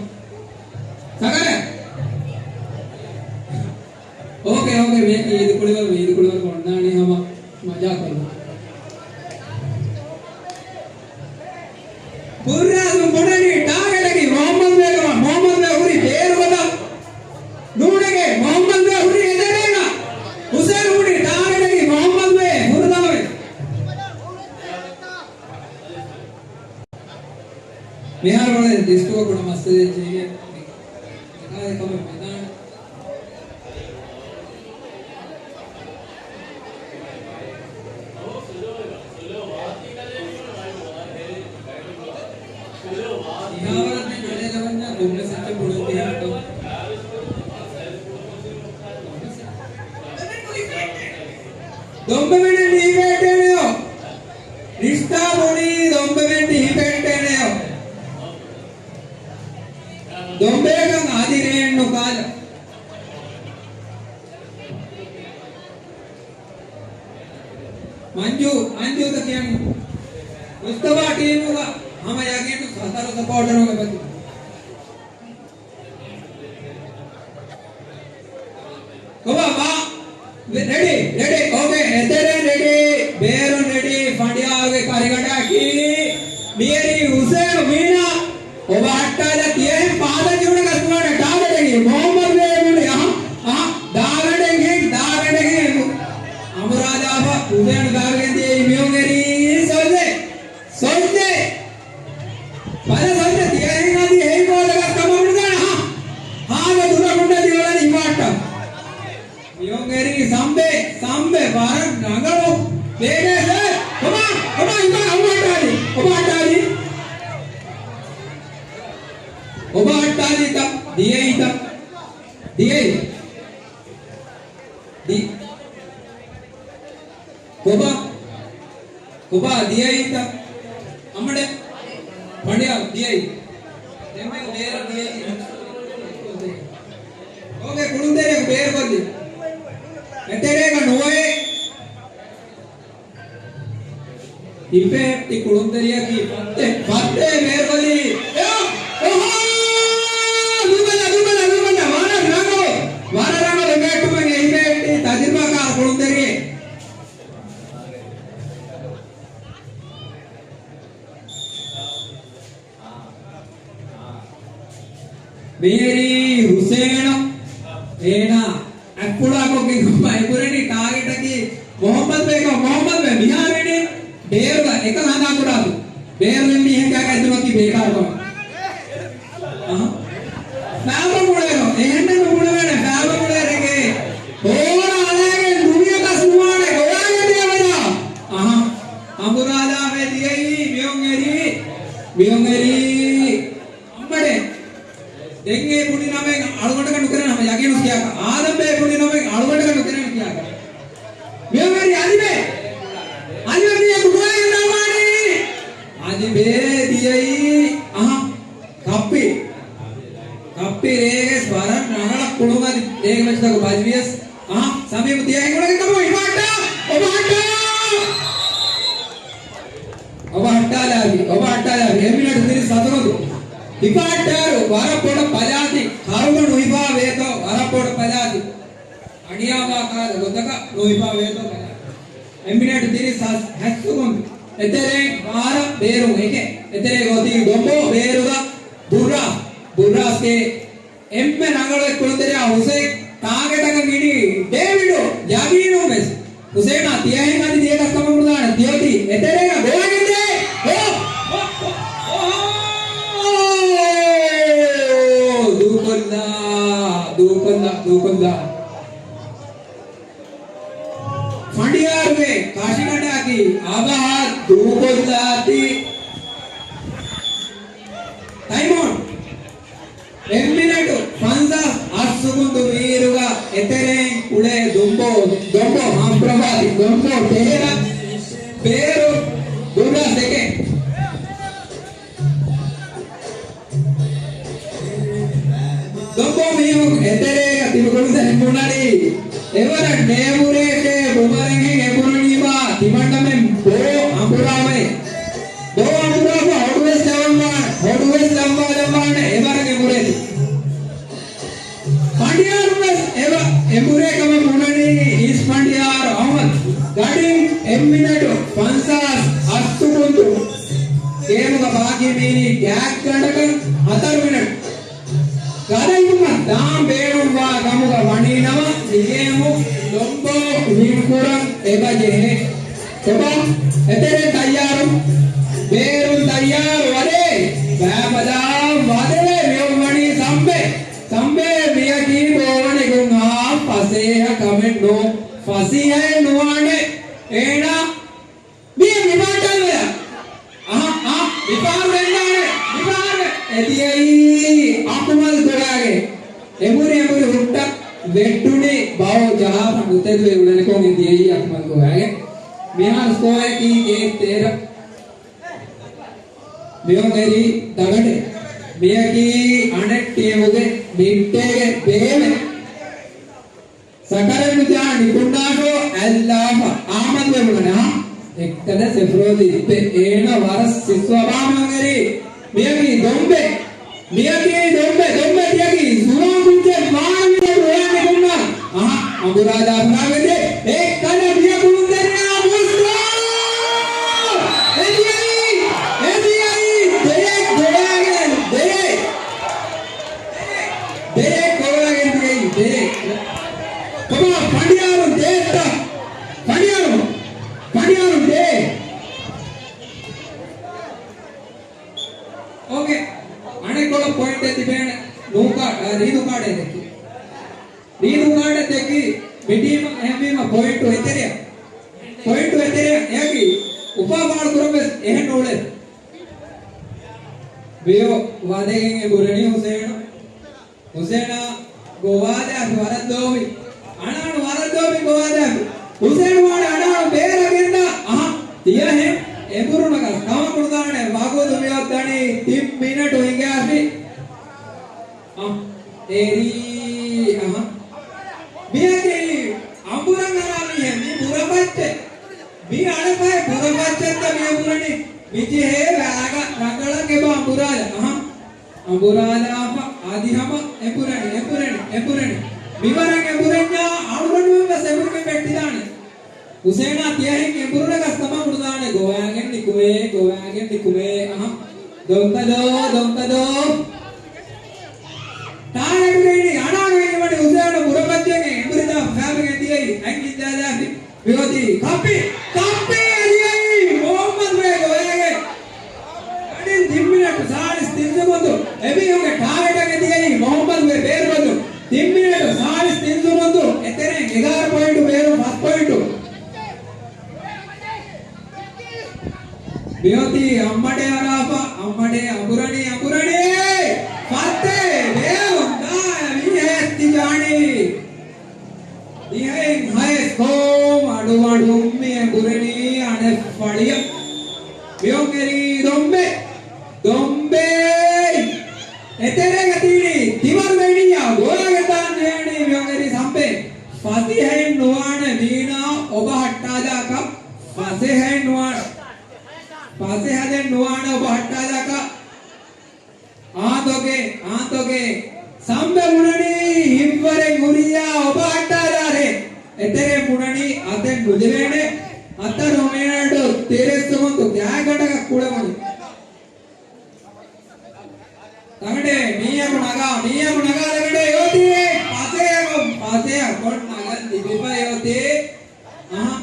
ސަގަރެ! އޯކޭ، އޯކޭ، މިއަކީ އީދު ކުޅިވަރު، އީދު ކުޅިވަރު އޮންނާނީ ހަމަ މަޖާކޮށްލަން. ފުރިހަމަ ބުނަނީ ޓާގެޓަކީ މުހައްމަދު ބޭގަމާ، މުހައްމަދު ބޭ ހުރީ ބޭރުގަދަ ނޫނެގޭ، މުހައްމަދު ބޭ ހުރީ އެތެރޭގަ، ހުސޭނު ބުނީ ޓާގެޓަކީ މުހައްމަދު ބޭ ހުރުދަމެ. މިހާރު ވަޅެ ލިސްޓުގަ ބުނަ މައްސަލައެއް ޖެހިގެން މި އެކާއެކަމެއް ވެދާނެ. އިހާވަރަށް ދެން އަޅޭލަވަންޏާ ދޮންބެ ސެއްޗެއް ބުނަން ދިޔަ އައްޑޮ. ދޮންބެމެން ނީވޭޓޭނެޔޯ. ރިޝްތާ ބުނީ ދޮންބެމެން ނީވޭޓޭނެޔޯ. ދޮންބޭކަން އަދި ރޭން ނުކާލަ. މަންޖޫ، މަންޖޫތަ ކިޔަނީ؟ މުސްތަފާ ޓީމުގަ ހަމަ ޔަގީނު ހަތަރު ސަޕޯޓަރުން އެބަތި. ކޮބާ މާ؟ ރެޑީ، ރެޑީ، އޯކޭ، އެތެރެން ރެޑީ، ބޭރުން ރެޑީ، ފަނޑިޔާގެ ކަރިގަނޑާކީ، މިޔަރީ ހުސޭނު މީނާ، އޮބާ ހައްޓާލާ ތިޔަހެން ފާދަ ޖޫނަކަސް ނުވާނެ ޓާގެޓެއް، މުހައްމަދު ބޭ ބުނި، އަހަ، އަހަ، ދާގަނޑެއް ހެން، ދާގަނޑެއް ހެން. އަމުރާލާފަ، ހުސޭނު ދާގަނޑެއް ދިޔައީ މިއޮން އެރީ، ސޮއްލެ، ސޮއްލެ. ބަލަ ސޮއްލެ ތިޔަހެން އަދި ހެއި ބޯލަކަށް ކަމަށް ނުދާނެ، އަހަ. ހާދަ ދުރަކުންނަ ދިވަޅަނި ހިފާއްޓަ. މިއޮން އެރީ ސަމްބެ، ސަމްބެ ވަރަށް ރަނގަޅު. ބޭބޭ ސަރ، ކޮބާ، ކޮބާ އިމާ އޮބާ ހައްޓާލީ، އޮބާ ހައްޓާލީ. އޮބާ ހައްޓާލީތަ، ދިޔައީތަ، ދިޔައީ. ދި-، ކޮބާ، ކޮބާ ދިޔައީތަ؟ އަމަޑެ. ފަނޑިޔާ ދިޔައީ. ދެންމެ ބޭރަށް ދިޔައީ. އޯކޭ، ކުޅުންތެރިޔަކު ބޭރު ކޮށްލި. އެތެރޭގަ ނުވައެއް. ހިފެހެއްޓި ކުޅުންތެރިޔަކީ ފައްތެ، ފައްތެ ބޭރު ކޮށްލި. އެއާ، އޮހޯ! ދުންބަލަ، ދުންބަލަ، ދުންބަލަ. ވަރަށް ރަނގަޅު. ވަރަށް ރަނގަޅު ބޭޓުމެއް ހިފެހެއްޓި ތަޖުރިބާކާރު ކުޅުންތެރިއެއް. މިޔަރީ ހުސޭނު އޭނާ އަތްޕުޅާކޮށްގެން ހުމަ އެކުރެނީ ޓާގެޓަކީ މުހައްމަދު ބޭކަށް. މުހައްމަދު ބޭ މިހާރު އިނީ ބޭރުގަ އެކަން ހަނދާން ކުރާތި. ބޭރު އިން މީހެއް ކާގަ އެދުމަކީ ބޭކާރު ކަމެއް. އަހަ. ފާބަ މުޅޭރޯ. އެހެންނެއް ނުބުނެވޭނެ. ފާބަ މުޅޭ ރެގޭ. ހޯރަ އަޅާގެން ނުވިޔަކަސް ނުވާނެ ގޮވާގެ ދޭވަދާ. އަހަ. އަނބުރާލާފައި ދިޔައީ މިއޮން އެރީ. މިއޮން އެރީ. އަނބަޑެ. ދެން އޭ ބުނި ނަމެއް އަޅުގަނޑަކަށް ނުކެރޭނެ ހަމަ ޔަގީނު ކިޔާކަށް. އާދަމް ބޭ ބުނި ނަމެއް އަޅުގަނޑަކަށް ނުކެރޭނެ ކިޔާކަށް. މިއޮން އެރީ އަލިބޭ. އަލިބޭ މިޔަ ދުބާއި ނަމާނީ. އަލިބޭ ދިޔައީ. އަހަ. ކައްޕި. ކައްޕި ރޭގެސް ވަރަށް ރަނގަޅަށް ކުޅުން އަދި ރޭގެ މެޗްތަކު ބަލިވިޔަސް. އާ، ސަމީމް ތިޔަ ހިނގުނަގެ ކަމު އޮބާ ހައްޓާ! އޮބާ ހައްޓާ! އޮބާ ހައްޓާލާބި، އޮބާ ހައްޓާލާބި. އެއް މިނެޓު ތިރީސް ހަތަރު. ހިފާއްޓާރު، ވަރަށް ބޮޑަށް ބަލާތި، ކަރުގަނޑު ހިފާ ވޭތޯ، ވަރަށް ބޮޑަށް ބަލާތި. އަނިޔާވާ ކާލަ ގޮތަކަށް ނުވިފާ ވޭތޯ ކަލާ. އެމްބިނޭޓް ތިރީސް ހަސް ހަސްކުރުން. އެތެރޭ ބާރަ ބޭރު އެކެ. އެތެރޭ ގޯތީ ޑޮމްބޯ ބޭރުގަ ބުއްރާ. ބުއްރާސްގެ އެންމެ ރަނގަޅު ކުޅުންތެރިޔާ ހުސެން ޓާގެޓަކަށް އިނީ ޑޭވިޑު ޔަގީނުން ވެސް. ހުސެނާ ތިޔަހެން އަދި ދިޔަ ކަސްޓަމަރު ދާނެ ތިޔޮތީ. އެތެރޭގަ ގޮވަގެންދޭ. އޯ! އޯ! ދޫކޮށްލާ. ދޫކޮށްލާ. ދޫކޮށްލާ. ފަނޑިޔާރުގެ ކާށިގަނޑާގެ އާބަހާ ދޫކޮށްލާތީ. ޓައިމް އައުޓް. އެއްމިނެޓު ފަންސާސް އަށް ސުކުންދު މީރުގަ އެތެރެއިން ކުޅޭ ދޮންބޯ، ދޮންބޯ ހާމްޕްރަވާދި، ދޮންބޯ ތޭރަ، ބޭރު، ބުރާ ސެކެންޑް. ދޮންބޯ މީހުން އެތެރޭގަ ތިބި ކުޅުންތެރިން ބުނަނީ، އެވަރަށް ނޭވުރޭކޭ ބުމަރެންގެ އެބުރުނީމާ ތިމަންނަމެން ބޯ އަނބުރާމައި. ބޯ އަނބުރާފަ ހޮޑުވެސް ލަވަންވާނެ، ހޮޑުވެސް ލައްވާލައްވާނެ އެވަރަށް އެބުރޭތި. ފަނޑިޔާރުވެސް އެވަ އެބުރޭ ކަމަށް ބުނަނީ އީސް ފަނޑިޔާރު އަހުމަދު. ގަޑިން އެއްމިނެޓު ފަންސާސް އަށް ސުކުންދު. ގޭމުގަ ބާކީ މީނީ ގާތްގަނޑަކަށް ހަތަރު މިނެޓު. ގަދައިމަ ދާން ބޭނުންވާ ގަމުގަ ވަނީނަމަ، މިގޭމު ލޮނބޯ ހިންކުރަން އެބަޖެހޭ. ކޮބާ؟ އެތެރެ ތައްޔާރު؟ ބޭރުން ތައްޔާރު ވަދޭ. ބައިބަލާ ވަދެވޭ މިއޮއްވަނީ ސަމްބެ. ސަމްބެ މިޔަކީ ބޯވަނެގުން އާ ފަސޭހަ ކަމެއް ނޫން. ފަސީހައެއް ނުވާނެ. އޭނާ މި މި ބާޓަލް ވެލަ. އަހަ، އަ، މިފާރު ވެންދާނެ، މިފާރު ވެ-، އެދިޔައީ އަކުމަލް ކޮބާގެ. އެނބުރި އެނބުރި ހުއްޓަ ވެއްޓުނީ ބައޯ ޖަހާފަ ނުތެދުވެ އުޅެނިކޮށް އެދިޔައީ އަކުމަލް ކޮބާގެ. މިހާރު ސްކޯއަކީ އޭ ތޭރަ. މިއޮން އެރީ ދަގަނޑެ. މިޔަކީ އަނެއް ޓީމުގެ މިއްޓޭގެ ބޭމެ. ސަކަރެއް ނުޖާ ނިކުންނާށޯ އައްލާފަ އާމަދުވެ ބުނަނެ، އާ، އެއްކަލަ ސެފްރޯލި އިއްބެ އޭނަ ވަރަށް ސިއްސު އަބާމެ އޮން އެރީ. މިޔަކީ ދޮންބެ. މިޔަކީ ދޮންބެ. ދޮންބެ ތިޔަކީ ޒުވާން ކުއްޖެއް ވާނެ މިޔަކު އެއާ ނިކުންނާ. އަހަ، އަނބުރާލާ ފަރާގެންދޭ. އެއްކަލަ މިޔަކު ދެރިޔާ މުސްކާ. އެދިޔައީ، އެދިޔައީ، ދެރެ، ދެރެ، ދެރެ. ދޭ ކޮބާގެން ދިޔައީ؟ ދޭ. ކޮބާ ފަނޑިޔާރުން ދޭތަ؟ ފަނޑިޔާރުން، ފަނޑިޔާރުން ދޭ. އޯކޭ. އަނެއްކޮޅަށް ޕޮއިންޓެއް ތިބޭނެ. ނޫކާ، އަ، ރީދޫ ކާޑެއް ދެއްކި. ރީދޫ ކާޑެއް ދެއްކި. މި ޓީމަށް އެހެންވީމަ ޕޮއިންޓު އެތެރެއަށް. ޕޮއިންޓު އެތެރެއަށް. އެއަކީ އުފާ ފާޅު ކުރަން ވެސް އެހެން ނޫޅޭ. ވިޔޯ ވަދެގެން އެ ބުރެނީ ހުސޭނު. ހުސޭނާ ގޮވާލާފި ވަރަށް ލޯބި. އަނާނު ވަރަށް ލޯބި ގޮވާލާފި. ހުސޭނު ވާނެ އަނާނު ބޭރަށް ގެންދާ. އަހަ، ތިޔަހެން އެބުރުނަކަސް ކަމަކުނުދާނެ ވަގުތު މިއޮއްދަނީ ތިން މިނެޓު ހިނގާފި. އަ، އެރީ، އަހަ. މިޔަކީ އަނބުރަން އަރާ މީހެއް. މީ ބުރަ ފައްޗެއް. މީ އަޅެފައި ބުރަ ފައްޗެއްތަ މި އަނބުރަނީ. މި ޖެހޭ ވައިގަ ރަނގަޅަށް އެބަ އަނބުރާލަ. އަހަ. އަނބުރާލާފަ އަދި ހަމަ އެނބުރަނީ، އެނބުރަނީ، އެނބުރަނީ. މިވަރަށް އެނބުރެންޏާ އަޅުގަނޑުމެން ވެސް އެނބުރިގެން ވެއްޓިދާނެ. ހުސޭނާ ތިޔަހެން އެނބުރުނަކަސް ކަމަކު ނުދާނެ. ގޮވާގެން ނިކުމޭ، ގޮވާގެން ނިކުމޭ. އަހަ. ދޮންކަލޯ، ދޮންކަލޯ. ޓާގެޓުގައި އަނާނު އެނގިވަނީ ހުސޭނު ބުރަފައްޗެއް އެނބުރިދާ ފައިބަގެ ދިޔައީ އަނގިއްލާލާފި. މިއޮތީ ކައްޕި، ކައްޕި އެދިޔައީ މުހައްމަދު ބޭ ގޮވާގެ. ގަޑިން ތިން މިނެޓު ސާޅީސް ތިން ސެކުންދު އެމީހުންގެ ޓާގެޓަށް އެދިޔައީ މުހައްމަދު ބޭ ބޭރުގަދު. ތިން މިނެޓު ސާޅީސް ތިން ސެކުންދު އެތެރެއިން އެގާރަ ޕޮއިންޓު ބޭރު ފަސް ޕޮއިންޓު. މިއޮތީ އަނބަޑޭ އަރާފަ، އަނބަޑޭ އަނބުރަނީ، އަނބުރަނީ. ފައްތޭ ބޭރުން ދާ މީހެއް ތިޖާނީ. ދިހައިން ހައެއް ކޯ އަޑު އަޑުން މި އެނބުރެނީ އަނެއް ފަޅިއަށް. މިއޮން އެރީ ދޮންބެ، ދޮންބެ. އެތެރޭގަ ތީނީ ތިމަރު ވެނިއްޔާ ގޯލާގެ ދާން ޖެހޭނީ މިއޮން އެރީ ސަމްބެ. ފަސޭހައެއް ނުވާނެ މީނާ އޮބަ ހައްޓާލާކަށް. ފަސޭހައެއް ނުވާނެ. ފަސޭހައެއް ނުވާނެ އޮބަ ހައްޓާލާކަށް. އާނދޮގެ، އާނދޮގެ. ސަމްބެ ބުނަނީ ހިތްވަރެއް ހުރިއްޔާ އޮބަ ހައްޓާލާރޭ. އެތެރެ ބުނަނީ އަތެއް ނުލިބޭނެ. ހަތަރު މިނެޓު ތިރީސް ސެކަންޑު ގާތްގަނޑަކަށް ކުޅެވުނު. ތަނގަޑޭ، މީހަކު ނަގާ، މީހަކު ނަގާ ތަނގަޑޭ އޮތީ. ޕަސޭ ކޮށް، ޕަސޭ ކޮށް ނަގަން ލިބިފައި އޮތީ. އަހަ،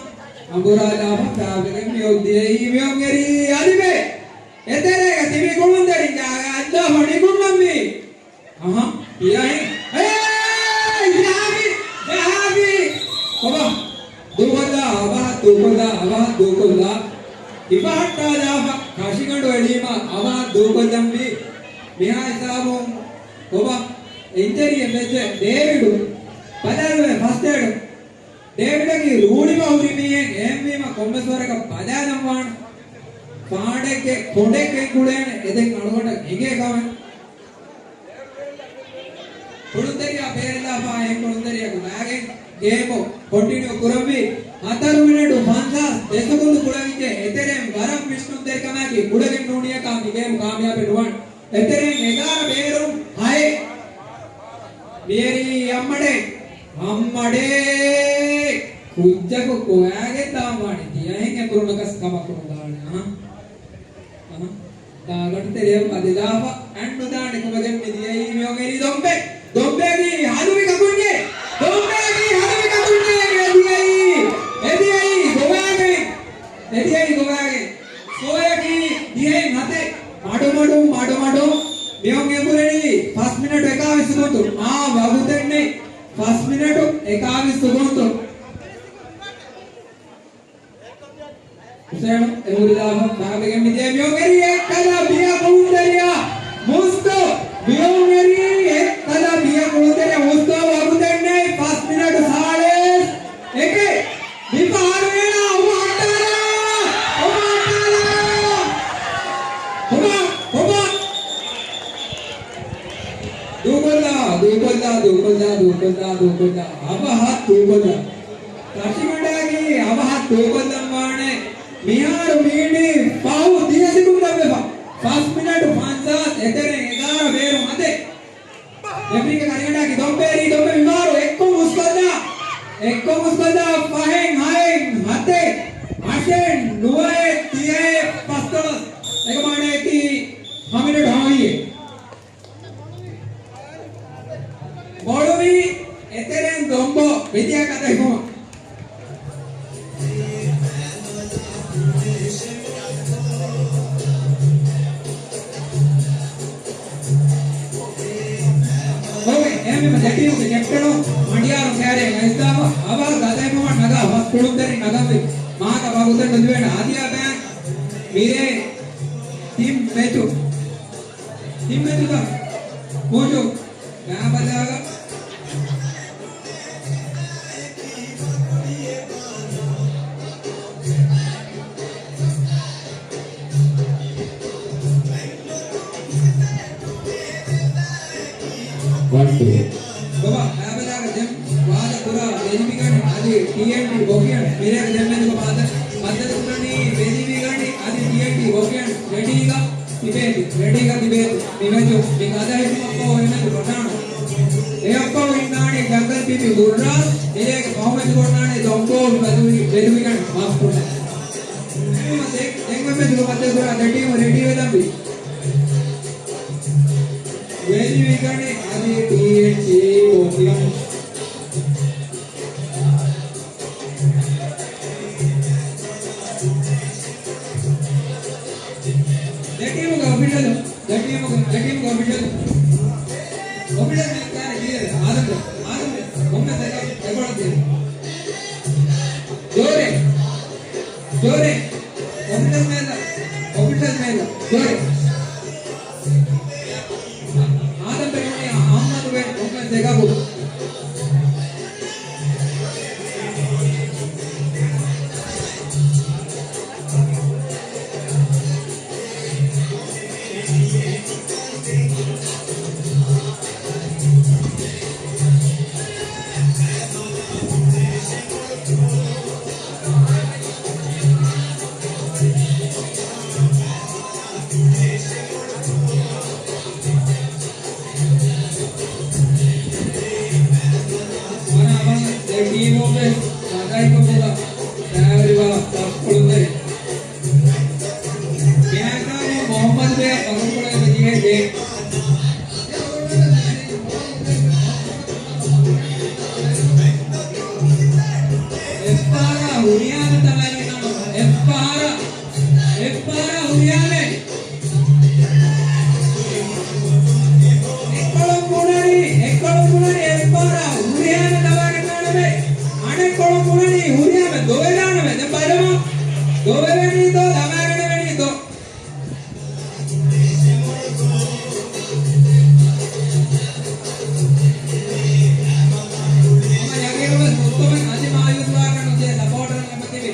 އަނބުރާލާފަ ތާބެގެން މި އޮއްދިޔައީ، މިއޮން އެރީ އަލިބެ. އެތެރޭގަ ތިބި ކުޅުންތެރިން ޖާގަ އައްލާފަ ނިކުންނަންވީ. އަހަ، ތިޔަހެން. އޭ، ޖަހާފި، ޖަހާފި. ކޮބާ؟ ދޫކޮށްލާ، އަވަހަށް ދޫކޮށްލާ، އަވަހަށް ދޫކޮށްލާ. ހިފަހައްޓާލާފަ، ކަށިގަނޑު އެޅީމަ، އަވަހަށް ދޫކޮށްލަންވީ. މިހާ ހިސާބުން، ކޮބާ؟ އިންޖަރީއެއް ވެއްޖެ ޑޭވިޑު. ބަލާލުވެ ފަސްޓް އޭޑު. ޑޭވިޑަކީ ރޫޅި ބަހުރި މީހެއް، އެހެންވީމަ ކޮންމެސް ވަރަކަށް ބަލާލަން ވާނެ. ފާޑެއްގެ ކޮނޑެއްގެ ގުޅޭނެ އެދެން އަޅުގަނޑަށް އެނގޭ ކަމެއް. ކުޅުންތެރިޔާ ބޭރަށްލާފަ އެހެން ކުޅުންތެރިޔާގެ ވާގެން ގޭމު ކޮންޓިނިއު ކުރަންވީ. ހަތަރު މިނެޓު ފަންސާސް ދެ ސެކަންޑު ކުޅެވިއްޖެ އެތެރެއިން ވަރަށް ވިސްނުންތެރިކަމާއެކީ ކުޅެގެން ނޫނިއްޔާ މި ގޭމު ކާމިޔާބެއް ނުވާނެ. އެތެރެއިން އެގާރަ ބޭރުން ހައެއް. މިއެރީ އައްމަޑޭ. އައްމަޑޭ. ކުއްޖަކު ކޮވާގެން ދާންވާނެ. ތިޔަހެން އެކުރުނަކަސް ކަމަކު ނުދާނެ. އަހަ. އަހަ. ތާގަނޑު ތެރެއަށް ބަދިލާފަ. އަންނުދާނެ ކުމެގެން މި ދިޔައީ މިއޮން އެރީ ދޮންބެ. ދޮންބެއަކީ ހަލުވި ކަކުންޏޭ. ދޮންބެއަކީ ހަލުވި ކަކުންޏޭ މި ދިޔައީ. އެ ދިޔައީ ގޮވާގެން. އެ ދިޔައީ ގޮވާގެން. ސޯޔަކީ ދިހައިން ހަތެއް. މަޑުމަޑުން، މަޑުމަޑުން. މިއޮން އެނބުރެނީ ފަސް މިނެޓު އެކާވީސް ސެކަންޑު. މާ ވަގުތެއް ނެތް. ފަސް މިނެޓު އެކާވީސް ސެކަންޑު. ހުސޭނު އެނބުރިލާފަ ތާގަގެން މިދިޔަ މިއޮން އެރީ އެއްކަލަ ބިޔަ ކުޅުންތެރިޔާ މުސްތޯ. މިއޮން އެރީ އެއްކަލަ ބިޔަ ކުޅުންތެރިޔާ މުސްތޯ ވަގުތެއް ނެތް. ފަސް މިނެޓު ސާޅީސް އެކެއް. މިފަހަރު އޭނާ އޮބާ ހައްޓާލާ! އޮބާ ހައްޓާލާ! އޮބާ! އޮބާ! ދޫކޮށްލާ، ދޫކޮށްލާ، ދޫކޮށްލާ، ދޫކޮށްލާ، ދޫކޮށްލާ. އަވަހަށް ދޫކޮށްލާ. ކަށިގަނޑާގެ އަވަހަށް ދޫކޮށްލަން ވާނެ. މިހާރު މީނީ ފަހު ދިހަ ސެކަންޑް ވެފަ. ފަސް މިނެޓު ފަންސާސް އެތެރެ އެގާރަ ބޭރު މަތެ. ރެފްރީގެ ކަށިގަނޑާގެ ދޮންބެ އެރީ ދޮންބެ މިފަހަރު އެއްކޮށް ހުސްކޮށްލާ. އެއްކޮށް ހުސްކޮށްލާ ފަހެއް ހައެއް ހަތެއް އަށެއް ނުވައެއް ތިޔައެއް ފަސްދޮޅަސް. އޭގެ މާނައަކީ ހަ މިނެޓު ހަވީއެއް. ބޮޑުވީ އެތެރެން ދޮންބޯ ވެދިޔާ ކަތައިފުމަށް. އޮވެ، އެހެންވީމަ ދެޓީމުގެ ކެޕްޓަނު މަނޑިޔާރު ކައިރިއަށް އައިސްދާފަ، އަވަހަށް ކަތައިފުމަށް ނަގާ ފަސް ކުޅުންތެރިން ނަގަންވީ. މާކަ ވަގުތެއް ނުލިބޭނެ އާދިޔާ ބޭން މިރޭ ތިން މެޗު. ތިން މެޗުގަ ކުޖު ގާބަލާގަ ވަން ޓޫ. ބަބާ، ގާބަލާގަ ދެން ވާދަ ކުރާ ވެލިވިގަން އަދި ޓީއެންޑީ ބޮކިޔަން މިރޭގަ ދެންމެދުގަ ބާދަ ބައްދަލުކުރަނީ ވެލިވިގަނޑި އަދި ޓީއެންޑީ ބޮކިޔަން ރެޑީގަ ތިބޭތި، ރެޑީގަ ތިބޭތި. މި މެޗު މި ގަދަ ހިފުމަށްފަހު އެމެދު ރޮޓާނު. އެއަށްފަހު އިންނާނީ ޖަންގަލް ބީބީ ހުއްރާސް. މިރޭގެ ފަހު މެޗު ކޮށްނާނީ ދޮންބޯ ވެލިވި، ވެލިވިގަނޑި މަސްކުޑަ. ދެން، ދެން އެމެދުގަ ބައްދަލުކުރާ ދެ ޓީމު ރެޑީ ވެލަނބި. ވެލިވިގަނޑި އަދި ޓީއެންޑީ ބޮކިޔަން. ދެ ޓީމުގެ އޮފިޝަލު، ދެ ޓީމުގެ، ދެ ޓީމުގެ އޮފިޝަލު. އޮފިޝަލް މެން ކާރި ކިޔޭ؟ އާދަމް، އާދަމް، ކޮންމެ ސައިޑަށް އެބޮޅަ ތިޔޭ. ޖޯރޭ، ޖޯރޭ. އޮފިޝަލް މެން، އޮފިޝަލް މެން، ޖޯރޭ. އާދަމް ބެނުނީ އަހްމަދުގެ ކޮންމެ ސައިޑަކު. ފައިވެރިވާ ފަސް ކުޅުންތެރި. މިހާތާ މުހައްމަދު ބޭ ފަސް ކުޅުންތެރި ޖެހޭ. އެއްފަހަރާ ހުރިހާ ތަމަންނާ، އެއްފަހަރާ، އެއްފަހަރާ ހުރިހާ. އެއްކޮޅުން ބުނަނީ، އެއްކޮޅުން ބުނަނީ އެއްފަހަރާ ހުރިހާ ދަވާގަންނާނަމޭ. އަނެއްކޮޅުން ބުނަނީ ހުރިހާ ދޮވެލާނަމޭ. ދެން ބަލަމާ. ދޮވެވެނީތޯ، ދަމާގަނެވެނީތޯ. ހަމަ ޔަގީނުވެސް މުއްތަމަން އަދި މާޔޫސްވާކަށް ނުޖެހޭ ސަޕޯޓަރުން އެބަތިބި.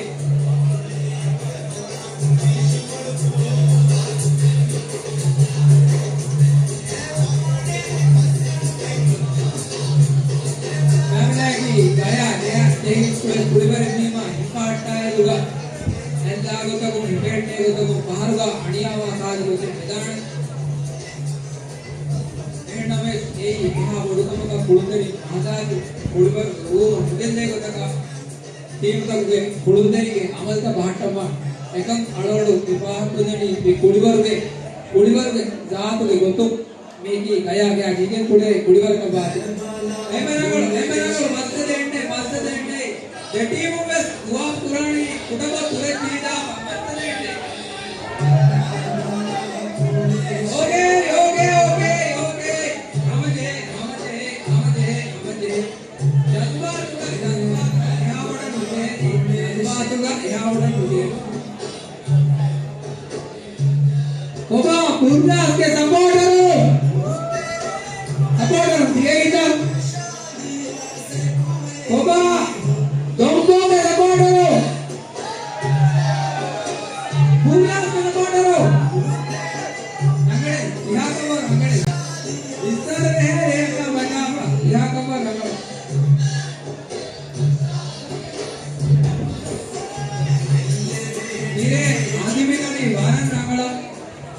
ފެމިލީގެ ގަޔާ ގެޔަށް ޖެހި ކުޅިވަރެއް ވީމާ ހިފާއްޓާއިރުގަ އެއްލާ ގޮތަކުން ހިފެހެއްޓޭ ގޮތަކުން ފަހަރުގަ އަނިޔާވާ ކާލު ގޮތެއް ވެދާނެ. އެހެންނަމަވެސް އެއީ އެހާ ބޮޑު ކަމަކަށް ކުޅުންތެރިން އާދާތު ކުޅިވަރުގެ ރޫހު ނުގެއްލޭ ގޮތަކަށް ޓީމްތަކުގެ ކުޅުންތެރިންގެ އަމަލުތައް ބަހައްޓަންވާނެ. އެކަން އަޅުގަނޑު މި ފާހަގަކުރަނީ މި ކުޅިވަރުގެ، ކުޅިވަރުގެ ޒާތުގެ ގޮތުން. މީކީ ގަޔާގެ ޖީގެން ކުޅޭ ކުޅިވަރަކަށް ވާތީ. އެންމެ ރަނގަޅު، އެންމެ ރަނގަޅު، މައްސަލައެއް ނެތް، މައްސަލައެއް ނެތް. ދެ ޓީމުން ވެސް ދުވާ ކުރާނީ ކުޑަކޮށް ތުރެއް ޖީދާފަ، މައްސަލައެއް ނެތް. އޯކޭ، އޯކޭ، އޯކޭ، އޯކޭ. ހަމަޖެހޭ، ހަމަޖެހޭ، ހަމަޖެހޭ، ހަމަޖެހޭ. ޖަޒްބާތުގަ، ޖަޒްބާތުގަ އެހާވަޑަށް ނުޖެހޭ. ޖަޒްބާތުގަ އެހާވަޑަށް ނުޖެހޭ. ކޮބާ ފުރްނާސްގެ ސަޕޯޓަރު؟ ސަޕޯޓަރު ދިޔައީތަ؟ ކޮބާ ދޮންބޯގެ ސަޕޯޓަރު؟ ފުރްނާސްގެ ސަޕޯޓަރު؟ ރަނގަޅޭ، އެހާކަން ވަރަށް ރަނގަޅޭ. ވިއްސާލަ ބެހޭ ރޭކަށް ބަލާފަ، އެހާކަން ވަރަށް ރަނގަޅު. މިރޭ އަދި މިދަނީ ވަރަށް ރަނގަޅަށް،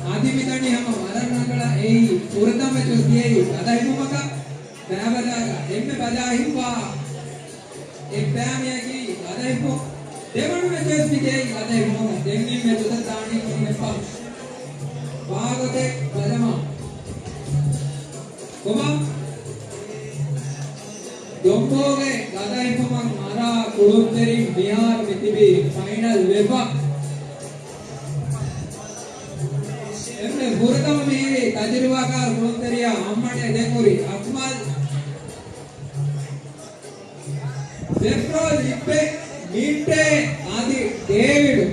އަދި މިދަނީ ހަމަ ވަރަށް ރަނގަޅަށް. އެއީ ފުރަތަމަ މެޗު ދިޔައީ ގަދަ ހިފުމަކަށް. ބައިބަލާގަ އެންމެ ބަލާ ހިފާ އެއްބައިމީހަކީ ގަދަ ހިފުން. ދެވަނަ މެޗުވެސް މި ދިޔައީ ގަދަ ހިފުމަކަށް. ދެން މި މެޗުތައް ދާނީ ކީއްވެފަ؟ ވާގޮތެއް ބަލަމާ. ކޮބާ؟ ދޮންބޯގެ ގަދަ ހިފުމަށް އަރާ ކުޅުންތެރިން މިހާރު މިތިބީ ފައިނަލް ވެފަ. އެންމެ ފުރަތަމަ މިހިރީ ތަޖުރިބާކާރު ކުޅުންތެރިޔާ އައްމަނޭ، ދެން ހުރި އަކްމަލް، ސެފްރޯޒް އިއްބެ، މިއްޓޭ އަދި ޑޭވިޑު.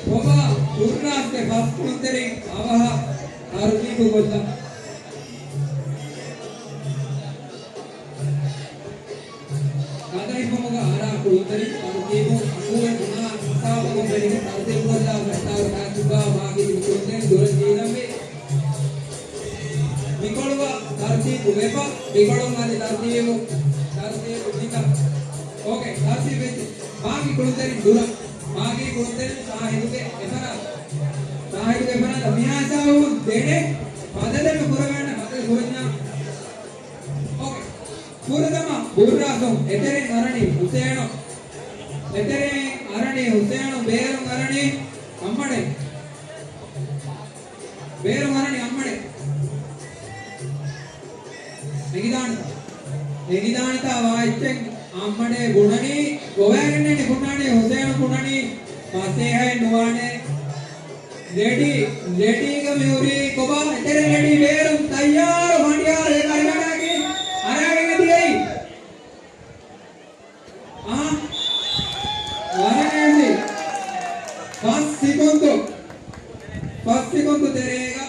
ކޮބާ ފުރްނާސްގެ ފަސް ކުޅުންތެރިން އަވަހަށް ތަރުތީބު ކޮށްލަން. ގަދަ ހިފުމުގަ އަރާ ކުޅުންތެރިން ތަރުތީބު އަގުގެ ބުނާ ހިސާބަކުން ވެރިގެން ތަރުތީބު ކޮށްލާ ފައްޓާރު މާތުގާ ވާގި ކުޅުންތެރިން ދުރަށް ޖީލަންވީ. މިކޮޅުގަ ތަރުތީބު ވެފަ، މިކޮޅުން އަދި ތަރުތީބު، ތަރުތީބު ނިކަ. އޯކޭ، ތަރުތީބު ވެއްޖެ. ބާގީ ކުޅުންތެރިން ދުރަށް. ބާގީ ކުޅުންތެރިން ސާހިދުގެ އެފަރާތަށް. ސާހިދުގެ އެފަރާތަށް. މިހާ ހިސާބުން ދެނެ ބަދަލެއް ނުކުރެވޭނެ ބަދަލު ކުރަންޏާ. އޯކޭ. ފުރަތަމަ ބުއްރާސުން އެތެރެއިން އަރަނީ ހުސޭނު. އެތެރެއިން އަރަނީ ހުސޭނު، ބޭރުން އަރަނީ އައްމަނޭ. ބޭރު މަރަނީ އައްމަނޭ. އެނގިދާނެތަ؟ އެނގިދާނެތާ ވާ އެއްޗެއް އައްމަނޭ ބުނަނީ، ގޮވައިގެންނޭނެ ބުނާނެ، ހުސޭނު ބުނަނީ، ފަސޭހައެއް ނުވާނެ. ރެޑީ، ރެޑީގަ މިހުރީ ކޮބާ؟ އެތެރެ ރެޑީ، ބޭރުން ތައްޔާރު، ފަނޑިޔާރު، އެ ކަރިގަނޑާގެ އަރާގެން އެދިޔައީ. އާ، ވަރަށް އޭޒީ. ފަސް ސިކުންތު، ފަސް ސިކުންތު ތެރޭގަ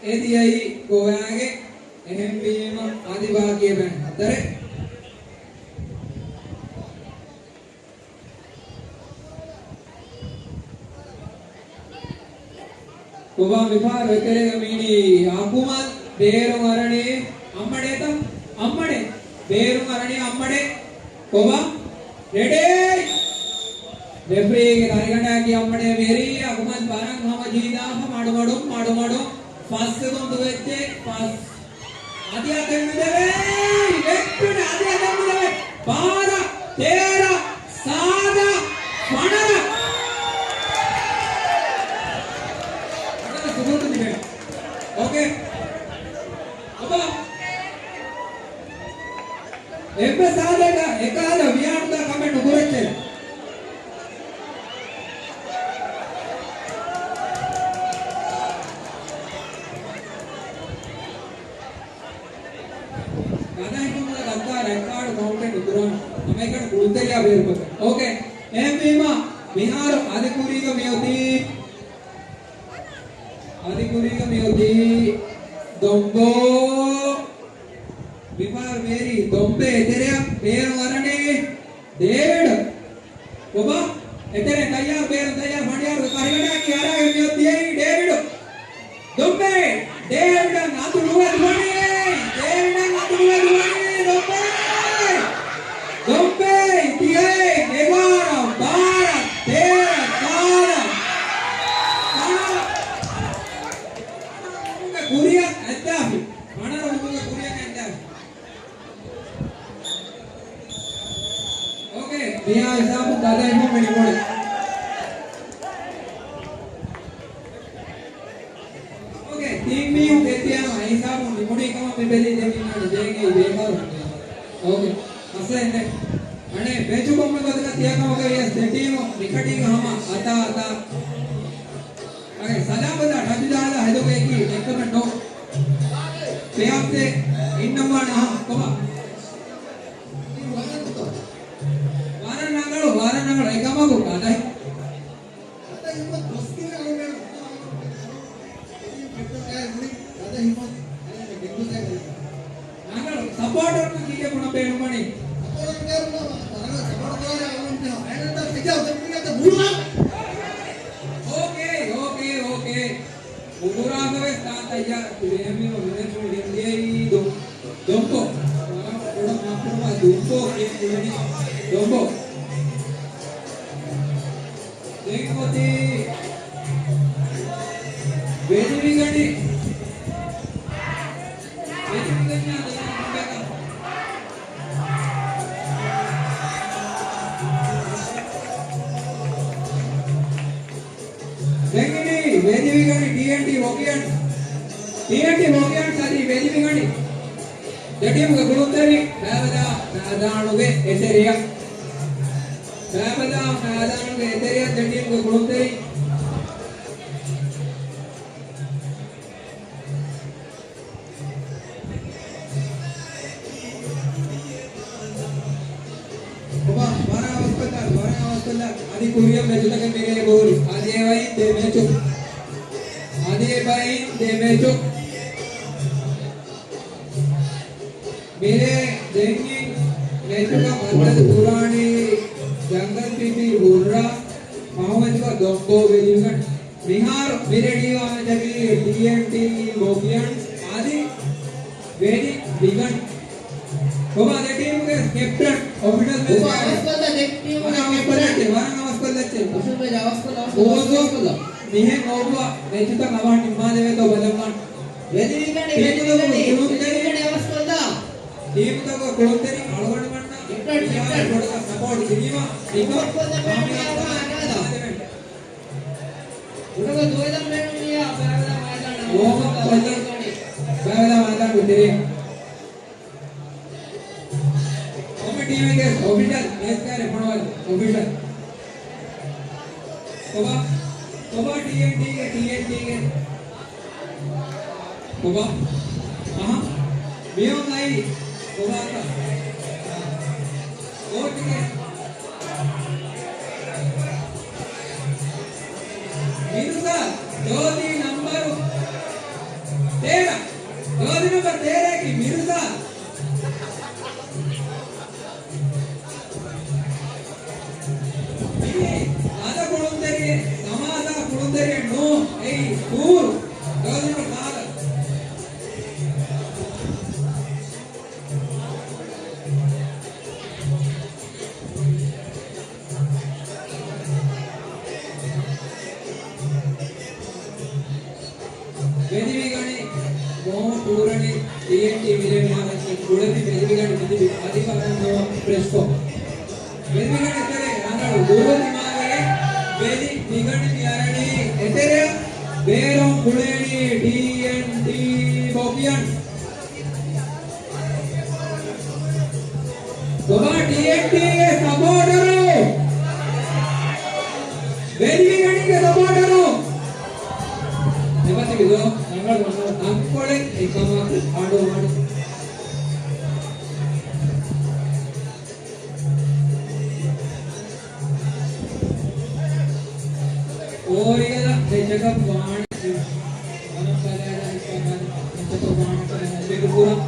އެދިޔައީ ގޮވާގެ. އެހެންވީމަ އަދި ބާކީ އެބައިން ހަތަރެއް. ކޮބާ މިފަހަރު އެތެރޭގަ މީނީ އަކުމަލް، ބޭރުން އަރަނީ އައްމަނޭތަ؟ އައްމަނޭ. ބޭރުން އަރަނީ އައްމަނޭ. ކޮބާ؟ ރެޑީ! ރެފްރީގެ ކަރިގަނޑާގެ އައްމަނޭ ވެރީ، އަކުމަލް ވަރަށް ހަމަޖީލާފަ، މަޑުމަޑުން، މަޑުމަޑުން، ފަސް ސިކުންތު ވެއްޖެ، ފަސް. އަދި އަތެއް ނުދެވޭ! ވެއްޓުނެ، އަދި އަތެއް ނުދެވޭ! ބާރަ! ތޭރަ، ސާދަ، ފަނަރަ. ފަނަރަ ސުކޫނު ތިބޭ. އޯކޭ. އެއްވެސް ސާދައަކަށް އެކަހަލަ ވިޔާނުދާ ކަމެއް ނުކުރައްޗޭ. ގަދަ ހިފުމުގަ ގައްދާ ރެޑް ކާޑު ކައުންޓެއް ނުކުރަން. ހަމައެކަނި ކުޅުންތެރިޔާ ބޭރުކޮށް. އޯކޭ. އެހެންވީމަ، މިހާރު އަދި ކުރީގަ މިއޮތީ، އަދި ކުރީގަ މިއޮތީ ދޮންބޯ. މިފަހަރު ބޭރީ ދޮންބެ އެތެރެއަށް ބޭރު އަރަނީ ޑޭވިޑް. ކޮބާ؟ އެތެރެ ތައްޔާރު، ބޭރު ތައްޔާރު، ފަނޑިޔާރުގެ ކަހިގަނޑާއަކީ އަރާގެން މިއޮތީ ޑޭވިޑް. ދޮންބެ! ޑޭވިޑަށް އަތު ނުވެ ދުވަނީ! ޑޭވިޑަށް އަތު ނުވެ ދުވަނީ! ދޮންބެ! ދޮންބެ! ތިހައެއް، އެގާރަ، ބާރަ، ތޭރަ، ސާދަ! ކުރިއަށް އައްދާފި. ފަނަރަ އުނދުގެ ކުރިއަކަށް އެއްލާފި. އޯކޭ، މިއާ ހިސާބުން ގަދަ ހިފުން މި ނިމުނީ. އޯކޭ، ތިން މީހުން ގެއްލިޔާމަ ހިސާބުން ނިމުނީ ކަމަށް މި ބެލީ ދެން މި ދޭން އެއީ ބޭކާރު. އޯކޭ، އަސްލެން ދެ. އަނެއް ބެންޗު ކޮންމެ ގޮތަކަށް ތިޔަ ކަމަކަށް ވިޔަސް ދެ ޓީމު މިކަޓީގަ ހަމަ އަތާ އަތާ. އަގެ ސަލާމަތާ ޓަޗު ދާލާ ހެދުގައިކީ އެއްކަމެއް ނޯ. ޕްލޭއޮފްތެ އިންނަންވާނެ އަހަން ކޮބާ؟ ވާރަން ރަނގަޅު، ވާރަން ރަނގަޅު އެކަމަކު ގަދަ. ރަނގަޅު ސަޕޯޓަރުން ކީކޭ ބުނަން ބޭނުންވަނީ؟ އޯކޭ، އޯކޭ، އޯކޭ. އުގުރާގަވެސް ތާ ތައްޔާރަށް ތިބޭ މީހުން މިނެޓު ގެންދިޔައީ ދޮ-، ދޮންބޯ. ވަރަށް ބޮޑަށް މައްފުރުމާ ދޮންބޯ ކިޔަން ދޮންބޯ. ދެން އޮތީ ވެލިވިގަނޑި. ވެލިވިގަންޏާ ދެން ކޮންބޭކަށް. ދެން އިނީ ވެލިވިގަނޑި ޓީއެންޑީ ވޮކިޔަން. ޓީއެންޑީ ވޮކިޔަން އަދި ވެލިވިގަނޑި. ދެ ޓީމުގެ ކުޅުންތެރި ބައިވެލާ މައިދާނުގެ އެތެރެއަށް. ބައިވެލާ މައިދާނުގެ އެތެރެއަށް ދެ ޓީމުގެ ކުޅުންތެރި. ކޮބާ، ވަރަށް އަވަސްކޮށްލާ، ވަރަށް އަވަސްކޮށްލާ. އަދި ކުރިއަށް މެޗުތަކެއް މިރޭ ބޯރި. އަދި އެބައިން ދެ މެޗު. އަދި އެބައިން ދެ މެޗު. މިރޭ ދެން މެޗުގަ ބައްދަލު ކުރާނީ ޖަންގަލް ޕީޕީ ހުއްރާ، ފަހު މެޗުގަ ދޮންބޯ ވެލިވިގަނޑި. މިހާރު މިރޭ ޑީ ވާ މެޗަކީ ޓީއެންޑީ ވޮކިޔަން އަދި ވެލިވިގަނޑި. ކޮބާ ދެ ޓީމުގެ ކެޕްޓަން އޮފިޝަލް މެޗް ކޮބާ ކެޕްޓަން؟ ވަރަށް އަވަސްކޮށްލައްޗޭ، ވަރަށް އަވަސްކޮށްލައްޗޭ. އޮފިޝަލް މެޗް އަވަސްކޮށްލާ، އޮފިޝަލް މެޗް އަވަސްކޮށްލާ. މިހެން އޮއްވާ މެޗުތައް އަވަހަށް ނިންމާލެވޭތޯ ބަލަންވާން. ވެލިވިގަނޑި، ޓީމުތަކުގެ ކުޅުންތެރިން އަޅުގަނޑުމެންނަށް ކެޕްޓަން، ކެޕްޓަން. ބޮޑަށް ސަޕޯޓް ދިނީމަ، އެކަން ކާމިޔާބު ކޮށްލަން ބޭނުންވޭ. ކުޑަކޮށް ދުވެލަން ބޭނުންވިއްޔާ ބައިވެލާ މައިދާނަށް. ވޯމް އަޕް ކޮށްލަން. ބައިވެލާ މައިދާނަށް ތެރެއަށް. ކޮމިޓީގެ އޮފިޝަލް މެޗް ކާރި ފޮނުވަލު އޮފިޝަލް. ކޮބާ، ކޮބާ ޓީއެންޑީގެ، ޓީއެންޑީގެ. ކޮބާ؟ އަހަ. މިއޮން އައި ކޮބާތަ؟ ކޯޗުގެ މިރުޒާ، ޖޯދީ ނަންބަރު ތޭރަ. ޖޯދީ ނަންބަރު ތޭރައަކީ މިރުޒާ. މިއީ އަދަ ކުޅުންތެރިއެއް، ސަމާލާ ކުޅުންތެރިއެއް ނޫން. އެއީ ސޫރު. ޖޯދީ ނަންބަރު ބާރަ. ވެލިވިގަނޑި މޮހޮ ކޫރަނި ޓީއެންޓީ މިރޭ މާލަކީ ކުޅެފި ވެލިވިގަނޑި މިލިބި އަދި ފަރަން ނޯ ޕްރެސްކޯ. ވެލިމިގަނޑު އެތެރެ ރަނގަޅު ދުރު ދިމާވެގެން ވެލި މިގަނޑި މި އަރަނީ އެތެރެއަށް ބޭރުން ކުޅޭނީ ޓީއެންޓީ ބޮކިޔަން. ކޮބާ ޓީއެންޓީގެ ސަޕޯޓަރު؟ ވެލިމިގަނޑީގެ ސަޕޯޓަރު؟ އެބަތިބި ދޯ؟ ރަނގަޅު ރަނގަޅު ތަންކޮޅެއް އެކަމަކު އަޑު އަޑު. އޯރިއަލަށް އެއްޗަކަށް ވާނެ. ވަރަށް ބަލާލާ އެއްޗަކަށް ވާނެ. އެއްޗަކު ކުރަން.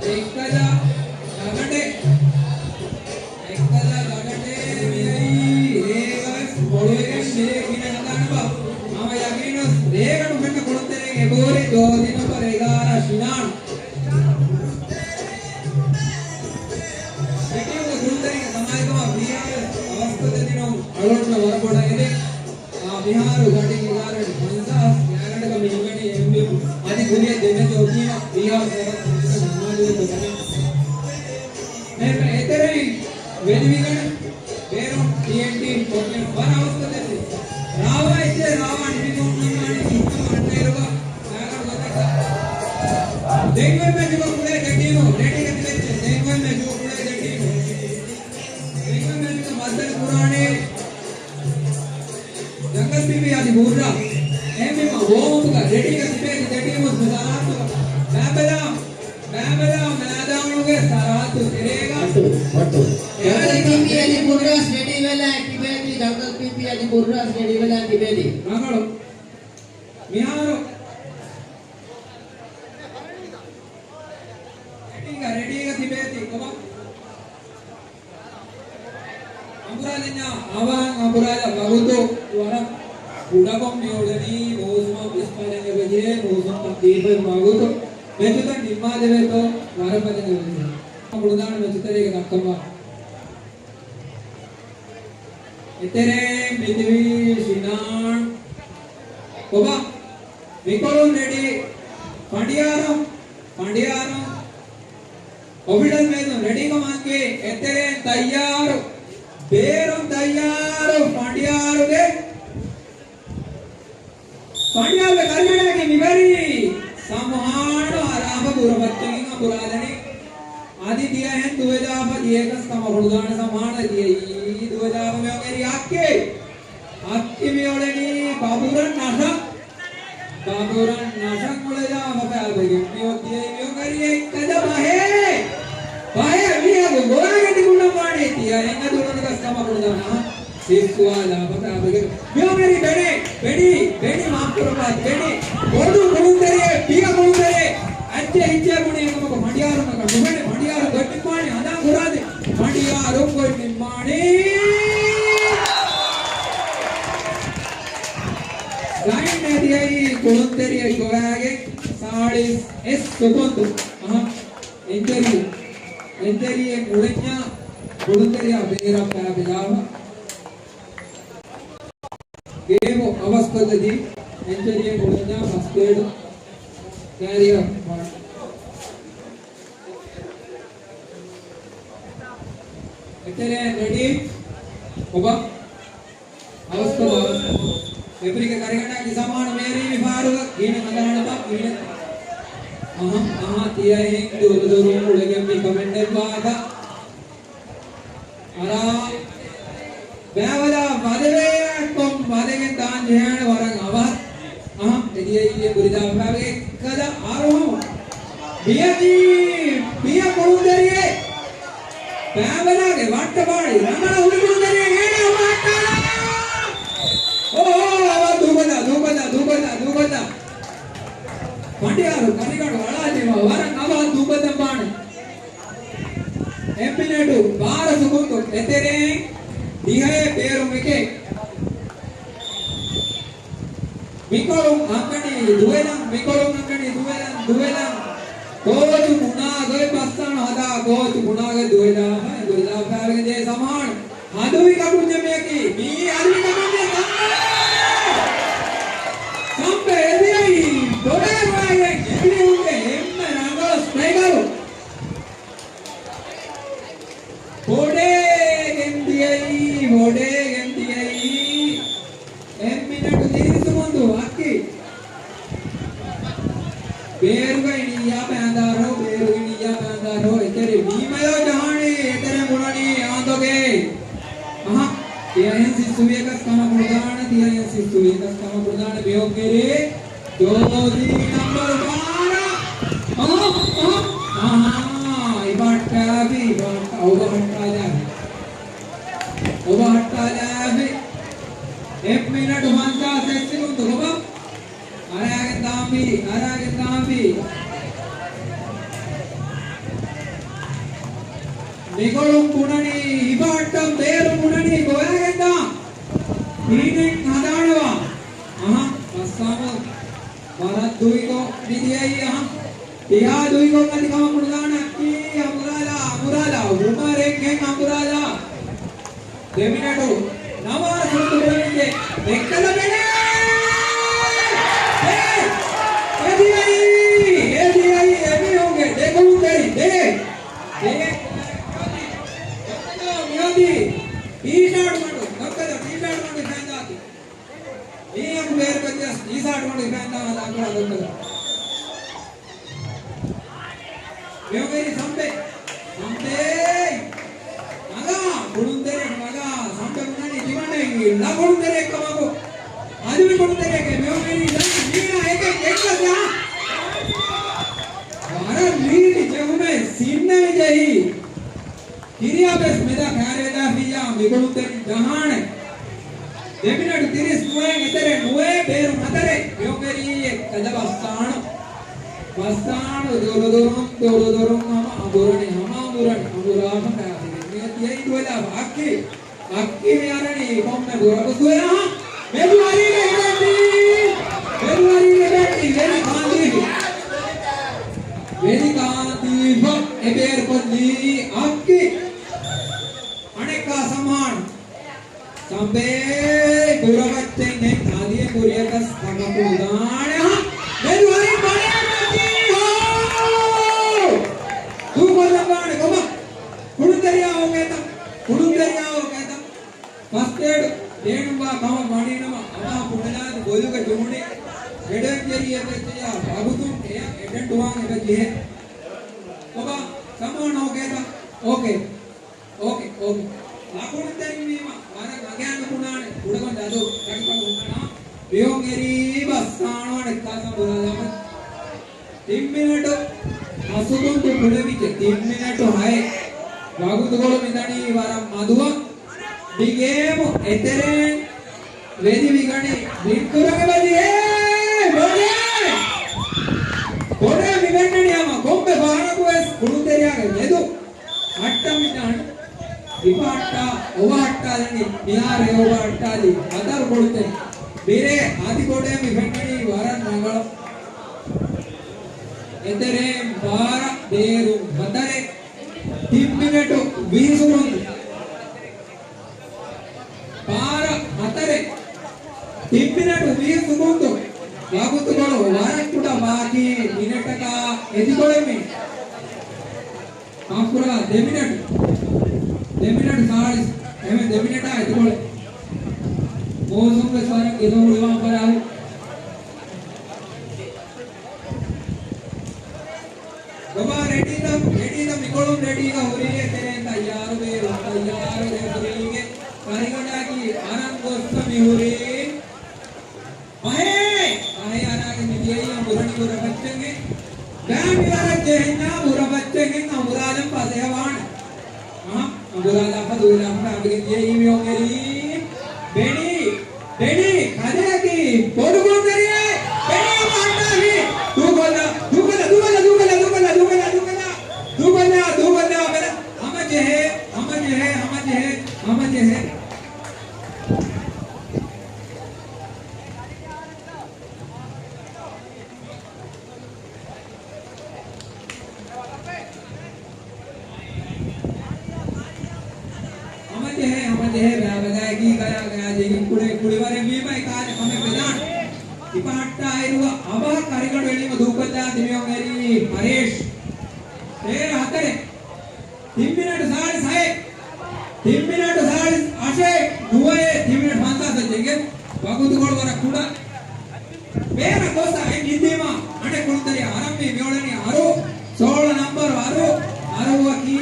އެއްކަލަ ދަގަނޑެއް، އެއްކަލަ ދަގަނޑެއް މިއައީ، އޭގަވެސް ބޮޑުވެގެން މިރޭ ގިނަ ހަދާނެބާ. ހަމަ ޔަގީނުވެސް ރޭގަނޑު ފެންނަ ކުޅުންތެރިން އެބަހުރި ދޯ ދިނުމަށް އެގާރަ ޝިނާން. ދެޓީމުގެ ކުޅުންތެރިންގެ ކަމާއެކު ވީއާރް އަވަސްކޮށްދެން ދިނުން އަޅުގަނޑުމެން ވަރަށް ބޮޑަށް އެދެން. އާ، މިހާރު ގަޑިން އެގާރަ ޕަންސާސް ގާތްގަނޑަކަށް މި ހިނގަނީ އެމްވީޕީ އަދި ކުރިއަށް ދެމެޖޯ ޓީމަށް ވީއާރް ސަރަ ނަންމާލިވެ ކޮށްގެން. އެހެން އެތެރެއިން ވެލިމިގަނޑު ބޭރުން ޓީއެންޓީ ކޮޓަރިން ވަރަށް އަވަސްކޮށްދެއްވި. ރާވާ އެއްޗެއް ރާވާ ނިމިގެން ނަންމާނީ ސިސްޓަމް އަންނައިރުގަ ދެން އޮތް މެޗުގަ ކުޅޭ ދެ ޓީމު ރެޑީގަ ތިބެއްޗެ. ދެން އޮތް މެޗުގަ ކުޅޭ ދެ ޓީމު. ދެން އޮތް މެޗުގަ މައްސަލަ ކުރާނީ ޖަންގަލް ޕީޕީ އަދި ބުއްރާ. އެހެންވީމަ ވޯމްއަޕްގަ ރެޑީގަ ތިބޭތި ދެ ޓީމު ސަރަހައްދުގަ. ބައިބަލާ، ބައިބަލާ މައިދާނުގެ ސަރަހައްދު ތެރޭގަ. ޖަންގަލް ޕީޕީ އަދި ބުއްރާސް ރެޑީވެލާ ތިބޭތި. ޖަންގަލް ޕީޕީ އަދި ބުއްރާސް ރެޑީވެލާ ތިބޭތި. ރަނގަޅު. މިހާރު ރެޑީގަ، ރެޑީގަ ތިބޭތި ކޮބާ؟ އަނބުރާލަންޏާ އަވަހަށް އަނބުރާލާ ވަގުތު ވަރަށް ކުޑަކޮށް މިއުޅެނީ. މޫސުމަށް ވިސްނާލަން އެބަޖެހޭ. މޫސުމަށް ދީފައި ވަގުތު މެޗުތައް ނިންމާލެވޭތޯ ވަރަށް ބަލަން އެބަޖެހޭ. ކުޅުދާނަ މެޗުތެރޭގަ ދައްކަންވާ. އެތެރޭ މިތިބީ ޝިނާން. ކޮބާ؟ މިކޮޅުން ރެޑީ. ފަނޑިޔާރު، ފަނޑިޔާރު. އޮފިޝަލް މޭޒުން ރެޑީކަމަށް އަންގައި އެތެރޭން ތައްޔާރު. ބޭރުން ތައްޔާރު ފަނޑިޔާރުގެ ފަނޑިޔާރުގެ ކަރިގަނޑާގެ މިވެރި ސަމްހާނު އަރާފަ ބުރަބައްޗަކިން އަނބުރާލަނީ. އަދި ދިޔަހެން ދުވެލާފަ ދިޔަކަސް ކަމަށް ހުޅުދާނެ ސަމްހާނު ދިޔައީ ދުވެލާފަ މިއޮނގެރި އައްކޭ. އައްކި މިއުޅެނީ ބަބުރަން ނަށަށް. ބަބުރަން ނަށަށް އުޅެލާފަ ފައިބެގެން މިއޮތީ މިއޮނގެރި އެއްކަލަ ބަހޭ. ބަހޭ މީހަކު ގޮވާގެ ތިބުނަމާނެ ތިޔަ އެނގަ ދުޅުނުގަސް ކަމަށް ހުޅުދާނަ. ސިއްސުވާލާ ބަކާބެގެ މިއޮނގެރި ބެނޭ، ބެނީ، ބެނީ މާފުކުރައްވާ، ބެނީ. ބޮޑު ކުޅުންތެރިއެއް، ބިޔަ ކުޅުންތެރިއެއް. އައްޗެ އިއްޗެ ބުނި އެކަމަކު ފަނޑިޔާރުންނަކަށް ނުބެނެ، ފަނޑިޔާރު ގޮތް ނިންމާނީ، ހަނދާން ކުރާދޭ. ފަނޑިޔާރު ގޮތް ނިންމާނީ. ލައިން އެދިޔައީ ކުޅުންތެރިއެއް ގޮވާގެން ސާޅީސް އެއް ސެކަންޑު. އަހަ. އެންތެރި، އެންތެރިއެއް ނުވެންޏާ ކުޅުންތެރިޔާ ބޭރަށް ފައިބިލާފަ. ގޭމު އަވަސްކޮށްލަދީ އެންތެރިއެއް ނުވެންޏާ ފަސް ބޭޑު ކާރިއަށް ވާން. އެތެރޭ ރެޑީ؟ ކޮބާ؟ އަވަސްކޮށް، އަވަސްކޮށް. ރެފްރީގެ ކަރިގަނޑާ ކި ސަމާނު މޭރީ މި ފާރުގަ ގިނަ ހަދާނަތަ ގިނަ. އަހަ، އަހަ، ތިޔަ އެހެން ދުރު ދުރުން އުޅެގެން މި ކޮމެންޓެއް ވާކަ. އަރާ، ބައިވަލާ ވަދެވޭ ކޮން ވަދެގެން ދާން ޖެހޭނެ ވަރަށް އަވަހަށް. އަހަ، އެދިޔައީ ކުރިދާ ފައިބެގެ އެއްކަލަ އަރުހަމަ. ބިޔަ މީ، ބިޔަ ކުޅުންތެރިއެއް. ބައިވަލާގެ ވައްޓަ ބާޅި ރަނގަޅަށް ހުރި ކުޅުންތެރިއެއް އޭނާ ވައްޓާ. އޯ، އޯ، އަވަ ދޫބަލާ، ދޫބަލާ، ދޫބަލާ، ދޫބަލާ. ފަނޑިޔާރު ކަރިގަނޑު އަޅާލީމަ ވަރަށް އަވަހަށް ދޫބަލަން ބާނެ. އެއް މިނެޓު ބާރަ ސެކަންޑު އެތެރެއިން ދިހައެއް ބޭރުން އެކެއް. މިކޮޅުން އަންގަނީ ދުވެލަން، މިކޮޅުން އަންގަނީ ދުވެލަން، ދުވެލަން، މި އަރި ކަމަށް ސަމްބެ އެދިޔައީ ބޮޑޭ ވާގެން އެމީހުންގެ އެންމެ ރަނގަޅު ސްޓްރައިކަރު. ބޮޑޭގެން ދިޔައީ، ބޮޑޭގެން ދިޔައީ. އެއް މިނެޓު ތިރީސް ސެކަންޑު އައްކި. ބޭރުގައި ނިއްޔާ ބައިންދާރޯ، ބޭރުގައި ނިއްޔާ ބައިންދާރޯ، އެތެރެ ވީމަޔޯ ޖަހާނީ، އެތެރެ ބުނަނީ އާނދޮގެ. އަހަ، ތިޔަ އެން ސިއްސުވިޔަކަސް ކަމަކު ނުދާނެ، ތިޔަ އެން ސިއްސުވިޔަކަސް ކަމަކު ނުދާނެ، ބިޔޮންގެރޭ. ޖޯޒީ ނަމްބަރު ބާރަ. އަހަ، އަހަ. އަހާ، އިބަހައްޓާލާފި، އިބަހައްޓާ، އޮބަހައްޓާލާފި. އޮބަހައްޓާލާފި. އެއް މިނެޓު ފަންސާސް ސެކަންޑު ކޮބާ؟ އަރާގެން ދާންވީ، އަރާގެން ދާންވީ. މިކޮޅުން ބުނަނީ، އިބަހައްޓަން ބޭރު ބުނަނީ، ގޮވައިގެން ދާން. ހީނެއް ހަދާނެވާ. އަހަ، ބައްސާމު. ވަރަށް ދުއިކޮށް މިދިޔައީ އަހަ. ތިހާ ދުއިކޮށް އަދި ކަމަކު ނުދާނެ އައްކީ އަނބުރާލާ، އަނބުރާލާ، އުމަރެއްހެން އަނބުރާލާ. ދެމިނެޓު ނަމާ ސުންތު ބުނެވިއްޖެ. ދެއްކަލަ ބެނޭ! އޭ! އެދިޔައީ! އެދިޔައީ އެމީހުންގެ ދެ ކުޅުންތެރިން. ދެ! ދެ! މިއޮތީ ޓީޝާޓް މަޑު. ދައްކަލަ ޓީޝާޓް މަޑު ފެންދާތީ. މީހަކު ބޭރުކޮށް ޖަސްޓް އީސާޓް މަޑު ފެންދާ ހަދާ ކުޅަ ދޮއްކަލަ. މިއޮނގެރި ސަމްބެ. ސަމްބެ. މަގާ. ކުޅުންތެރި މަގާ. ސަމްބެ ބުނަނީ ތިމަންނައިގެ ކުޅުންތެރި ކަމަކު. އަދި މި ކުޅުންތެރިއެއްގެ މިއޮނގެރި ދަނީ މީނާ އެކެއް އެއްކަސް ޖަހާ. ވަރަށް ރީތި ޖެހުމެއް ސިންނަވި ޖެހީ. ކިރިޔާ ވެސް މެދާ ކާރިވެދާފިއްޔާ މިކުޅުންތެރިން ޖަހާނެ. ދެމިނެޓު ތިރީސް ނުވައެއް އެތެރެ ނުވޭ ބޭރު ހަތަރެއް މިއޮނގެރީއެއް ކަލަ ބައްސާނު. ބައްސާނު ދުރުދުރުން ދުރުދުރުން ހަމަ އަނބުރަނީ ހަމަ އަނބުރަނީ އަނބުރާފަ ކާފިރެއް މިއޮތީ އެއިން ދުވެލާފަ އައްކި. އައްކި މި އަރަނީ ކޮންމެ ބުރަކުސް ދުވެލާ. މެދު އަރީގެ ބެއްޓި. މެދު އަރީގެ ބެއްޓި. ވެލި ކާންދީފި. ވެލި ކާންދީފަ އެބޭރުކޮށްލީ އައްކި. އަނެއްކާ ސަމާން. ސަމްބޭ ކުރަވައްޗެއް ނެތް އަލިއެ ކުރިޔަކަސް ކަމަކު ދާނެ ހާ. މެދު އަރި ބަލާ މަތީ ހޯ. ދޫކޮށްލަން ވާނެ ކޮބާ؟ ކުޅުންތެރިޔާ އޯކޭތަ؟ ކުޅުންތެރިޔާ އޯކޭތަ؟ ފަސްޓް އޭޑް ދޭނުންވާ ކަމަށް ވަނީނަމަ އަވާ ކުޑަލާދި ބޮލުގަ ޖުހުނީ ހެޑްވެންޗަރީ އެބަޖެހިޔާ ވަގުތުން އެޔަށް އެޓެންޑް ވާން އެބަޖެހޭ. ކޮބާ ސަމާން އޯކޭތަ؟ އޯކޭ. އޯކޭ، އޯކޭ. ލަކުޑުތެރިންވީމަ ވަރަށް އަގައިން ނުބުނާނެ. ކުޑަކޮށް އަދު ކަޓިކޮށް ހުންނަނާ. ވިހުން އެރީ ބައްސާނުވާނެ ކާސަ ބުނާލާމަ. ތިން މިނެޓު ހަސުދުންތު ކުޅެވިއްޖެ. ތިން މިނެޓު ހައެއް. ވަގުތުކޮޅު މިދަނީ ވަރަށް މަދުވަ. މި ގޭމު އެތެރޭން ވެދިވިގަނީ ބިންކުރަގެ ބަލި. އޭ، ބޮޑޭ! ބޮޑޭ މި ފެންނަނީ ހަމަ ކޮންމެ ފަހަރަކުވެސް ކުޅުންތެރިޔާގެ މެދު. ހައްޓަ މިދާން. އިބަހައްޓާ، އޮބަހައްޓާލަނީ މިހާރު އެ އޮބަހައްޓާލީ ހަތަރު ކުޅުންތެރި. މިރޭ އަދި ބޮޑޭ މި ފެންނަނީ ވަރަށް ރަނގަޅަށް. އެތެރޭން ބާރަ ބޭރުން ހަތަރެއް. ތިން މިނެޓު ވިހި ސެކަންޑް. ބާރަ ހަތަރެއް. ތިން މިނެޓު ވިހި ސެކަންޑް. ވަގުތުކޮޅު ވަރަށް ކުޑަ ބާކީ މިނެޓަކާ އެދިކޮޅެއް މި. މާފުކުރާ ދެ މިނެޓު. ދެ މިނެޓު ސާޅީސް. އެހެން ދެ މިނެޓާ އެދިކޮޅެއް. މޫސުން ވެސް ވަރަށް ގެދޮ ހުޅުވާ ފަރާހު. ބަބާ، ރެޑީތަ؟ ރެޑީތަ؟ މިކޮޅުން ރެޑީގަ ހުރީ އެތެރޭ ތައްޔާރު ބޭރު، ތައްޔާރު ބޭރު ހުރީގެ ކަރިގަނޑާކީ އަރަން ގޮއްސަ މި ހުރީ. ބަހޭ! ބަހޭ އަރާގެން މި ދިޔައީ އަނބުރަނި ބުރަ ފައްޗެއްގެ. ބައި މިވަރަށް ޖެހެންޏާ ބުރަ ފައްޗެއްގެ އަނބުރާލަން ފަސޭހަވާނެ. އަހަ، އަނބުރާލާފަ ދުވެލާފަ ކާބިގެން ދިޔައީ މިއޮން އެރީ. ބެނީ، ބެނީ، ކަލޭގެ ބޮޑު ކުޅުންތެރިއެއް. ބެނީ އަމާ އަންނާނީ. ދޫކޮށްލާ، ދޫކޮށްލާ، ދޫކޮށްލާ. ހަމަޖެހޭ، ހަމަޖެހޭ، ހަމަޖެހޭ، ހަމަޖެހޭ. ހަމަޖެހޭ، ހަމަޖެހޭ، ބައި ބަލައިގީ ގަޔާގަ ކުޅެ ކުޅިވަރެއް ވީމަ އެކާލެ ކަމެއް ވެދާނެ. ތި ފަހައްޓާ އިރު އަވަހަށް ހަރިގަނޑު އެޅީމަ ދޫކޮށްލާ ތިމިއޮން އެރީ ހަރޭޝް. ތޭރަ ހަތަރެއް. ތިން މިނެޓު ސާޅީސް ހައެއް. ތިން މިނެޓު ސާޅީސް އަށެއް ނުވައެއް. ތިން މިނެޓު ފަންސާސް އެއްޗެއްގެ ވަގުތުކޮޅު ވަރަށް ކުޑަ. ބޭރަށް ގޮސް އައި ނިދީމަ އަނެއް ކުޅުންތެރިޔާ އަރަންވީ މިއުޅެނީ އަރު، ސޯޅަ ނަންބަރު އަރު، އަރުއަކީ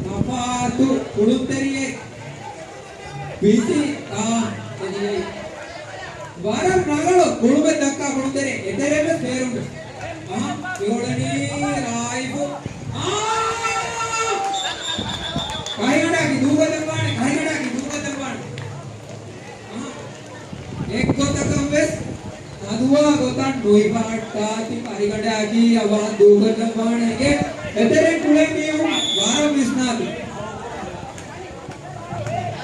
ތަފާތު ކުޅުންތެރިއެއް. ބިޒީ، އާ، ވަރަށް ރަނގަޅު ކުޅުމެއް ދައްކާ ކުޅުންތެރި އެތެރެވެސް ބޭރުން. އަހަ، މިއުޅެނީ ރާއިފު. އާ! ކަހިގަނޑާގެ ދޫކޮށްލަން ވާނެ، ކަހިގަނޑާގެ ދޫކޮށްލަން ވާނެ. އަހަ. އެއްގޮތަކަށް ވެސް ހަދުވާ ގޮތަށް ނުހިފަހައްޓާތި ކަހިގަނޑާގީ އަވަހަށް ދޫކޮށްލަން ވާނެ އިނގޭ. އެތެރެ ކުޅެ މީހުން ވަރަށް ވިސްނާތި.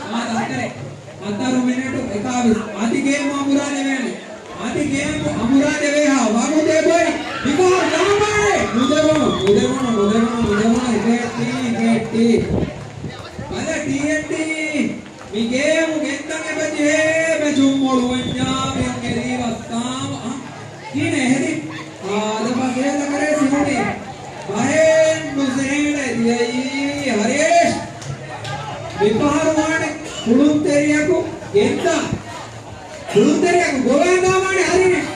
އާ، ހަތަރެއް. ހަތަރު މިނެޓު އެކާވީސް. އަދި ގޭމް އަނބުރާލެވޭނެ. އަދި ގޭމް އަނބުރާލެވޭހާ ވަގުތެއް އެބައޮތް. މިފަހަރު ދާންވާނެ. ނުދެވުނު، ނުދެވުނު، ނުދެވުނު، ނުދެވުނު. އެފްއޭޓީ، އެފްއޭޓީ. ބަލަ ޓީއެންޓީ. މި ގޭމު ގެންދަން އެބަޖެހޭ މެޗުން މޮޅުވަންޏާ މިއޮން އެރީ ވައްސާމަ. އަ، ކިހިނެއް ހެދި؟ އާދަ ފަސޭހަ ކަރޭ ސިހުނީ. ބަހެއް ނުސެހޭނެ ދިޔައީ ހަރީޝް. މިފަހަރު ވާނެ ކުޅުންތެރިޔަކު ގެންދާ. ކުޅުންތެރިޔަކު ގޮވައިދާ ވާނެ ހަރީޝް.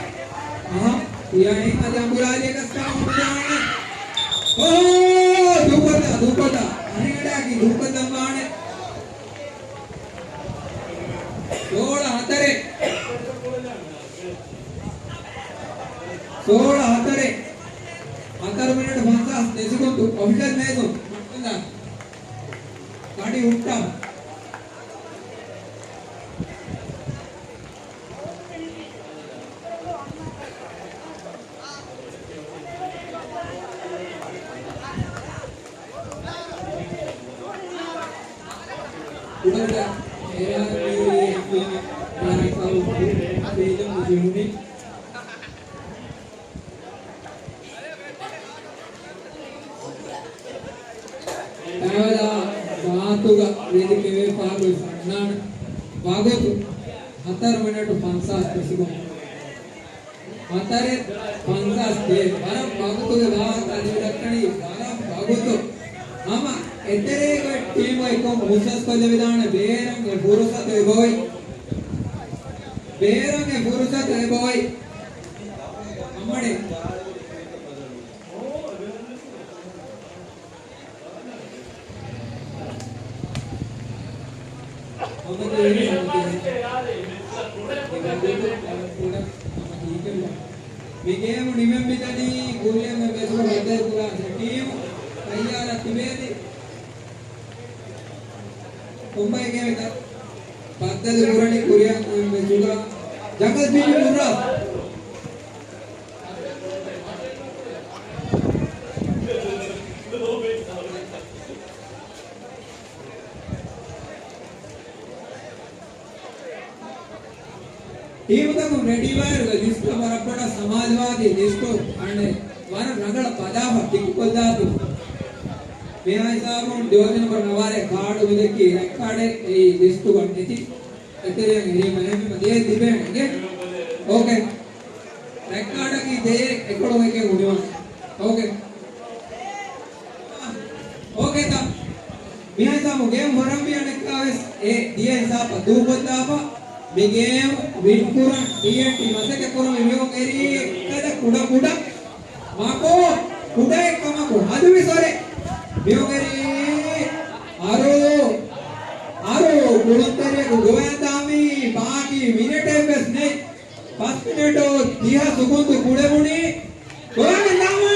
އަހަ، ތިޔަނީ އަދި އަނބުރާލިޔަކަސް ކާ ހުންނާނެ. އޯ، ދޫކޮށްލާ، ދޫކޮށްލާ. ހަރިގަޑާގި ދޫކޮށްލަން ވާނެ. ސޯޅަ ހަތަރެއް. ސޯޅަ ހަތަރެއް. ހަތަރު މިނެޓު ފަންސާސް ދެ ސެކަންޑް އޮފިޝަލް މޭޒުން. ކަޑި ހުއްޓާ. ކުޑަކުޑަ އެއާރ ޕީ އެފްއެމް ރާއިފަލް ފީލްޑުން ޖެހުނީ. ފައިވަރާ ގާތުގަ ވެލި ކެވޭ ފަހަރު ފަންނާން ވަގުތު ހަތަރު މިނެޓު ފަންސާސް ދެ ސެކަންޑް. ހަތަރެއް ފަންސާސް ދޭ. ވަރަށް ވަގުތުގެ ވާހަކަ އަދި ދައްކަނީ ވަރަށް ވަގުތު. ހަމަ އެތެރޭގެ ޓީމު އެއްކޮށް ހުސްވެސް ކޮށްލެވިދާނެ ބޭރަށް އެ ފުރުސަތު އެބައޮތް. ބޭރަށް އެ ފުރުސަތު އެބައޮތް. އަމަޑެ. މި ގޭމު ނިމެން މިދަނީ ކުރިއަށް މެ މެޗުގަ ބައްދަލުކުރާ ދެ ޓީމު ތައްޔާރަށް ތިބޭތި. ކޮންބައި ގޭމެއްތަ؟ ބައްދަލު ކުރަނީ ކުރިއަށް މެ މެޗުގަ ޖަންގަލް ބީޗު ނުރާ. ޓީމުތަކުން ރެޑީވާއިރު ލިސްޓު ވަރަށް ބޮޑަށް ސަމާލުވާތީ ލިސްޓު އަނެއް ވަރަށް ރަނގަޅަށް ބަލާފަ ޓިކުކޮށްލާތި. މިހާ ހިސާބުން ޑިވިޝަން ނަންބަރު ނަވާރަ ކާޑު މިދެއްކި ރެޑް ކާޑެއް އެއީ ލިސްޓުގަ ނެތި. އެތެރެއަށް އެރީމަ އެހެންވީމަ ދިޔައީ ތިބޭނެ އިނގޭ. އޯކޭ. ރެޑް ކާޑަކީ ދެއެއް އެކޮޅު އެކެއް ހުނިވަން. އޯކޭ. އޯކޭތަ؟ މިހާ ހިސާބު ގޭމް ހަރަންވީ އަނެއްކާވެސް އެ ދިޔަ ހިސާބަށް ދޫކޮށްލާފަ. މި ގޭމް ވިން ކުރަން ޓީއެންޓީ މަސައްކަތް ކުރަން މި މީހުން އެރީ އެއްކަލަ ކުޑަ ކުޑަ. މަކޯ، ކުޑައެއް ކަމަކު ހަދުވިސް އޮރެ. މީހުން އެރީ އަރު، އަރު ކުޅުންތެރިޔަކު ގޮވައިދާންވީ ބާކީ މިނެޓެއް ވެސް ނެތް. ފަސް މިނެޓު ދިހަ ސުކުންދު ކުޅެވުނީ. ގޮވައިދާންވީ.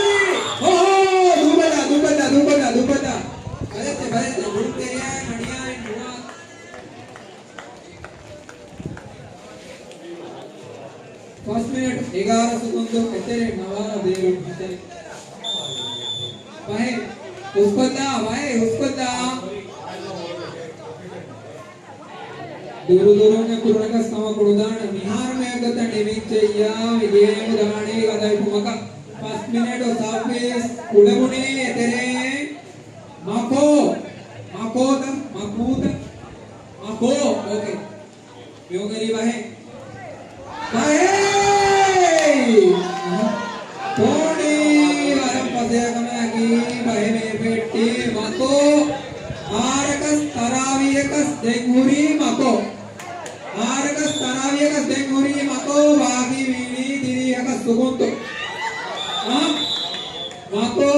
އޯހޯ، ދޫކޮށްލާ، ދޫކޮށްލާ، ދޫކޮށްލާ، ދޫކޮށްލާ. ބަލައްޗޭ، ބަލައްޗޭ، ކުޅުންތެރިޔާ މަޑިޔާ ނުވާ. ފަސް މިނެޓް އެގާރަ ސުކުންދު އެތެރެ ނަވާރަ ބޭރު ހަތަރެއް. ފަހެއް ހުސްކޮށްލާ، ފަހެއް ހުސްކޮށްލާ. ދުރުދުރުން އެ ކުރުނަކަސް ކަމަކު ނުދާނެ. މިހާރު މެއަށް ގޮތަށް ނިމިއްޖެއްޔާ މި ގޭމު ދާނީ ގަދަވި ކުމަކަށް. ފަސް މިނެޓު ސައުވީސް ކުޅެވުނީ އެތެރޭ. މަކޯ. މަކޯތަ؟ މަކޫތަ؟ މަކޯ. އޯކޭ. މިއޮނގެނީ ބަހެއް. ބަހެއް! ތޯނީ ވަރަށް ފަސޭހަކަމާއެކީ ބަހެއް މި ޕެއްޓީ މަތޯ. އާރަކަސް ތަރާވީހަކަސް ދެން ހުރީ މަތޯ. އާރަކަސް ތަރާވީހަކަސް ދެން ހުރީ މަތޯ. ބާކީ ވީނީ ތިރީހަކަސް ސުކުންތު. އާ؟ މަތޯ.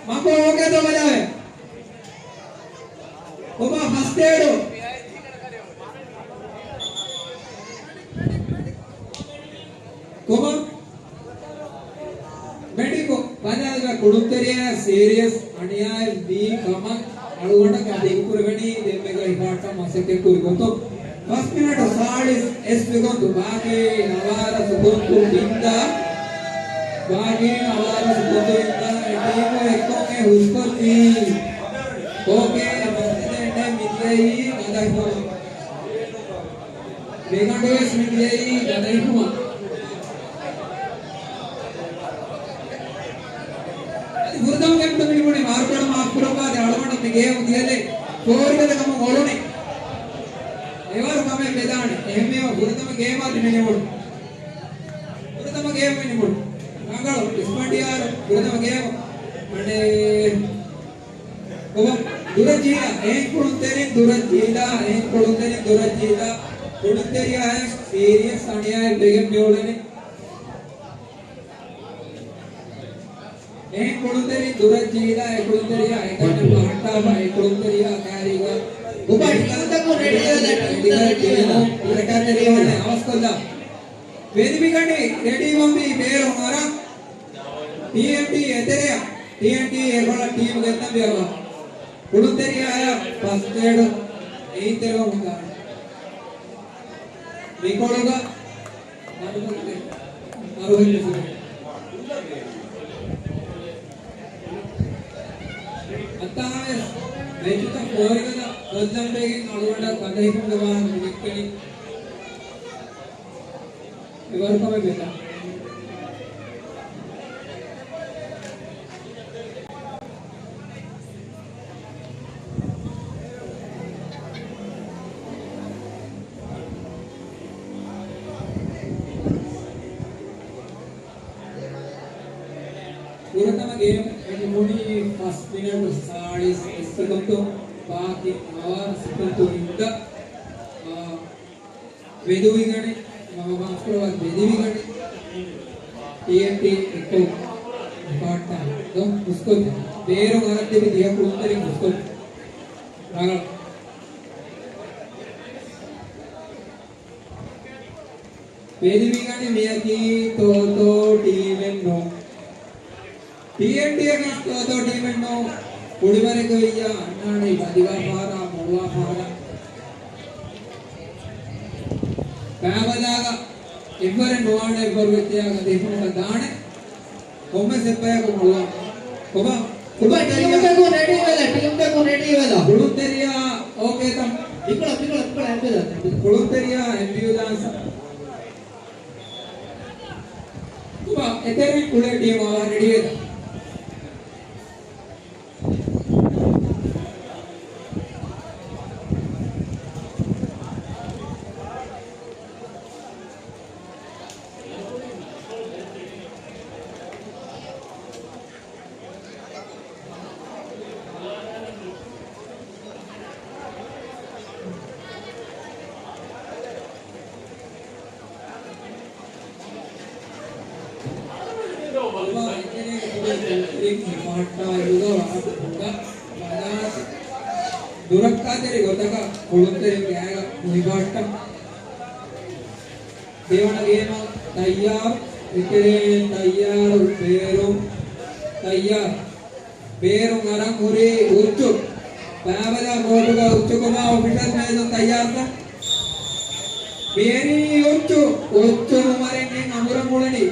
މަތޯ އޯކޭތޯ ބަލާވެ. ކޮބާ ފަސްޓް އޭޑު؟ ކޮބާ؟ މެޑިކޯ. ބަލާލަ ކުޅުންތެރިޔާ ސީރިއަސް އަނިޔާއެއް ވީ ކަމަށް އަޅުގަނޑަށް ގަދައިން ކުރެވެނީ ދެންމެގަ އިފާޓަށް މަސައްކަތް ކުރި ގޮތުން. ފަސް މިނެޓު ސާޅީސް އެސް ވިގޮންދު ބާކީ ނަވާރަ ސުކުންތު ވިންދާ. ބާކީ ނަވާރަ ސުކުންތު ވިންދާ އެ ޓީމު އެއްކޮށް އެ ހުސްކޮށްލީ. އޯކޭ މައްސަލައެއް ނެތް މިދިޔައީ ގަދަ ހިފުމަށް. މިގަނޑުވެސް މިދިޔައީ ގަދަ ހިފުމަށް. އަދި ފުރަތަމަ ގޭމްތައް މިނިވަނީ މާރުކޮޅަށް މާފްކުރައްވާ ދެ އަޅުގަނޑަށް މި ގޭމު ދިޔަލެއް ފޯރިގަދަ ކަމަށް އޮޅުނެ. އެވަރު ކަމެއް ވެދާނެ. އެހެންވީމަ ފުރަތަމަ ގޭމާ މިނިވަނީ. ފުރަތަމަ ގޭމް މިނިވަނީ. ރަނގަޅު އިސްފަނޑިޔާރު ފުރަތަމަ ގޭމު. އަނެއް ކޮބާ؟ ދުރަށް ޖީލާ، އެހެން ކުޅުންތެރިން ދުރަށް ޖީލާ، އެހެން ކުޅުންތެރިން ދުރަށް ޖީލާ. ކުޅުންތެރިޔާ ސީރިއަސް އަނިޔާއެއް ވެގެން މިއުޅެނީ. އެހެން ކުޅުންތެރިން ދުރަށް ޖީލާ، އެ ކުޅުންތެރިޔާ އެކަންޏެއް ބަހައްޓާފަ، އެ ކުޅުންތެރިޔާ ކާރީގަ ކޮބާ ޓީމްތަކުން ރެޑީވެލަ، ޓީމްތަކުން ރެޑީވެލަ. އަވަސްކޮށްލާ. ވެދިވިގަނޑި ރެޑީވަންވީ ބޭރު އަރަން. ޓީއެމްޑީ އެތެރެއަށް، ޓީއެމްޑީ އެކޮޅަށް ޓީމު ގެންދަން ބޭރު. ކުޅުންތެރިޔާއާ ފަސްޓް އޭޑު އެއިން ތެރެވަމުން ދާނެ. މިކޮޅުގަ ނަރުހެއް، ނަރުހެއް ނުފުދޭ. އައްތާވެސް މެޗުތައް ފޯރިގަދަ ކޮށްލަން ބޭގެން އަޅުގަނޑަށް ގަދަ ހިފުމުގެ ވާހަކަ މި ދެއްކެނީ. އެވަރު ކަމެއް ވެތާ. ފުރަތަމަ ގޭމް އެ ނިމުނީ ފަސް މިނެޓު ސާޅީސް ސެކަންޑު، ބާކީ ނަވާރަ ސެކަންޑު ހިންގާ، އާ، ވެދުވިގަނެ، މަގު މާފްކުރައްވާ ވެދިވިގަނެ، ޓީއެމްޑީ އެކޮށް އެފާޓްޓާ ދޮ ހުސްކޮށް، ބޭރު އަރަށް ދެވި ދިހަ ކުޅުންތެރިން ހުސްކޮށް. ރަނގަޅު. ވެދިވިގަނެ މިއަކީ ތޯތޯ ޓީމެއް ނޫން. ޓީއެމްޑީ އަކަސް ތޯތޯ ޓީމެއް ނޫން. ކުޅިވަރެއްގަ ވިއްޔާ އަންނާނެ ބަލިވާ ފަހަރާ، މޮޅުވާ ފަހަރާ. ފައިބަލާގަ އެއްވަރެއް ނުވާނެ، އެއްވަރު ވެއްޖެޔާ ގަދަ ހިފުމަކަށް ދާނެ. ކޮންމެސް އެއްބަޔަކު މޮޅުވާ. ކޮބާ؟ ކޮބާ ޓީމްތަކުން ރެޑީވެލަ، ޓީމްތަކުން ރެޑީވެލަ. ކުޅުންތެރިޔާ އޯކޭތަ؟ އިކޮޅަ، އިކޮޅަ، އިކޮޅަ، އެއްބެލަ. ކުޅުންތެރިޔާ އެމްބިއުލާންސަ. ކޮބާ އެތެރެ ކުޅޭ ޓީމާ ރެޑީވެލަ. ދުރައްކާތެރި ގޮތަކަށް ކުޅުންތެރިން ގާގަ ހިފާއްޓަން. ދެވަނަ ގޭމަށް ތައްޔާރު، އެތެރެއިން ތައްޔާރު، ބޭރުން ތައްޔާރު. ބޭރުން އަރަން ހުރީ އުއްޗު. ފައިބަލާ ކޯޓުގަ އުއްޗު ކޮބާ އޮފިޝަލް މޭޒުން ތައްޔާރުތަ؟ މިއެރީ އުއްޗު، އުއްޗު ނުމަރެއް އަނބުރަން އުޅެނީ.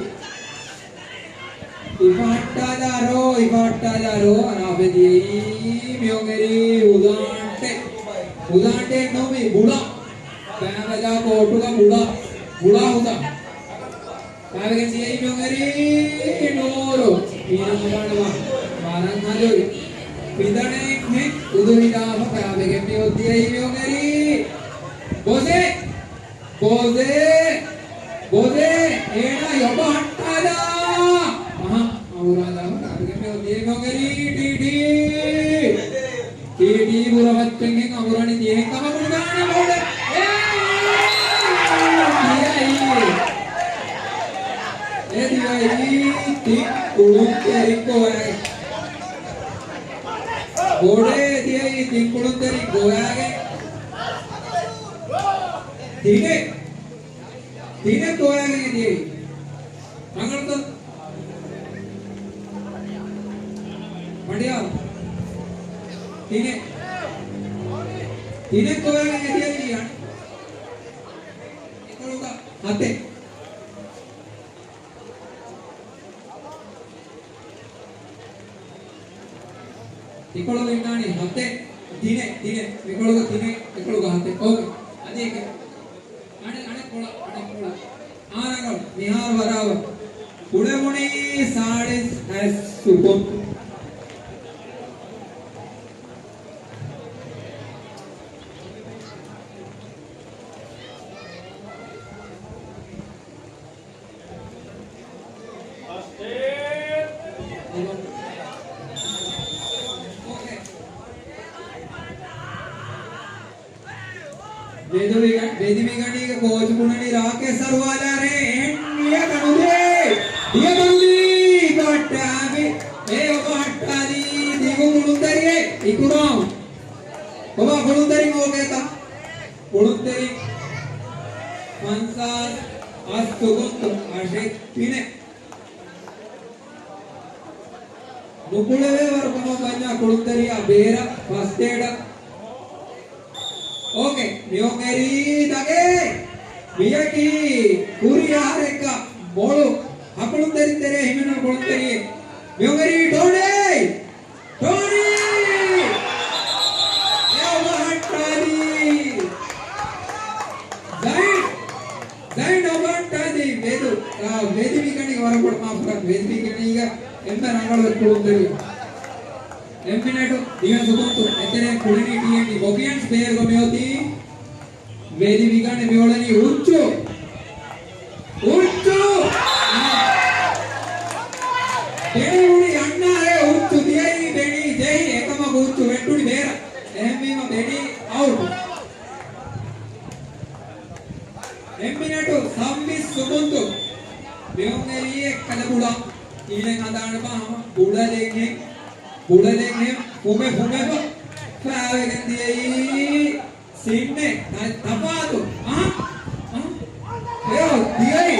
އިފާއްޓާލާރޯ، އިފާއްޓާލާރޯ، އަރާފެދިޔައީ މިއޮނގެރީ ހުދާންޓެ. ހުދާންޓެ ނޫން މީ ބުޅާ. ފައިބަލާ ކޯޓުގަ ބުޅާ. ބުޅާ ހުދާ. ކާވެގެން ދިޔައީ މިއޮނގެރީ ނޫރު. މީނަ މަގާނަމަ ވަރަށް ހަލުވި. ފިދަނެއްހެން އުދުހިލާފަ ކާވެގެން މިއޮއްދިޔައީ މިއޮނގެރީ ބޮސެ. ބޮލޭ! ބޮލޭ! އޭނާ އޮބާ ހައްޓާލާ! އަހަ، އަބުރާލާ ކާބިގެ މެ އޮދިޔޭ ނޮގެރީ ޓީޓީ! ޓީޓީ ބުރަ ބައްޗެއްހެން އަބުރަނި ދިޔަހެން ކަމަކު ނުދާނެ ބޮލެ! އޭ! ދިޔައީ! އެ ދިޔައީ ތިން ކުޅުންތެރިން ގޮވާގެ. ބޮޑޭ ދިޔައީ ތިން ކުޅުންތެރިން ގޮވާގެ. ތިނެއް. ތިނެއް ގޮވާގެ ދިޔައީ. ރަނގަޅުތަ؟ މަޑިޔާ. ތިނެއް. ތިނެއް ގޮވާގެ ދިޔައީ. އެކޮޅުގަ ހަތެއް. އެކޮޅުގަ އިންނާނީ ހަތެއް، ތިނެއް، ތިނެއް. މިކޮޅުގަ ތިނެއް، އެކޮޅުގަ ހަތެއް. އޯކޭ. އަދި އެކެއް. އަނެއް، އަނެއް ކޮޅަށް، އަނެއް ކޮޅަށް. އާ، ރަނގަޅު. މިހާރު ވަރާވަރު. ކުޅެމުނީ ސާޅީސް ހައެއް ސުކުން. ވެދިވިގަ-، ވެދިވިގަނީގެ ކޯޗު ބުނަނީ ރާކޭޝް ސަރުވާލާރޭ އެހެން ނިޔަތަކު ނުދޭ. ދިޔަ ބަންދީ ކޮއްޓާބި. އޭ އޮބާ ހައްޓާލީ ދިގު ކުޅުންތެރިއެއް އިކުރާމް. އޮބާ ކުޅުންތެރިން އޯކޭތަ؟ ކުޅުންތެރިން ފަންސާސް އަސްތު ގޮންތު އަށެއް ތިނެއް. ނުކުޅެވޭ ވަރު ކަމަށް ވަންޏާ ކުޅުންތެރިޔާ ބޭރަށް ފަސްޓޭޑަށް. އޯކޭ، މިއޮން އެރީ ދަގޭ. މިޔަކީ ކުރި އަހަރެއްގަ މޮޅު ހަކުޅުންތެރިން ތެރޭ ހިމެނުނު ކުޅުންތެރިއެއް. މިއޮން އެރީ ޓޯނީ! ޓޯނީ! އެ އޮބާ ހައްޓާލީ! ޒައިން! ޒައިން އޮބާ ހައްޓާލީ ވެދު، އާ، ވެދިވިގަނީ ވަރަށް ބޮޑަށް މާފުކުރަން، ވެދިވިގަނީގަ އެންމެ ރަނގަޅު ކުޅުންތެރި. އެއް މިނެޓު ދިވެން ސުކުންތު އެތެރެއިން ކުޅެނީ ޓީއެންޑީ ގޮފިޔަންސް ބޭރުގަ މިއޮތީ. ވެދިވިގަނެ މިއުޅެނީ އުއްޗު. އުއްޗު! ބެނި އުޅި އަންނާރޭ އުއްޗު ދިޔައީ ބެނި ޖެހި އެކަމަކު އުއްޗު ވެއްޓުނި ބޭރަށް. އެހެންވީމަ ބެނި އައުޓް. އެއް މިނެޓު ސައްބީސް ސުކުންތު. މިއޮން އެރީ އެއްކަލަ ބުޅަ. އިނެއް ހަދާނެބާ ހަމަ ބުޅަލެއްހެން. ބުޅަލެއްހެން ފުމެ ފުމެފަ ފާވެގެން ދިޔައީ. ސިންނެ ތަ-، ތަފާތު. އަހަ. އަހަ. އެއޮ، ދިޔައީ.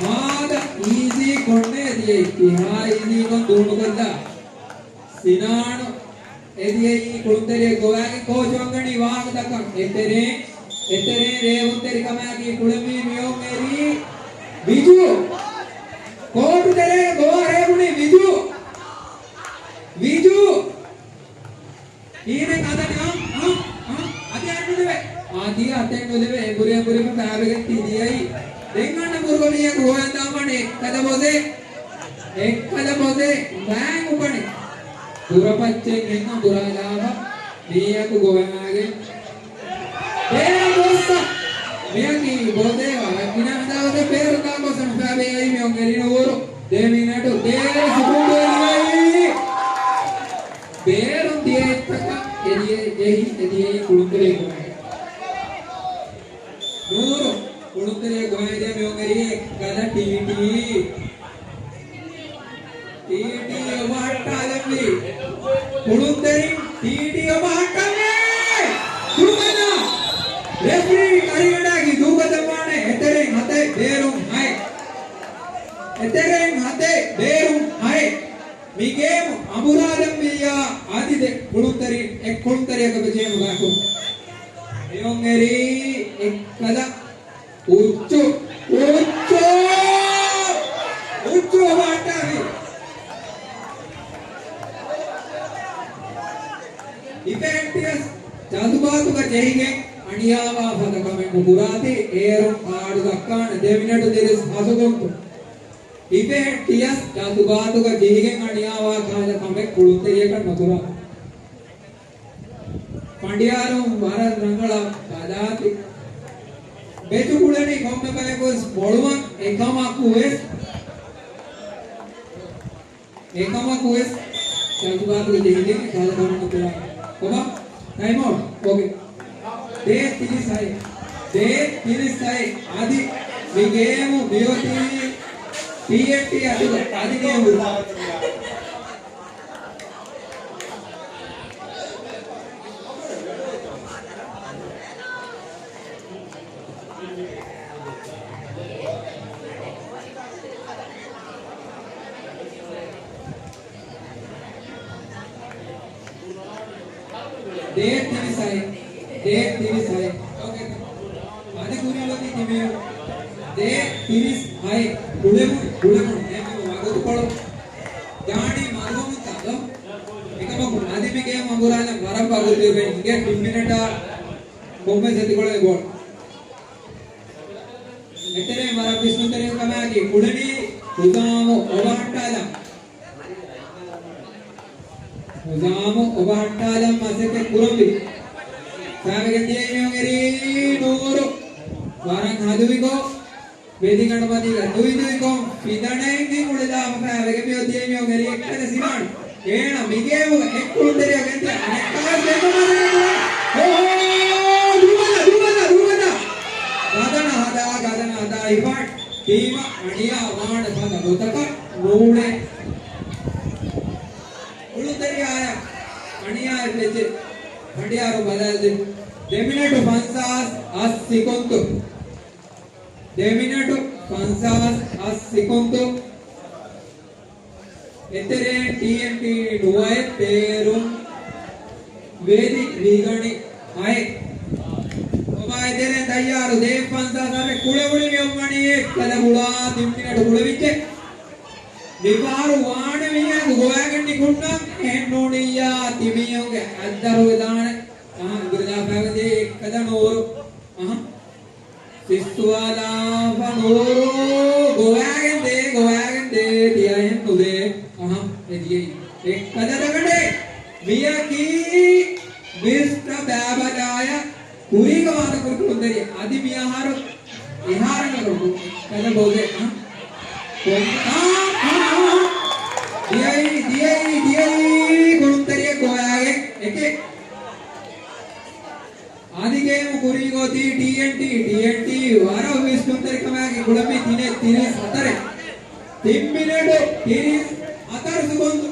ހާދަ އީޒީ ކޮންނޭ ދިޔައީ. ކިހާ އީޒީ ކޮން ދޫނުކޮށްލާ. ސިނާނު. އެ ދިޔައީ ކުޅުންތެރިއެއް ގޮވާގެން ކޯޗު އަންގަނީ ވާހަކަ ދައްކަން. އެތެރޭ، އެތެރޭ ރޭވުންތެރިކަމާގީ ކުޅެންވީ މިއޮން އެރީ. ވިޖު. ކޯޓު ތެރޭ ގޮވާ ރޭވުނީ ވިޖު. ވިޖު. ކީރެއް ހަދަނީ؟ އަ، އަ، އަ، އަދި އަތެއް ނުލެވޭ. އަދި އަތެއް ނުލެވޭ. އެނބުރި އެނބުރި ފައިވެގެން ތި ދިޔައީ. ދެން އަންނަ ބުރުގަ މީހަކު ހޮވަން ދާމަން އެއްކަލަ ބޮލޭ. އެއްކަލަ ބޮލޭ. ބާން އުކަނި. ބުރަ ބައްޗެއް ހެން އަނބުރާލާފަ. މީހަކު ގޮވާގެން. ބޭރަށް ގޮއްސަ. މިޔަކީ ބޮލޭ ވަރަށް ގިނަ ހަނދާން ބޭރު ދާ ގޮސް ފައިވެގެން އައި މިއޮން އެރި ނުވަރު. ދެ މިނެޓު ދޭ ސުކުން ދޭ ދިޔައީ. ބޭރުން ދިޔައެއްތަކަށް އެދިޔައީ ޖެހި އެދިޔައީ ކުޅުންތެރި ކުރައި. ނޫރު ކުޅުންތެރި ގޮވައިދިޔަ މިއޮން އެރި އެއްކަލަ ޓީޓީ. ޓީޓީ އޮބާ ހައްޓާލެއްވީ. ކުޅުންތެރިން ޓީޓީ އޮބާ ހައްޓަންވީ. ދޫކޮށްލާ. ރެފްރީ ކަރިގަނޑާގެ ދޫކޮށްދެއްވާނެ. އެތެރެއިން ހަތެއް ބޭރުން ހައެއް. އެތެރެއިން ހަތެއް ބޭރުން ހައެއް. މި ގޭމު އަނބުރާލަންވިއްޔާ އަދި ދެ ކުޅުންތެރި، އެއް ކުޅުންތެރިއަކަށް ގޭމު ގާތު. މިއޮން އެރީ އެއްކަލަ އުއްޗު، އުއްޗު، އުއްޗު އޮބާ ހައްޓާފި. އިފެހެއްޓިޔަސް ޖަޒުބާތުގަ ޖެހިގެން އަނިޔާވާ ފަދަ ކަމެއް ނުކުރާތީ، އޭރުން ކާޑު ދައްކާނެ ދެ މިނެޓު ތިރީސް ހަސުގޮންތު. އިފެހެއްޓިޔަސް ޖަޒުބާތުގަ ޖެހިގެން އަނިޔާވާ ކާލަ ކަމެއް ކުޅުންތެރިޔަކަށް ނުކުރާ. ފަނޑިޔާރުން ވަރަށް ރަނގަޅަށް ބަލާތި. ބެޖު ކުޅެނީ ކޮންމެ ބަޔަކުވެސް މޮޅުވަން. އެކަމަކުވެސް، އެކަމަކުވެސް ސައްބާތުގެ ޖެހިގެން އެކަހަލަ ކަމެއް ނުކުރާ. ކޮބާ؟ ޓައިމް އައުޓް. އޯކޭ. ދޭއް ތިރީސް ހައެއް. ދޭއް ތިރީސް ހައެއް. އަދި މި ގޭމު މިއޮތީ ޓީއެންޓީ އަތުގަ. އަދި ގޭމު. ދޭއް ތިރީސް ހައެއް. ދޭއް ތިރީސް ހައެއް. އޯކޭ. އަދި ކުރިއަށް ވަނީ ތިމި. ދޭއް ތިރީސް ހައެއް. ކުޅެމުން، ކުޅެމުން. އެހެންވީމަ ވަގުތުކޮޅު ދާނީ މަރުވަމުންތާ ދޯ؟ އެކަމަކު އަދި މި ގޭމް އަނބުރާލަން ވަރަށް ވަގުތު ލިބޭ. ހިނގޭ ތިން މިނެޓާ ކޮންމެސް އެތިކޮޅެއް ގޯލް. އެތެރެއިން ވަރަށް ވިސްނުންތެރި ކަމާއެކީ ކުޅެނީ ހުޒާމު އޮބަހައްޓާލަން. ހުޒާމު އޮބަހައްޓާލަން މަސައްކަތް ކުރަންވީ. ފައިވެގެން ދިޔައީ މިއޮން އެރީ ނޫރު. ވަރަށް ހަލުވިކޮށް، ވެދިގަނޑުމަތީގަ ދުއިދުއިކޮށް، ފިދަނައިގެން އުޅެލާފަ ފައިވެގެން މިއޮތީ މިއޮން އެރީ އެއްކަލަ ސިމާން. އޭނަ މިގޭމުގަ އެއްކުޅުންތެރިޔާ ގެންދިޔަ އަނެއްކާވެސް ގެންދަވާ ދެން. އޯ، ދުވަލަ، ދުވަލަ، ދުވަލަ. ގަދަނަ ހަދާ، ގަދަނަ ހަދާ އިފާން ޓީމަށް އަނިޔާ ވާނެ ފަދަ ގޮތަކަށް ނޫޅޭ. ކުޅުންތެރިޔާއަށް އަނިޔާއެއް ވެއްޖެ. ފަނޑިޔާރު ބަލާލަދެން. ދެ މިނެޓު ފަންސާސް އަށް ސިކުންތު. ދެ މިނެޓު ފަންސާސް އަށް ސިކުންތު. އެތެރެއިން ޓީއެންޓީ ނުވައެއް ބޭރުން ވޭދި ރީގަނޑި ހައެއް. ކޮބާ އެތެރެއިން ތައްޔާރު ދޭއް ފަންސާސް އަށް ކުޅެވުނީ މިއޮންމަނީ އެއްކަލަ ގުޅާ ތިން މިނެޓު ކުޅެވިއްޖެ. މިފަހަރު ވާނެ މީހަކު ގޮވާގެން ނިކުންނަން އެހެން ނޫނިއްޔާ ތިމީހުންގެ އަތްދަރުވެދާނެ. އަހަ، އިބުރިލާ ފައިވެދޭ އެއްކަލަ ނޫރު. އަހަ. ސިއްސުވާލާފަ ނޫރު ގޮވާގެން ދޭ، ގޮވާގެން ދޭ، ތިޔަހެން ނުދޭ. އަހަ، އެ ދިޔައީ. އެއްކަލަ ދަގަނޑޭ. މިޔަކީ މިސްޓަ ބާބަލާޔަށް ކުރީގަ ވާދަކުރި ކުޅުންތެރި. އަދި މިއަހަރު އެހާރަނގަ ކުރު. އެއްކަލަ ބޯދޭ. އަހަ. ކޮން-، އާ، އާ، އާ. ދިޔައީ، ދިޔައީ، ދިޔައީ ކުޅުންތެރިއެއް ގޮވާގެން. އެކެއް. އަދި ގޭމު ކުރީގޮތީ ޓީއެންޓީ، ޓީއެންޓީ ވަރަށް ވިސްނުންތެރިކަމާއެކީ ކުޅެންވީ ތިނެއް ތިރީސް ހަތަރެއް. ތިން މިނެޓު ތިރީސް ހަތަރު ސެކަންޑް.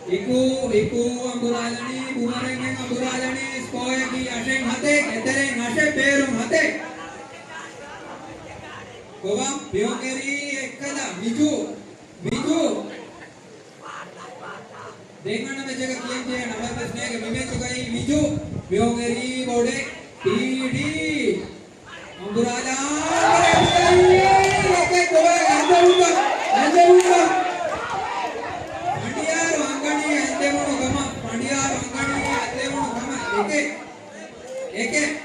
އިކޫ، އިކޫ އަނބުރާލަނީ، ބުމަރެންގެން އަނބުރާލަނީ، ސްކޯއަކީ އަށެއް ހަތެއް، އެތެރެއިން އަށެއް ބޭރުން ހަތެއް. ކޮބާ މިއޮން އެރީ އެއްކަލަ މިޖޫ. މިޖޫ. ދެން އަންނަ މެޗަކަށް ކިޔަންޖެހޭ ނަމެއްވެސް ނޭގެ މިމެޗުގައި މިޖޫ މިއޮން އެރީ ބޮޑެ ޓީޑީ. އަނބުރާލާ އެކެއް ގޮވާ އަންދެވުންތަ؟ އަންދެވުންތަ؟ ފަނޑިޔާރު އަންގަނީ އަންދެވުނު ކަމަށް، ފަނޑިޔާރު އަންގަނީ އަންދެވުނު ކަމަށް. އެކެއް، އެކެއް.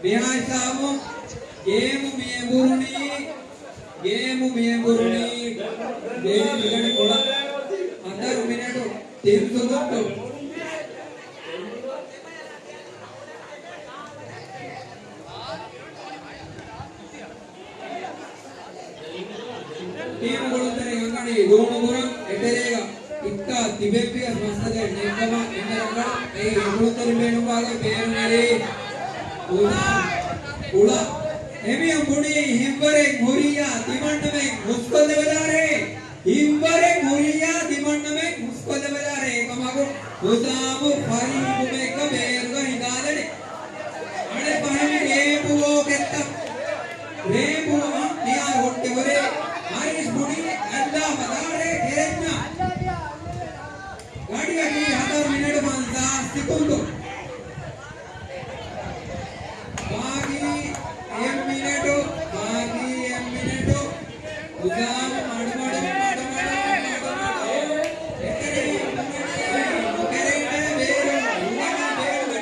މިހާ ހިސާބުން ގޭމު މި އެނބުރުނީ، ގޭމު މި އެނބުރުނީ ދެވި މިގަނޑި ކޮޅަށް ހަތަރު މިނެޓު ތިން ސެކަންޑު. ޓީމު ކުޅުންތެރި އަންގަނީ ދޫނުކުރަން އެތެރޭގަ އިއްކާ ތިބެއްވިޔަސް މައްސަލައެއް ނެތްކަމަށް އެންމެ ރަނގަޅު. އެއީ ކުޅުންތެރިން ބޭނުންވާގޮތް ބޭރުން އެރީ ހުޒާމް ކުޅަ. އެމީހުން ބުނީ ހިތްވަރެއް ހުރިއްޔާ ތިމަންނަމެން ހުސްކޮށްލެވެލާރޭ. ހިތްވަރެއް ހުރިއްޔާ ތިމަންނަމެން ހުސްކޮށްލެވެލާރޭ. އެކަމަކު ހުޒާމު ފަރީހުމެއްގަ ބޭރުގަ ހިނގާލަނީ. އަޅެ ފަހެ މި ރޭނބޯ ކެއްތަ؟ ރޭނބޯ އަށް މިހާރު ހުއްޓެވުރޭ. އަރީސް ބުނީ އައްލާ މަދާރޭ ކެރެންޏާ. ގަޑިއަކީ ހަތަރު މިނެޓު ފަންސާސް ސިކުންދު. ބާގީ އެއް މިނެޓު، ބާގީ އެއް މިނެޓު. ހުޒާމް މަޑުމަޑު، މަޑުމަޑު، މަޑުމަޑު. އެކެރޭ ނުކެރޭ ބޭރު، ނުކެރޭ ބޭރު.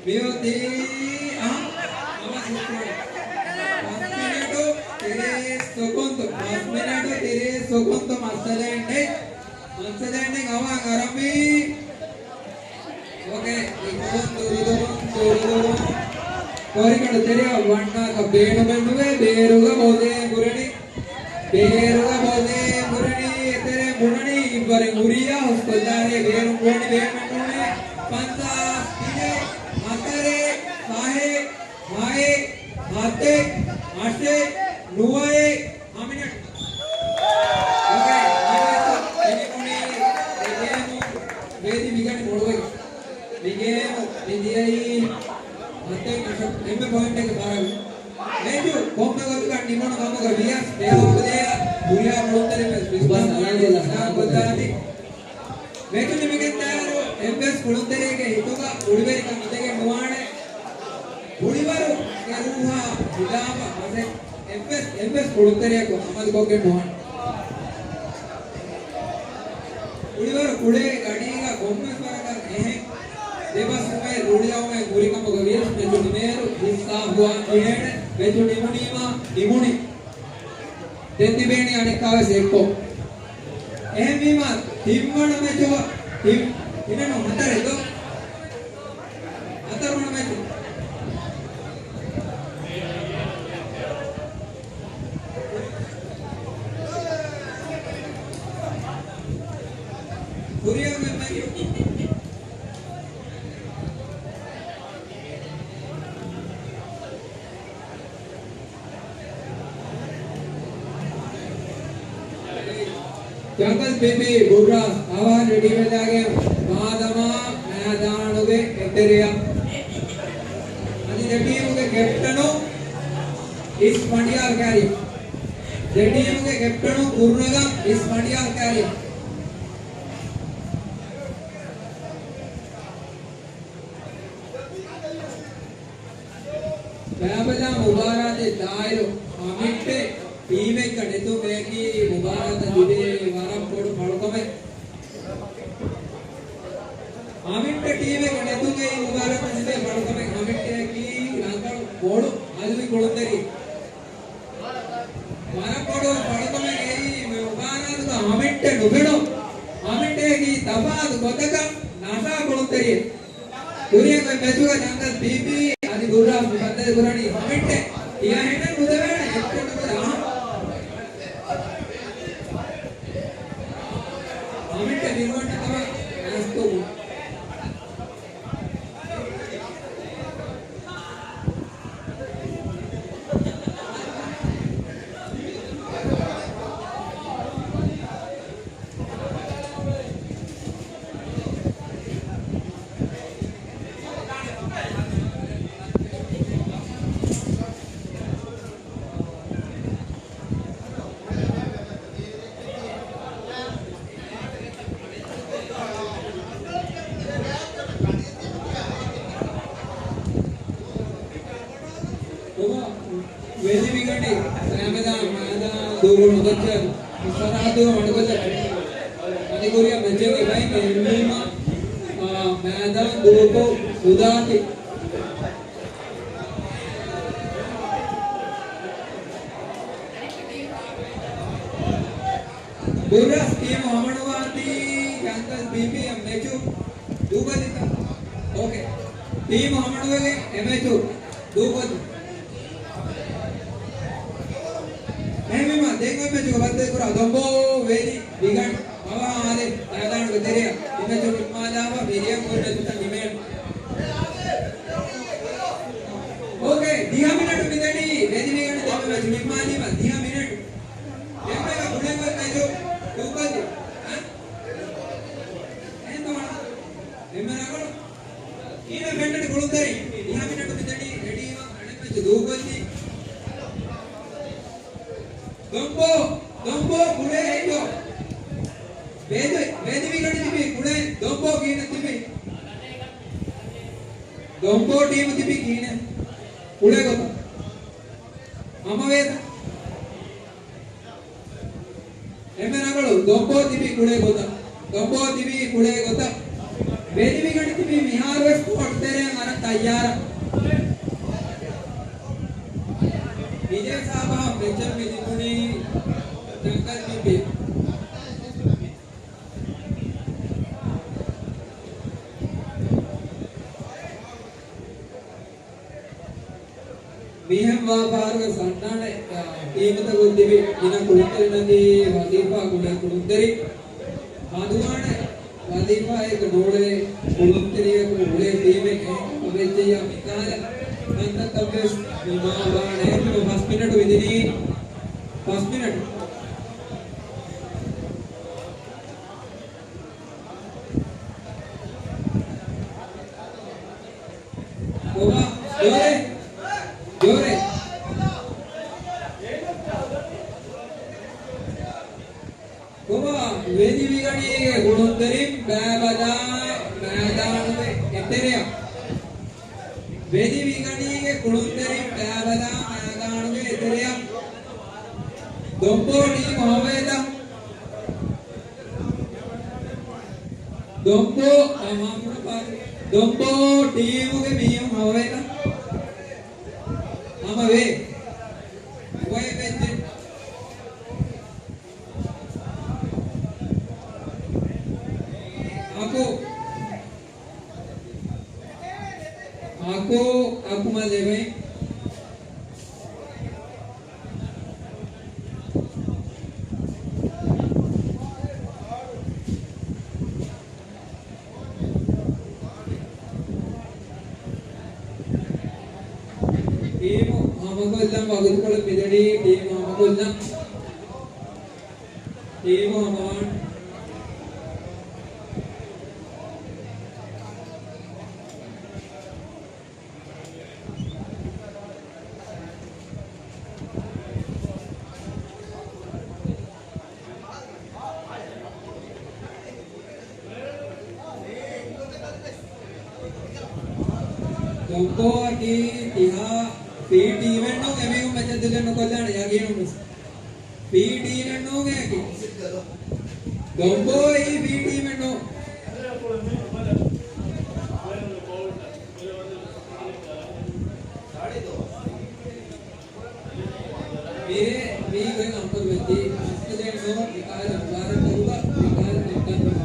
މިއޮތީ، އަހަ، ހަމަ ސިސްޓަމް. ފަސް މިނެޓު ތިރީސް ސެކަންޑް، ފަސް މިނެޓު ތިރީސް ސެކަންޑް މައްސަލައެއް ނެތް. މައްސަލައެއް ނެތް، އަވަހަށް އަރަނބީ. އޯކޭ، އިތުރުން ދުރުދުރުން ދުރުދުރުން ކޯރިކަނޑު ތެރެއަށް ވަންނާކަށް ބޭނުމެއް ނުވޭ. ބޭރުގަ ބޮލޭ ބުރެނި. ބޭރުގަ ބޮލޭ ބުރެނީ އެތެރެ ބުނަނީ އިއްވަރެއް ހުރިޔާ ހުސްކޮށްލާރޭ ބޭރުން ބުނަނީ ބޭނުމެއް ނޫނޭ. ފަންސާސް ތިނެއް ހަތަރެއް ފަހެއް ހައެއް ހަތެއް އަށެއް ނުވައެއް ހަ މިނެޓް. އޯކޭ، އަނެއް ތިނެއް ވެދި މިގަނޑި މޮޅުވެ. މިގޭމު މިދިޔައީ ހަތެއް އަށަށް އެންމެ ޕޮއިންޓެއްގެ ފަރަގު. މެޗު ކޮންމެ ގޮތަކަށް ނިމުނު ކަމުގަ ވިޔަސް ފެއާ ޕްލޭއަށް ހުރިހާ ކުޅުންތެރިން ވެސް ވިސްނާ ކޮށްދާތީ. މެޗު ނިމިގެންދާއިރު އެއްވެސް ކުޅުންތެރިއެއްގެ ހިތުގަ އުޅިވެރިކަން އިނދެގެން ނުވާނެ. ކުޅިވަރުގެ ރޫހާ ހިލާފަށް މަސެއް އެއްވެސް، އެއްވެސް ކުޅުންތެރިޔަކު އަމަލުކޮށްގެން ނުވާނެ. ކުޅިވަރު ކުޅޭ ގަޑީގަ ކޮންމެސް ވަރަކަށް އެހެން ދެބަސްވުމެއް ރޫޅިއައުމެއް ހުރިކަމުގަ ވިޔަސް މެޗު ނިމޭއިރު ހިއްސާ ހުވާ ޖެހޭނެ. މެޗު ނިމުނީމާ ނިމުނީ. ދެން ތިބޭނީ އަނެއްކާވެސް އެއްކޮށް. އެހެންވީމާ ތިންވަނަ މެޗުގަ ތިން، ތިނެއް ނޫން ހަތަރެއް ދޯ؟ ހަތަރުވަނަ މެޗު. ކުރިއަށް މެ-، މެޗު. ޖަންގަލް ޕީޕީ ބުއްރާސް އަވަހަށް ރެޑީވެލާގެން މާދަމާ މައިދާނުގެ އެތެރެއަށް. އަދި ދެ ޓީމުގެ ކެޕްޓަނު އިސް ފަނޑިޔާރު ކާރި. ދެ ޓީމުގެ ކެޕްޓަނު ކުރުނަގަ އިސް ފަނޑިޔާރު ކާރި. ބައިބަލާ މުބާރާތެއް ދާއިރު އަމިއްޓެ ޓީމެއްގަ ނެތުމެއަކީ މުބާރާތަށް ލިބޭ ވަރަށް ބޮޑު ފަޅުކަމެއް. އަމިއްޓެ ޓީމެއްގަ ނެތުމެއީ މުބާރާތަށް ލިބޭ ފަޅުކަމެއް. އަމިއްޓެއަކީ ރަނގަޅު ބޮޑު އަލުވި ކުޅުންތެރި. ވަރަށް ބޮޑު ފަޅުކަމެއް އެއީ މި މުބާރާތުގަ އަމިއްޓެ ނުފެނުނު، އަމިއްޓެއަކީ ތަފާތު ގޮތަކަށް ނަސާ ކުޅުންތެރިއެއް. ކުރިއަށް އޮތް މެޗުގަ ޖަންގަލް ޕީޕީ އަދި ބުއްރާސް މުބައްދަލު ކުރަނީ އަމިއްޓެ. ތިޔަ ހެނެއް ނުދެވޭނެ އެއްކޮށް ނުދެވޭ އަހަ. އަމިއްޓެ މިރުވަންނަ ތަމަ އަސްތު. ވެލިމިގަނޑި ހަމައެކަނި މައިދާން ދޫކޮށް ނުދައްކަ ސަރަހައްދުގަ މަޑުކޮށްލަ އަދި ކުރިއަށް މެޗެއް އެބައިން އެހެންވީމަ، އާ، މައިދާން ދޫކޮށް ނުދާތި. ބުއްރާސް ޓީމު ހަމަނުވާތީ ޖަންގަލް ޕީޕީއަށް މެޗު ދޫކޮށްލިތަ؟ އޯކޭ. ޓީމު ހަމަނުވެގެން އެ މެޗު ދޫކޮށްލި. އެހެންވީމަ ދެން އޮތް މެޗުގަ ބައްދަލުކުރާ ދޮންބޯ ވެލި މިގަނޑު އަވަހަށް އާދެ މައިދާނުގެ ތެރެއަށް. މި މެޗު ނިންމާލާފަ މިރިޔަން އޮތް މެޗުތައް ނިމޭނެ. އޯކޭ، ދިހަ މިނެޓު މިދަނީ ވެލިމިގަނޑު ދެން މެޗު ނިންމާލީމަ ދިހަ މިނެޓު. އެންމެގަ ކުޅެން އޮތް މެޗު ދޫކޮށްލި. އެހެންތަ ވަނީ؟ އެންމެ ރަނގަޅު. ކިހިނެއް ފެންނަނީ ކުޅުންތެރިން؟ ދިހަ މިނެޓު މިދަނީ ރެޑީވާ އަނެއް މެޗު ދޫކޮށްލީ. ދޮންބޯ، ދޮންބޯ ކުޅޭ އެއްޔޯ. ވެލި، ވެލިމިގަނޑު ތިބީ ކުޅޭ ދޮންބޯ ކިހިނެއް ތިބީ؟ ދޮންބޯ ޓީމު ތިބީ ކިހިނެއް؟ ކުޅޭ ގޮތަށް. ހަމަވޭތަ؟ އެންމެ ރަނގަޅު ދޮންބޯ ތިބީ ކުޅޭ ގޮތަށް. ދޮންބޯ ތިބީ ކުޅޭ ގޮތަށް. ވެލިމިގަނޑު ތިބީ މިހާރުވެސް ކޯޓު ތެރެއަށް އަރަން ތައް. ތައްޔާރަށް. މިދޭ ސާބަހަށް މެޗަށް މި ދިނުނީ ޖަންގަލް މި ބޭ. މިހެން ވާ ފަހަރުގެ ސަންނާނެ، އާ، ޓީމުތަކުން ތިބި ގިނަ ކުޅުންތެރިންނަކީ ވަޒީފާ ގުޅޭ ކުޅުންތެރި. ހަނދުވާނެ ވަޒީފާއެއްގަ ނޫޅޭ ކުޅުންތެރިޔަކު ގުޅޭ ޓީމެއް އެހެން ކޮބެއްޗެއްޔާ މިކަހަލަ ކަންތައްތައްވެސް ނިމާވާނެ. ފަސް މިނެޓު ވިދިނީ. ފަސް މިނެޓު. ކޮބާ، ޖޯރޭ، ޖޯރޭ. ކޮބާ، ވެދިވިގަނީގެ ކުޅުންތެރިން ބައިބަލާ މައިދާނުގެ އެތެރެއަށް. ވެދިވިގަނީގެ ކުޅުންތެރިން ބައިބަލާ މައިދާނުގެ އެތެރެއަށް. ދޮންބޯ ޓީމު ހަމަވޭތަ؟ ދޮންބޯ، އަ، މާފުކުރައްވާ. ދޮންބޯ ޓީމުގެ މީހުން ހަމަވޭތަ؟ ހަމަވޭ. އޮތް މެޗެއް. އަކު. އަކު، އަކު މަލެވެ. ޓީމު ހަމަކޮށްލަން ވަގުތުކޮޅެއް މިދަނީ، ޓީމު ހަމަކޮށްލަން. ޓީމު ހަމަވާން. ދޮންބޯއަކީ ތިހާ ފީ ޓީމެއްނޫން އެމީހުން މެޗަށް ދެކެން ނުކޮށްލާނެ ޔަގީނުންވެސް. ފީ ޓީމެއްނޫން އެއަކީ. ދޮންބޯ އެއީ ފީ ޓީމެއްނޫން. މިރޭ މީގެން އަނބުރު ވެއްޖެ އަސްކަލޭން ނޯ މިކާލަ މުބާރަކް ކުރުބަ މިކާލަ ނެއްކަން ނޯ.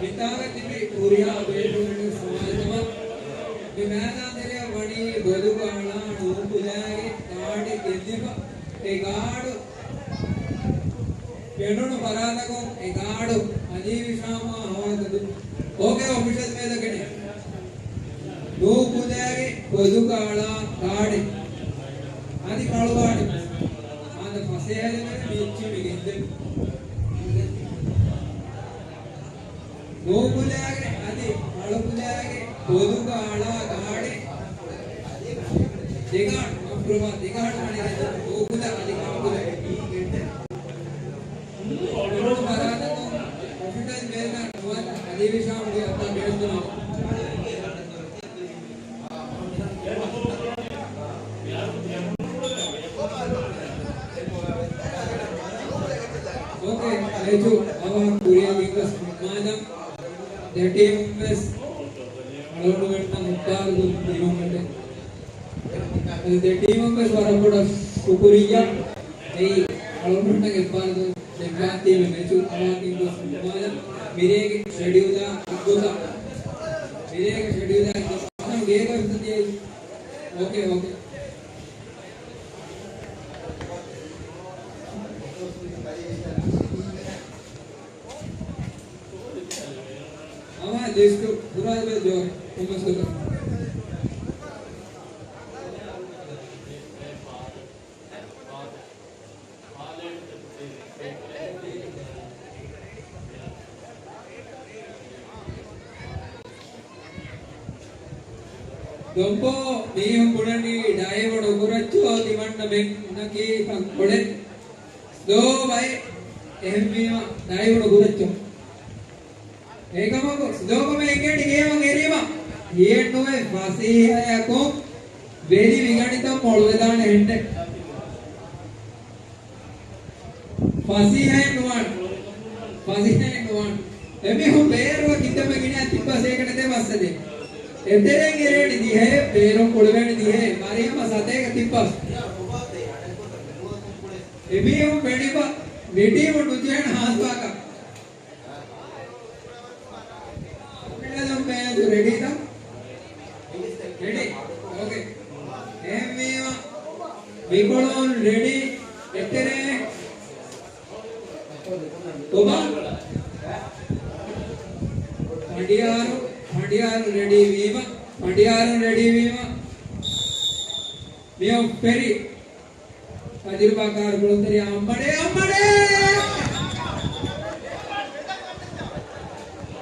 މިތާގަ ތިބި ހުރިހާ ބޭފުޅުން ސުވާލުކަމަށް މި މައިދާންތެރެއަށް ވަނީ ބޮލުގަ އަޅާ ނޫކުލާގެ ގާޑެއް ގެއްލިފަ. އެ ގާޑު ފެނުނު ފަރާތަކުން އެ ގާޑު އަލީ ހިޝާމާ ހަވާލުކޮށްދެއްވުން. އޯކޭ އޮފިޝަލް މޭލަކެނެ. ނޫކުލާގެ ބޮލުގަ އަޅާ ގާޑެއް. އަދި ކަޅުގާޑެއް. އާދަ ފަސޭހަލެވެން މިއެއްޗެއް މި ގެންދެވި. ނޫކުލާގެ އަދި ކަޅުކުލާގެ ބޮލުގަ އަޅާ ގާޑެއް. ދެގާޑު، މަފްރުމާ ދެގާޑު ވަނީ ނޫކުލާ އަދި ކަޅުކުލާ. ފަރާތަކުން އޮފިޝަލް މޭލް ނުވަތަ އަލީ ހިޝާމްގެ އަތާ ބޭނުން. އޯކޭ، އެޖު އަވާ ކުރިޔަށް އިންވެސްޓް މާލަ ދެ ޓީމުން ވެސް އަޅުގަނޑުމެންނަށް އެއްބާރުލުން ދިނުމަށް. އަދި ދެ ޓީމުން ވެސް ވަރަށް ބޮޑަށް ޝުކުރިއްޔާ. އެއީ އަޅުގަނޑުމެންނަށް އެއްބާރުލުން ދެއްވާތީމެ މެޗު އަވާ ކިންގް އޮފް ސޮމާލިޔާ. މިރޭގެ ޝެޑިއުލާ އިއްޒުތަށް. މިރޭގެ ޝެޑިއުލާ އިއްޒުތަށް. ގޭގަ ވިސްނަތީ. އޯކޭ، އޯކޭ. އަވާ ލިސްޓު ފުރާލަބަލަ ޖޯ. ކުމަސް ކޮށްލަ. ދޮންބޯ މީހުން ބުނަނީ ޑައިވުޑު ކުރައްޗޯ ތިމަންނަމެންނަކީ ކަންކޮޅެއް. ސްލޯ ބައެއް. އެހެންވީމަ ޑައިވުޑު ކުރައްޗޯ. އެކަމަކު ސްލޯކަމެއް އެނގޭނެ ގޭމަށް އެރީމަ. ހިޔެއްނުވޭ ފަސޭހަޔަކުން ވެލި މިގަނޑިތައް މޮޅުވެދާނެ ހެންނެއް. ފަސޭހައެއް ނުވާނެ. ފަސޭހައެއް ނުވާނެ. އެމީހުން ބޭރުގަ ކިތަންމެ ގިނައަށް ތިއްބަސް އޭކަނި ދެ ބައްސަދޭ. އެތެރެއިން އެރޭނެ ދިހައެއް، ބޭރުން ކުޅެވޭނެ ދިހައެއް. މަރިހަމަ ސަތޭކަ ތިއްބަސް. އެމީހުން ފެނިފަ މިޓީމު ނުޖެހޭނެ ހާސްވާކަށް. މިނަލުން މޭދު ރެޑީތަ؟ ރެޑީ؟ އޯކޭ. އެހެންވީމަ މިކޮޅުން ރެޑީ. އެތެރޭ. ކޮބާ؟ ފަނޑިޔާރު، ފަނޑިޔާރު ރެޑީ ވީމަ، ފަނޑިޔާރު ރެޑީ ވީމަ. މިއޮށް ފެރި. ތަޖުރިބާކާރު ކުޅުންތެރިޔާ އަނބަޑޭ، އަނބަޑޭ!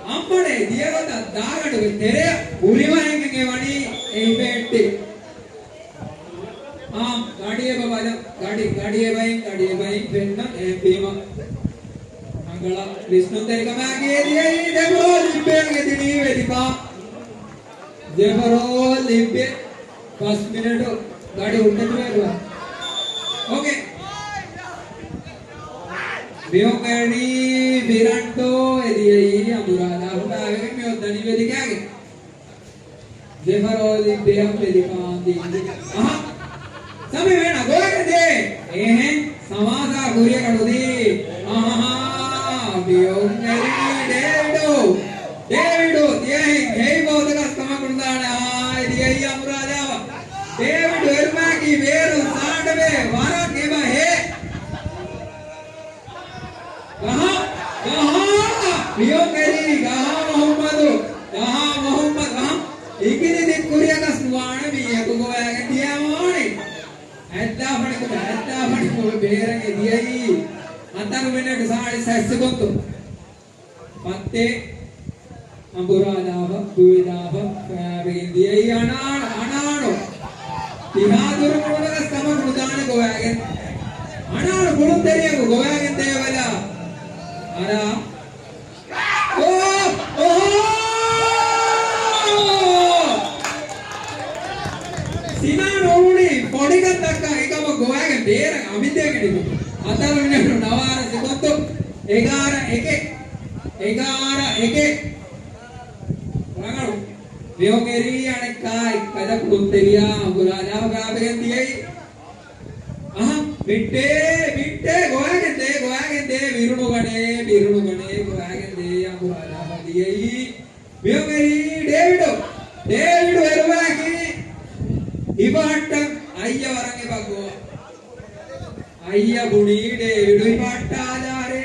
އަނބަޑޭ ދިޔަގޮތަށް ދާގަނޑުގެ ތެރެއަށް ހުރިމަ އެނގެން އެ ވަނީ އެ އިފެކްޓެއް. އާ، ގަޑި އެބަ ބަލަ، ގަޑި، ގަޑި އެބައިން، ގަޑި އެބައިން ފެންނަ އެހެންވީމަ. ރަނގަޅަށް ވިސްނުންތެރިކަމާ ގޭ ދިޔައީ ދެފޯ ލިބޭގެ ދިނީ ވެދިފާ. ދެފަރޯ ލިބި ފަސް މިނެޓު ގަޑި ހުއްޓެތުވެރުވާ. އޯކޭ. މިއޮން އެރީ ބިރަންޓޯ އެދިޔައީ އަނބުރާލާ ހުންނާވެގެން މިއޮއްދަނީ ވެދިކާގެ. ދެފަރޯ ލިބި އަނބެލި ފާނދި. އަހަ. ސަމި ވޭނަ ގޮވަގެން ދޭ. އެހެން ސަމާސާ ކުރިޔަކަށް ނުދީ. އަހަހާ. ބިޔޮން އެރީ ޑޭވިޑު. ޑޭވިޑު ދިޔަހެން ހެއި ބޯދަގަސް ކަމަކުން ދާނެ. އާ، ދިޔައީ އަމުރާލާވަ. ޑޭވިޑު އެރުމާކީ ބޭރު ސާނޑަބޭ ވަރަށް އެބަ ހޭ. ގަހާ، ގަހާ، ބިޔޮން އެރީ، ގަހާ މުހައްމަދު، ގަހާ މުހައްމަދު، ގަހާ. އިކިލި ދިއްކުރިޔަކަސް ނުވާނެ މީހަކު ގޮވައިގެން ދިޔައިމަ ވާނީ. ހައްދާފަނިކު، ހައްދާފަނިކު ބޭރަށް އެ ދިޔައީ. ހަތަރު މިނެޓު ސާޅީސް ހަތް ސެކުންތު. ފައްތޭ. އަނބުރާލާފަ، ދުވެލާފަ، ފައިބެގެން ދިޔައީ އަނާން، އަނާން. ތިހާ ދުރު ކުޅުނަކަސް ކަމަކު ނުދާނެ ގޮވައިގެން. އަނާން ކުޅުންތެރިޔަކު ގޮވައިގެން ދޭ ބަލާ. އަރާ. އޯ! އޮހޯ! ސިނާން އުޅުނީ ފޮޑިކަން ދައްކަން އެކަމަށް ގޮވައިގެން ބޭރަށް އަމިއްލައިގެން ނިދުން. ހަތަރު މިނެޓު ނަވާރަ ސެކުންތު. އެގާރަ އެކެއް. އެގާރަ އެކެއް. ރަނގަޅު. މިއޮން އެރީ އަނެއްކާ އެއްކަލަ ކުޅުންތެރިޔާ އަނބުރާލާފަ ފައިބެގެން ދިޔައީ. އަހަ، މިއްޓޭ، މިއްޓޭ، ގޮވައިގެން ދޭ، ގޮވައިގެން ދޭ، ބިރުނުގަނޭ، ބިރުނުގަނޭ، ގޮވައިގެން ދޭ، އަނބުރާލާފަ ދިޔައީ. މިއޮން އެރީ ޑޭވިޑު، ޑޭވިޑު އެރުވާކީ ހިފަހައްޓަން އައްޔަ ވަރަށް އެބަ ގޮވާ. އައްޔަ ބުނީ ޑޭވިޑު ހިފަހައްޓާލާރޭ.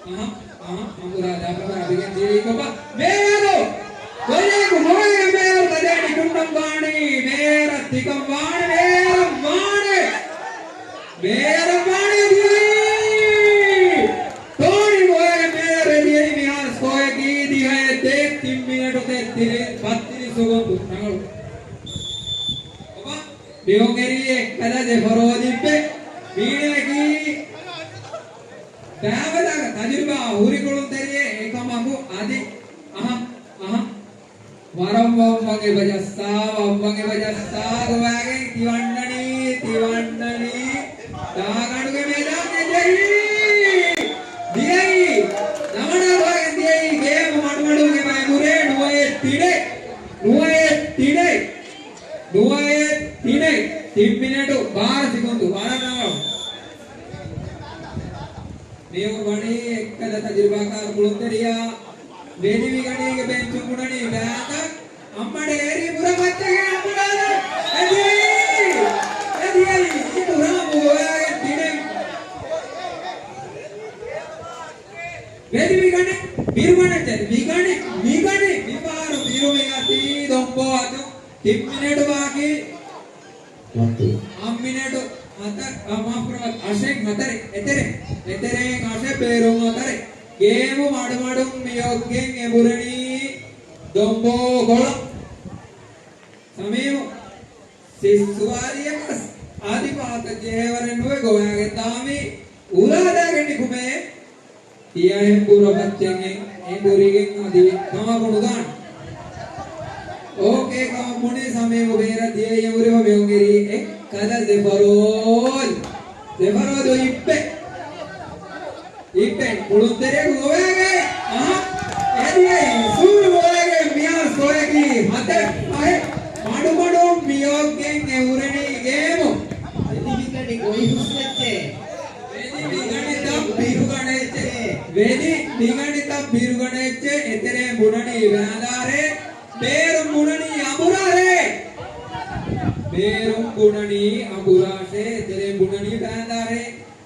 އަހަ، އަހަ، އަނބުރާލާފަ ފައިބެގެން ދިޔައީ ކޮބާ؟ ބޭރު! ގޮލައިގެން ގޮވައިގެން ބޭރު ބަލައި ނިކުންނަން ވާނީ ބޭރަށް ތިކަން ވާނެ، ބޭރަށް ވާނެ! ބޭރަށް ވާނެ ދިޔައީ! ޓޯނީ ގޮވައިގެން ބޭރަށް ދިޔައީ މިހާރު ސްކޯއަކީ ދިހައެއް ދޭއް ތިން މިނެޓު ތެއްތިރީސް ބައްތިރީސް ސެކުންޑު ރަނގަޅު. ބަބާ، މިއޮން އެރީ އެއްކަލަ ދެފަރޯ ލިބި. މީނައަކީ ބައިވަރު ތަޖުރިބާ ހުރި ކުޅުންތެރިއެއް އެކަމަކު އަދި އަހަ، އަހަ. ވަރަށް ވައްވަން އެބަ ޖައްސާ، ވައްވަން އެބަ ޖައްސާ ގޮވައިގެން ތިވަންނަނީ، ތިވަންނަނީ. ދާގަނޑުގެ މެދާން އެދިޔައީ. ދިޔައީ. ނަމަނާ ގޮވައިގެން ދިޔައީ. ގޭމު މަޑުމަޑުން އެބަ އެނބުރޭ ނުވައެއް ތިނެއް. ނުވައެއް ތިނެއް. ނުވައެއް ތިނެއް. ތިން މިނެޓު ބާރަ ސެކުންޑު. ވަރަށް ރަނގަޅު. މިއޮން ވަނީ އެއްކަލަ ތަޖުރިބާކާރު ކުޅުންތެރިޔާ. ވެލި މިގަނޑީގެ ބެންޗުން ބުނަނީ ބައިވަރު. އަނބަޑޭ އެރީ ބުރަ މައްޗަށް ގެން އަނބުރާލާ. އެދިޔައީ! އެދިޔައީ! އިބުރާމު ގޮވައިގެން ތިނެއް. ވެލި މިގަނޑެއް ބިރުގަނެއް ޖެ. މިގަނޑެއް، މިގަނޑެއް، މިފަހަރު ބިރު މި އަތީ ދޮންބޯ އަތު. ތިން މިނެޓު ބާކީ. އަށް މިނެޓު ހަތަރު، އަ، މާފުކުރައްވާ، އަށެއް ހަތަރެއް، އެތެރެ، އެތެރެއިން އަށެއް ބޭރުން ހަތަރެއް. ގޭމު މަޑުމަޑުން މިއޮއްގެން އެނބުރެނީ ދޮންބޯ ކޮޅަށް. ސަމީމު، ސިއްސުވާރިއަކަސް އަދި ފަހަތަށް ޖެހޭވަރެއް ނުވެ ގޮވައިގެން ދާނީ. އުރާލާގެން ނިކުމޭ. ތިޔަ އެހެން ބުރަ ފައްޗެއް އެނބުރިގެން އަދި ކަމަކު ނުދާނެ. އޯކޭ، ކަމަށް ބުނީ ސަމީމު ބޭރަށް ދިޔައީ އެނބުރިފަ މިއޮން އެރީ އެއްކަލަ ޒެފަރޯލް. ޒެފަރޯލް އިއްބެ. އިއްބެ ކުޅުންތެރިޔަކު ގޮވައިގެން. އަހަ. އެދިޔައީ ސޫރު ގޮވައިގެން މިޔާ ސޮއެކީ ހަތެއް ފަހެއް މަޑުމަޑުން މިއޮއްގެން އެ ހުރެނީ ގޭމު. ވެދި މިގަނޑި ގޮތް ހުސްނެއްޗޭ. ވެދި މިގަނޑިތައް ބިރުގަނެއްޗޭ. ވެދި މިގަނޑިތައް ބިރުގަނެއްޗޭ. އެތެރޭ ބުނަނީ ވާނދާރޭ. ބޭރުން ބުނަނީ އަނބުރާރޭ. ބޭރުން ބުނަނީ އަނބުރާށޭ. އެތެރޭ ބުނަނީ ވާނދާރޭ.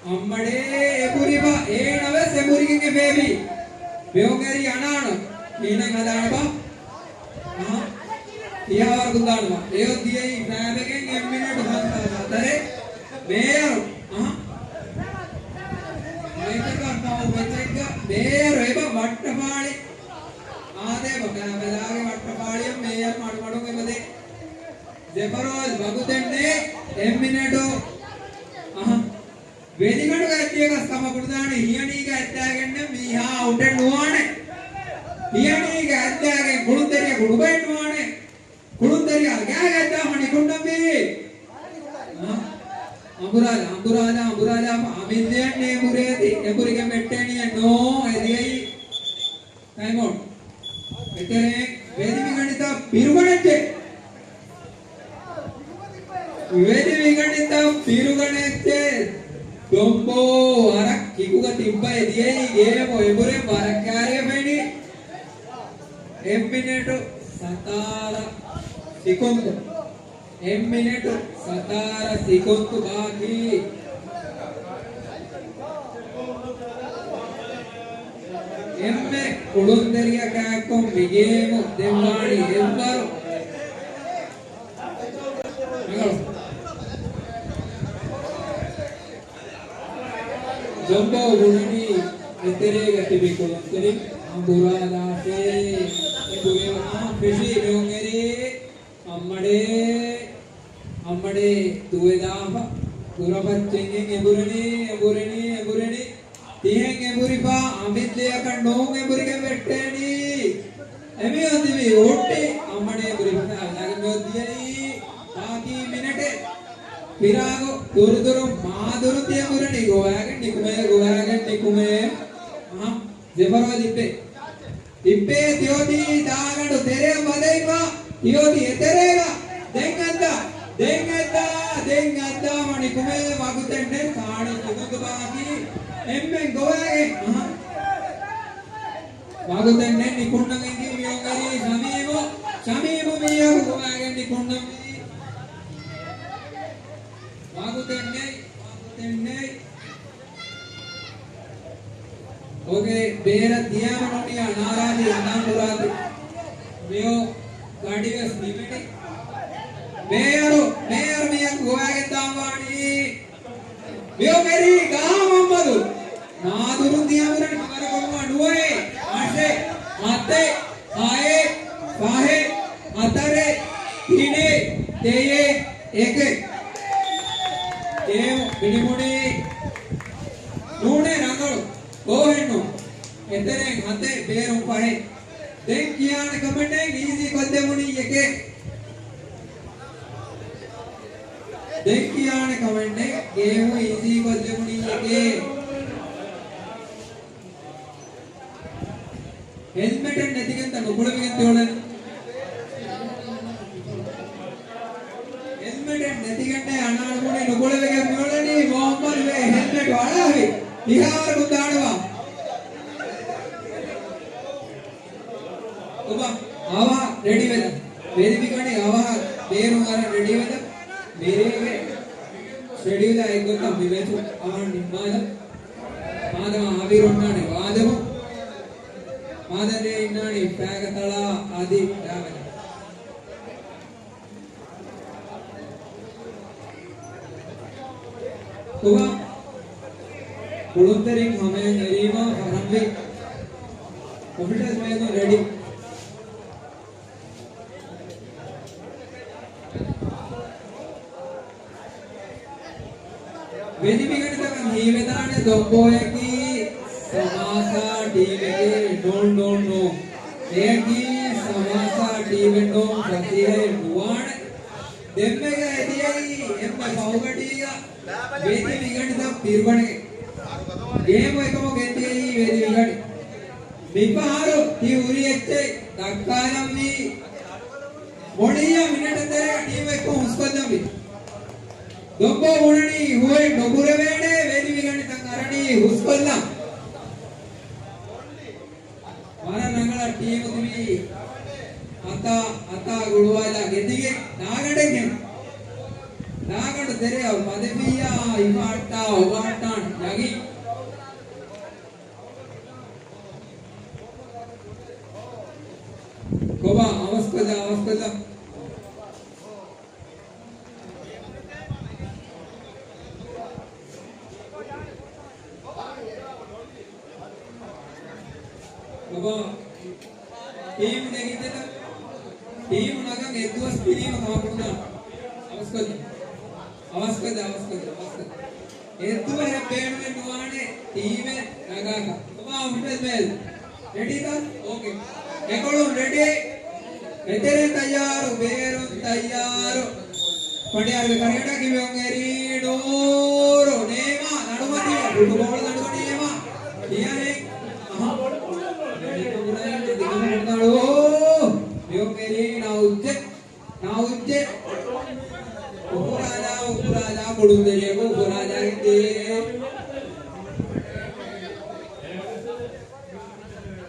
އަނބަޑޭ އެނބުރިބަ އޭނަވެސް އެނބުރިގެން އެބޭބީ. މިއޮން އެރީ އަނާނަ. ހީނަން ހަދާނަބަ. އަހަ. ކިޔާވަރަކުން ދާނަބަ. އެޔޮ ދިޔައީ ފައިބެގެން އެއްމިނެޓު ހަންތާ ހަތަރެއް. މޭޔަރު. އަހަ. މެޗަކަށް ފަހު މެޗެއްގަ މޭޔަރު އެބަ ވައްޓަފާޅި. އާދޭބަ ފައިބެލާގެ ވައްޓަފާޅިއަށް މޭޔަރު މަޑުމަޑުން އެބަދޭ. ޒެފަރޯލް ވަގުތެއް ނެތް. އެއްމިނެޓު. އަހަ. ވެދިގަނޑުގަ އެއްދިޔަކަސް ކަމަކު ނުދާނެ. ހިޔަނީގަ އަތްދާގެންނެއް މީހާ އައުޓެއް ނުވާނެ. ހިޔަނީގަ އަތްދާގެން ކުޅުންތެރިޔަކު ނުބައެއް ނުވާނެ. ކުޅުންތެރިޔާ ގާގަ އަތްދާފަ ނިކުންނަންވީ. އަ، އަނބުރާލާ، އަނބުރާލާ، އަނބުރާލާ، އަމިއްލަޔަށް ނޭ ބުރޭތި، އެނބުރިގެން ވެއްޓޭނީއެއް ނޯ، އެދިޔައީ. ޓައިމް އައުޓް. އެތެރޭ ވެދި މިގަނޑިތައް ބިރުގަނެއްޗޭ. ވެދި މިގަނޑިތައް ބިރުގަނެއްޗޭ. ދޮންބޯ ވަރަށް ކިކުގަ ތިއްބަ އެދިޔައީ ގޭމު އެނބުރެން ވަރަށް ކާރިގަ ފެނި. އެއްމިނެޓު ސަތާރަ ސިކުންދު. އެއްމިނެޓު ސަތާރަ ސިކުންދު ބާކީ. އެންމެ ކުޅުންތެރިޔަކާއެއްކޮށް މިގޭމު ދެއްވާނީ އެއްވަރު. ދޮންބޯ ބުނަނީ އެތެރޭގަ ތިބި ކުޅުންތެރިން އަނބުރާލާފޭ. އެ ބުރޭވަނާ ފެށީ މިއޮންއެރީ. އަނބަޑޭ، އަނބަޑޭ ދުވެދާފަ ކުރަފައްޗެއްގެން އެނބުރެނީ، އެނބުރެނީ، އެނބުރެނީ. ތިހެން އެނބުރިފަ އަމިއްލަޔަކަށް ނޫން އެނބުރިގެން ވެއްޓޭނީ. އެމީހުން ތިބީ ހުއްޓި އަނބަޑޭ އެނބުރިފަ ވެލާގެން މިއޮއްދިޔައީ. ބާކީ މިނެޓެއް. ފިރާގު ދުރުދުރު މާދުރު ތި އެނބުރެނީ ގޮވާގެން ނިކުމޭ، ގޮވާގެން ނިކުމޭ. އަހަ. ޒެފަރޯލް އިއްބެ. އިއްބެ ތިއޮތީ ދާގަނޑު ތެރެއަށް ވަދެވިފަ، ތިއޮތީ އެތެރޭގަ. ދެން އައްދާ، ދެން އައްދާ، ދެން އައްދާ ވަނިކުމެ ވަގުތެއް ނެތް ކާނީ ތިބަދު ބާކީ. އެންމެން ގޮވާގެން. އަހަ. ވަގުތެއް ނެތް ނިކުންނަން އެނގި މިއޮން އެރީ ޝަމީމު. ޝަމީމު މިއަހު ގޮވާގެން ނިކުންނަން ވީ. ވަގުތެއް ނެތް، ވަގުތެއް ނެތް. އޯކޭ، ބޭރަށް ދިޔާމަ ނޫނިޔާ ނާރާދީ އަނާން ކުރާތި. މިއޮ ގަޑިވެސް ނިމެނި. މޭޔަރު، މޭޔަރު މިޔަކު ގޮވާގެން ދާން ވާނީ. މިއޮ މެރީ ގާ މަންމަދު. ނާދުރު ދިޔަމުރަން ހަވަރަކުން ނުވައެއް، އަށެއް، ހަތެއް، ހައެއް، ފަހެއް، ހަތަރެއް، ތިނެއް، ދެއެއް، އެކެއް. ގޭމް މިނިމުނީ ނޫނޭ ރަނގަޅު. ގޯހެއްނު. އެތެރެއިން ހަތެއް ބޭރުން ފަހެއް. ދެން ކިޔާނެ ކަމެއް ނެތް އީޒީ ކޮށްދެމުނީ އެކެއް. ދެން ކިޔާނެ ކަމެއް ނެތް ގޭމު އީޒީ ކޮށްދެމުނީ އެކެއް. ހެލްމެޓެއް ނެތިގެންތަ ނުކުޅެވިގެން ތިއުޅެނީ؟ ހެލްމެޓެއް ނެތިގެންނޭ އަނާން ބުނީ ނުކުޅެވިގެން މިއުޅެނީ މުހައްމަދު ވޭ ހެލްމެޓް އަޅާފި. ކިހާވަރަކުން ދާނެވާ؟ ކޮބާ؟ އަވަހަށް ރެޑީ ވެލަ. ވެރި މިކަނި އަވަހަށް ބޭރުން އަރަން ރެޑީ ވެލަ. މެރޭގެ ޝެޑިއުލާ އެއްގޮތަށް މި މެޗު އަވަހަށް ނިންމާލަ. މާދަމާ އަވީރު އޮންނާނެ ވާދެމު. މާދަންރޭ އިންނާނީ ފައިގަ ތަޅާ އަދި ރާވެލަ. ކޮބާ؟ ކުޅުންތެރިން ހަމަޔަށް އެރީމާ ފަރަންވި. އޮފިޝަލް މޭޒުން ރެޑީ. ވެލި މިގަނޑުތަކަށް ހީވެދާނެ ދޮންބޯއަކީ ސަމާސާ ޓީމެކޭ. ނޫން، ނޫން، ނޫން. އެއަކީ ސަމާސާ ޓީމެއް ނޫން، ފަސޭހައެއް ނުވާނެ. ދެންމެގަ އެދިޔައީ އެންމެ ފަހުގަޑީގަ ވެލި މިގަނޑުތައް ބިރުގަނެގެން. ގޭމު އެކަމު ގެންދިޔައީ ވެލި މިގަނޑު. މިފަހަރު ތި ހުރި އެއްޗެއް ދައްކާލަންވީ. މޮޅިއްޔާ މިނެޓަށް ތެރޭގަ ޓީމް އެއްކޮށް ހުސްކޮށްލަންވީ. ދޮންބޯ ބުނަނީ ހުވައެއް ނުކުރެވޭނެ، ވެލި މިގަނޑުތައް އަރަނީ ހުސްކޮށްލަން. ވަރަށް ރަނގަޅަށް ޓީމު ތިބީ އަތާ، އަތާ ގުޅުވާލާ ގެންދިގެން ދާގަނޑެއް ގެން. ދާގަނޑު ތެރެއަށް މަދެފިއްޔާ ހިފާއްޓާ އޮވާއްޓާން ޔަގީން. ކޮބާ، އަވަސްކޮށްލަ، އަވަސްކޮށްލަ. ކޮބާ، ޓީމު ނެގިއްޖެތަ؟ ޓީމު ނަގަން އެއްދުވަސް ކިރީމަ ކަމަކުންނާ. އަވަސްކޮށްލަ. އަވަސްކޮށްލަ، އަވަސްކޮށްލަ، އަވަސްކޮށްލަ. އެއްދުވަހެއް ބޭނުމެއް ނުވާނެ ޓީމެއް ނަގާކަށް. ކޮބާ ހުންނަ މޭލް؟ ރެޑީތަ؟ އޯކޭ. އެކޮޅުން ރެޑީ. އެތެރެ ތައްޔާރު، ބޭރުން ތައްޔާރު. ފަނޑިޔާރުގެ ކަރިގަނޑަކީ މިއޮން އެރީ ނޫރު. ނޭމާ ލަނޑުމަތީ. ފުޓުބޯޅަ ލަނޑު ނޭމާ. ކިޔާނެ. އަހަ. މިއޮން އެރީ ނައުޖެ. ނައުޖެ. އުފުރާލާ، އުފުރާލާ، ކުޅުންތެރިޔަކު އުފުރާލާގެން ދޭ.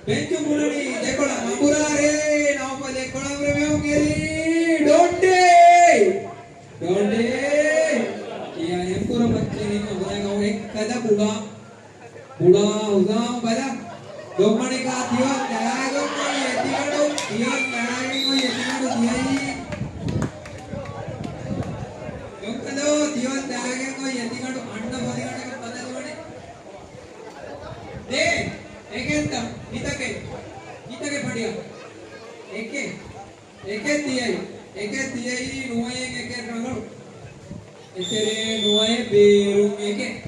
ބެންޗު ބުނަނީ ދެކޮޅަށް އަނބުރާރޭ، ނައުފަލް އެއްކޮޅަށް ވެމެއޮން އެރީ. ޑޮންޑޭ! ޑޮންޑޭ! ކިޔާ އެނބުރަ މައްޗެއް އަނބުރާގަ އެއްކަލަ ބުޑާ. ބުޑާ ހުސާމު ބަލަ. ދޮންމަނިކާ ތިޔޮން ދާގެން އޮތް އެތިގަނޑު، ތިޔޮން ދާގެން އޮތް އެތިގަނޑު ދިޔައީ. ދޮންކަލޯ ތިޔޮން ދާގެން އޮތް އެތިގަނޑު އަންނަ ފޮތިގަނޑަކަށް ބަދަލުވަނީ. ދޭ، އެކެއްތަ؟ މިތަކެއް. މިތަކެއް ފަޑިޔާ. އެކެއް. އެކެއް ދިޔައީ، އެކެއް ދިޔައީ ނުވައެއް އެކެއް ރަނގަޅު. އެތެރޭ ނުވައެއް ބޭރުން އެކެއް.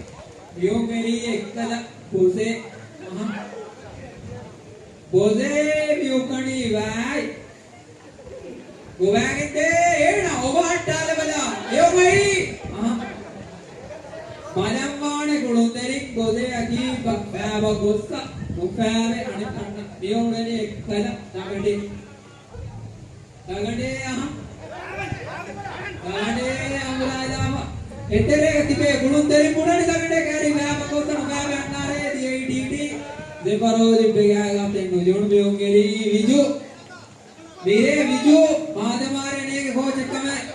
މިއޮން އެރީ އެއްކަލަ ބޮޒޭ. އަހަ. ބޮޒޭ މިއުކަނީ ވާއި. ގޮވާގެން ދޭ އޭނަ އޮވާއްޓާލަބަލާ. އެއޮން އެރީ. އަހަ. ބަލަންވާނެ ކުޅުންތެރިން ބޮޒޭއަކީ ބަ-، ބައިބަ ގޮއްސަ ނުފާވެ އަނެއް ތަންނަ. މިއޮން އެރީ އެއްކަލަ ދަގަނޑެއް. ދަގަނޑޭ އަހަ. ދަގަނޑޭ އަނބުރާލާމަ. އެތެރޭގަ ތިބޭ ކުޅުންތެރިން ބުނަނީ ދަގަނޑޭ ކައިރި ވާ މަގޯސަނު ވާ ވެ އަންނާރޭ ދިޔައީ ޓީޓީ. ދެފަރޯލި ބެގާގަ ތެން ނުޖޮނު މިއޮން އެރީ ވިޖު. މިރޭ ވިޖު މާދަމާރޭނޭގެ ކޯޗެއް ކަމެއް.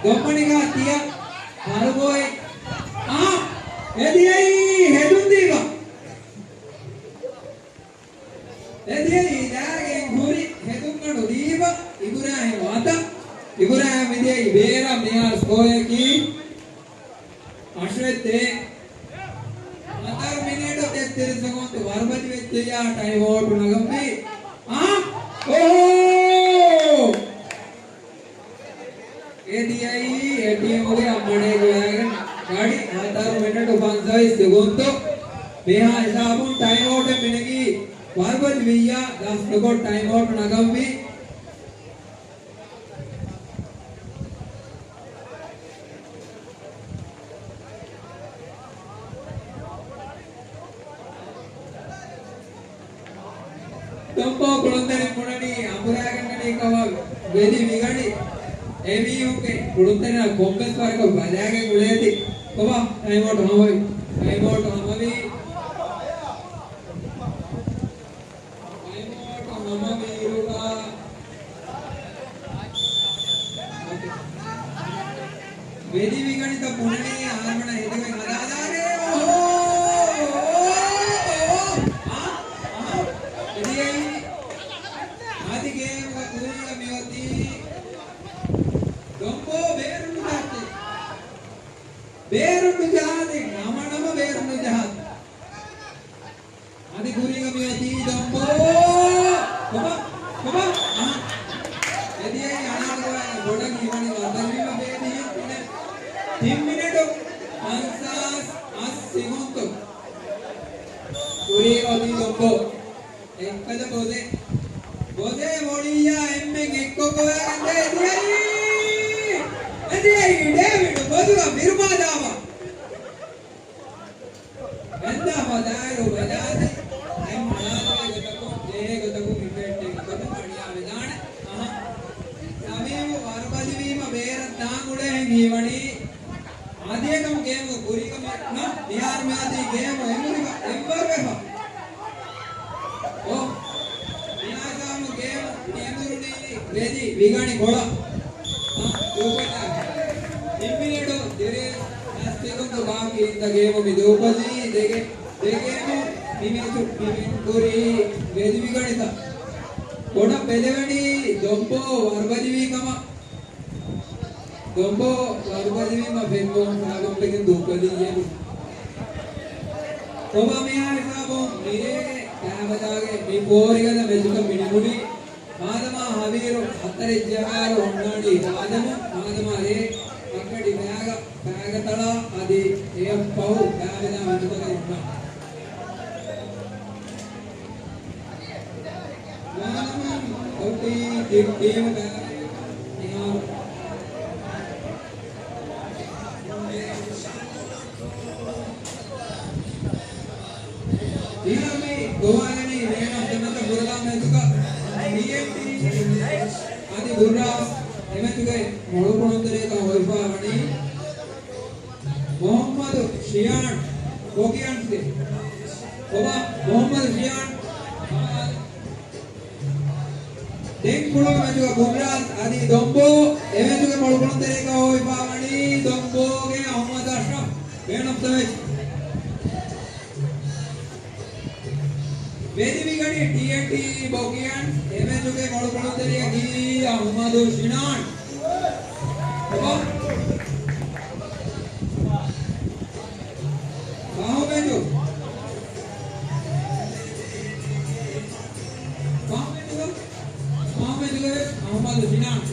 ދޮންމަނިކާ ތިޔަ. ހަރުގޯއެ. އާ. އެދިޔައީ ހެދުން ދީބަ. އެދިޔައީ ދާގެން ހުރި ހެދުންގަނޑު ދީބަ އިބުރާހިމް އަތަށް. އިބުރާހިމް މިދިޔައީ ބޭރަށް މިހާރު ސްކޯއަކީ އަށެއް ދޭއް. ހަތަރު މިނެޓު ތެއްތިރީސް ސެކަންޑް ވަރުބަލި ވެއްޖެއްޔާ ޓައިމް އައުޓް ނަގަންވީ. އާ؟ އޯ! އެދިޔައީ އެ ޓީމުގެ އަނބަނޭ ގޮވާގެން ގަޑި ހަތަރު މިނެޓު ފަންސަވީސް ސެކަންޑު. މިހާ ހިސާބުން ޓައިމް އައުޓެއް މިނެގީ ވަރުބަލި ވިއްޔާ ދަސް ނުކޮށް ޓައިމް އައުޓް ނަގަންވީ. ދޮންބޯ ކުޅުންތެރިން ބުނަނީ އަނބުރާގަންނަނީ ކަމަށް ވެލި މިގަނޑި އެމީހުންގެ ކުޅުންތެރިންނަށް ކޮންމެސް ވަރަކަށް ބަލާގެން އުޅޭތީ. ކޮބާ؟ ޓައިމް އައުޓް ހަމަވި. ޓައިމް އައުޓް ހަމަވި. ޓައިމް އައުޓް ހަމަވިއިރުގަ ވެލި މިގަނޑިތައް ބުނަނީ އަހަރުމެންނަށް ހެދިގޮތް ހަދާލާނެ. އޯ! އާ! އާ! އެދިޔައީ އަދި ގޭމުގަ ކުރީގަ މިއޮތީ ދޮންބޯ ބޭރުން ނުޖަހާދޭ. ބޭރުން ނުޖަހާދޭ. ނަމަ ނަމަ ބޭރުން ނުޖަހާދޭ. އަދި ކުރީގަ މިއޮތީ ދޮންބޯ. ކޮބާ؟ ކޮބާ؟ އަހަ. އެދިޔައީ އަނާން ގޮވާ ބޮޑަށް ހިމަނި ވަރުބަލިވީމަ ބޭދިހި ތިނެ. ތިން މިނެޓު. ފަންސާސް އަށް ސިހުންތު. ކުރީގަ އޮތީ ދޮއްބޯ. އެއްކަލަ ބޮލެ. ބޮލެ ވޮޅިއްޔާ އެންމެން އެއްކޮށް ގޮވައިގެން ދޭ ދިޔައީ. އެ ދިޔައީ ޑޭވިޑް ބޮލުގަ ބިރުމާލާމަ. އެންދާ ހޮދާއިރު ވެލާދި އެ މަޅާލުވޭ ގޮތަކުން ޖެހޭ ގޮތަކުން ހިފެއްޓޭ ގޮތަކުން އަނިޔާ ވެދާނެ. އަހަ. ސަމީމު ވަރުބަލިވީމަ ބޭރަށް ދާން އުޅޭހެން ހީވަނީ. އާދިއަކަމު ގޭމުގަ ކުރީގަ މި، ނަ، މިހާރު މިއަދީ ގޭމު އެނބުރި، އެނބުރިވެފަ. އޯ، މިހާރު ގޭމު އެނބުރުނީ ވެދި ވިގަނި ކޮޅަށް. އާ، ދޫކޮށްލާ. އިންމިނެޓު ދިރޭ ސިކުންދު ބާކީ އިންދަ ގޭމު މި ދޫކޮށްލީ ދެގެ، ދެގޭމު މި މެޗު މި ކުރީ ވެދި ވިގަނިތަ. ބޮޑަށް ބެލެވެނީ ދޮއްބޯ ވަރުބަލިވީ ކަމަށް. ދޮއްބޯ ވަރުބަލިވީމަ ފެންވަން ފާގޮންވެގެން ދޫކޮށްލިއްޔެވު. ކޮބާ މިހާ ހިސާބުން މިރޭގެ ކާބަލާގެ މި ފޯރިގަދަ މެޗުތައް މިނިމުނީ. މާދަމާ ހަވީރު ހަތަރެއް ޖަހާއިރު ހުންނާނީ ހާދަމު، ހާދަމާ ރޭ އަކަޑި ފައިގަ، ފައިގަ ތަޅާ އަދި އެއަށް ފަހު ކާބަލާ މެޗުތަކަށް ހުންނާނެ. މާދަމާ އޮތީ ތި-، ޓީމު ބައިވެރިވެފަ މިހާރު. މިހާރު މި ގޮވާލަނީ މޭން އޮފް ދަ މެޗް ފުރަތަމަ މެޗުގަ ޓީއެންޓީ އަދި ބުއްރާސް އެމެޗުގެ މޮޅު ކުޅުންތެރިޔަކަށް ހޮވިފާވަނީ މުހައްމަދު ޝިޔާން ބޮގިއަންސްގެ. ކޮބާ މުހައްމަދު ޝިޔާން ދެން ކުޅުނު މެޗުގަ ބުއްރާސް އަދި ދޮންބޯ އެމެޗުގެ މޮޅު ކުޅުންތެރިޔަކަށް ހޮވިފާވަނީ ދޮންބޯގެ އަޙްމަދު އަޝްރަފް މޭން އޮފް ދަ މެޗް. ވެދިވިގަނީ ޓީއެންޓީ ބޮގިއަން އެމެޗުގެ މޮޅު ކުޅުންތެރިޔަކީ އަޙްމަދު ޝިނާން. ކޮބާ؟ ފަހު މެޗު. ފަހު މެޗުގަ، ފަހު މެޗުގަ އަޙްމަދު ޝިނާން.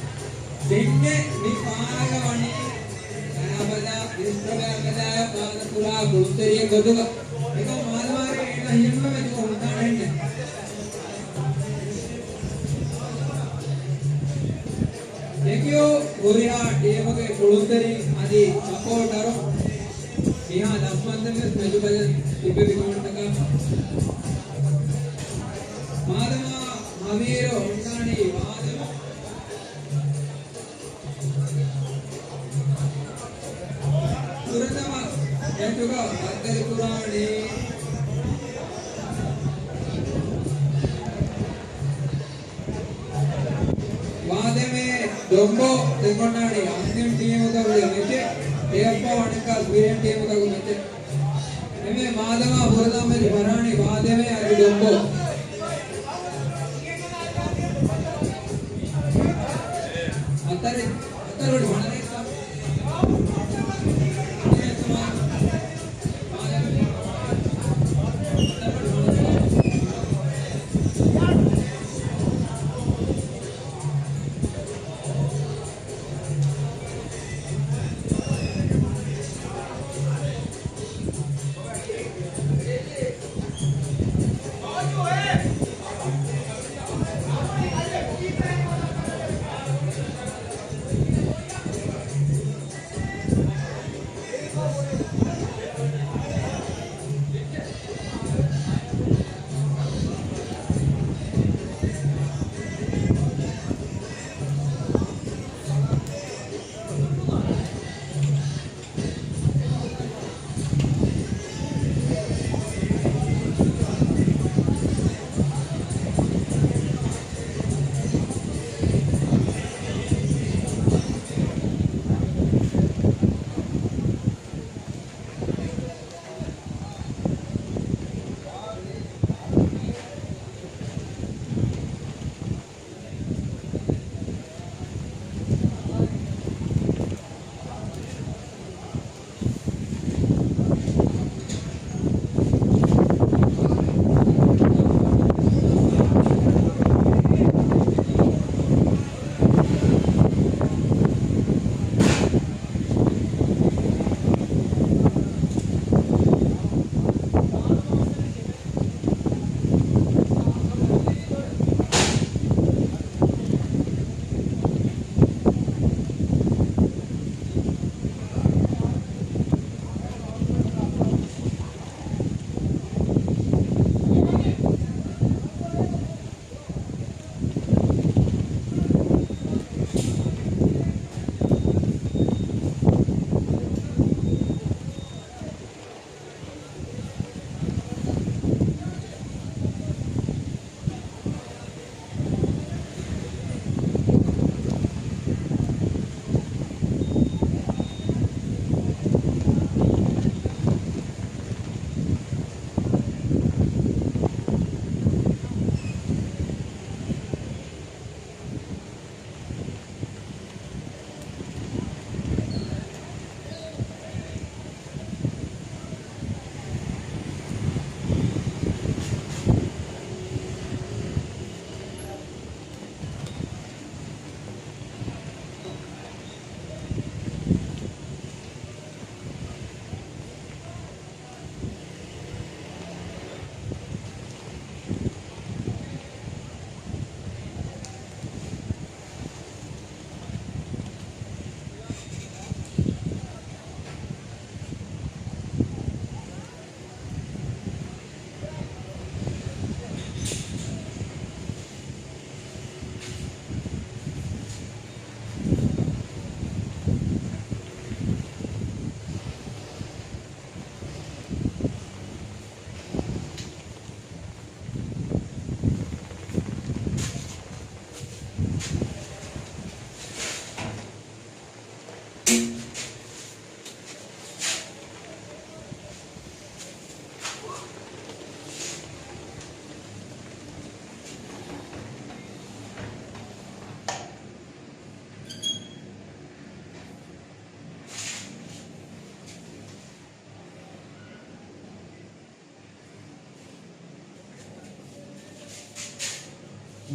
ދެންނެ މި ފާގަ ވަނީ ބައިބަލާ، މިސްޓަ ބައިބަލާއަށް ފާދަ ކުރާ ކުޅުންތެރިޔެއް ގޮތުގަ. އެކަމަ މާދަމާރޭ އޭނާ ހިޔަނުމެ މެޗުގަ ހުންނާނެ ހެންނެ. ތެންކް ޔޫ ހުރިހާ ޓީމުގެ ކުޅުންތެރިން އަދި ސަޕޯޓަރު. މިހާ ދަސްވަންތައް ވެސް މެޗު ބަލަން ތިއްބެވި ކަމަށްޓަކާ. މާދަމާ ހަވީރު ހުންނާނީ ވާދަމު. ފުރަތަމަ މެޗުގަ ބައްދަލުކުރާނީ ވާދެމޭ ދޮންބޯ ދެކޮންނާނީ އަންހެން ޓީމުތަކުގެ މެޗެއް، އެއަށްފަހު އަނެއްކާ ސްވީޑެން ޓީމުތަކުގެ މެޗެއް. އެމެ މާދަމާ ފުރަތަމަ މެޗު ފަރާނީ ވާދެމޭ އަދި ދޮންބޯ. ހަތަރެއް، ހަތަރު ވަނަ ރޭސް.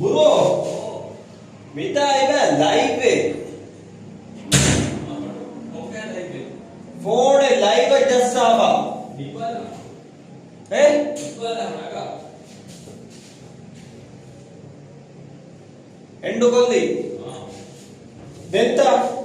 ބުރޯ، މިތާ އިބަ ލައިވް އެއް. ފޯނެއް ލައިވް އަށް ޖައްސާފަ. އެ؟ އެންޑު ކޮށްލީ. ދެންތަ؟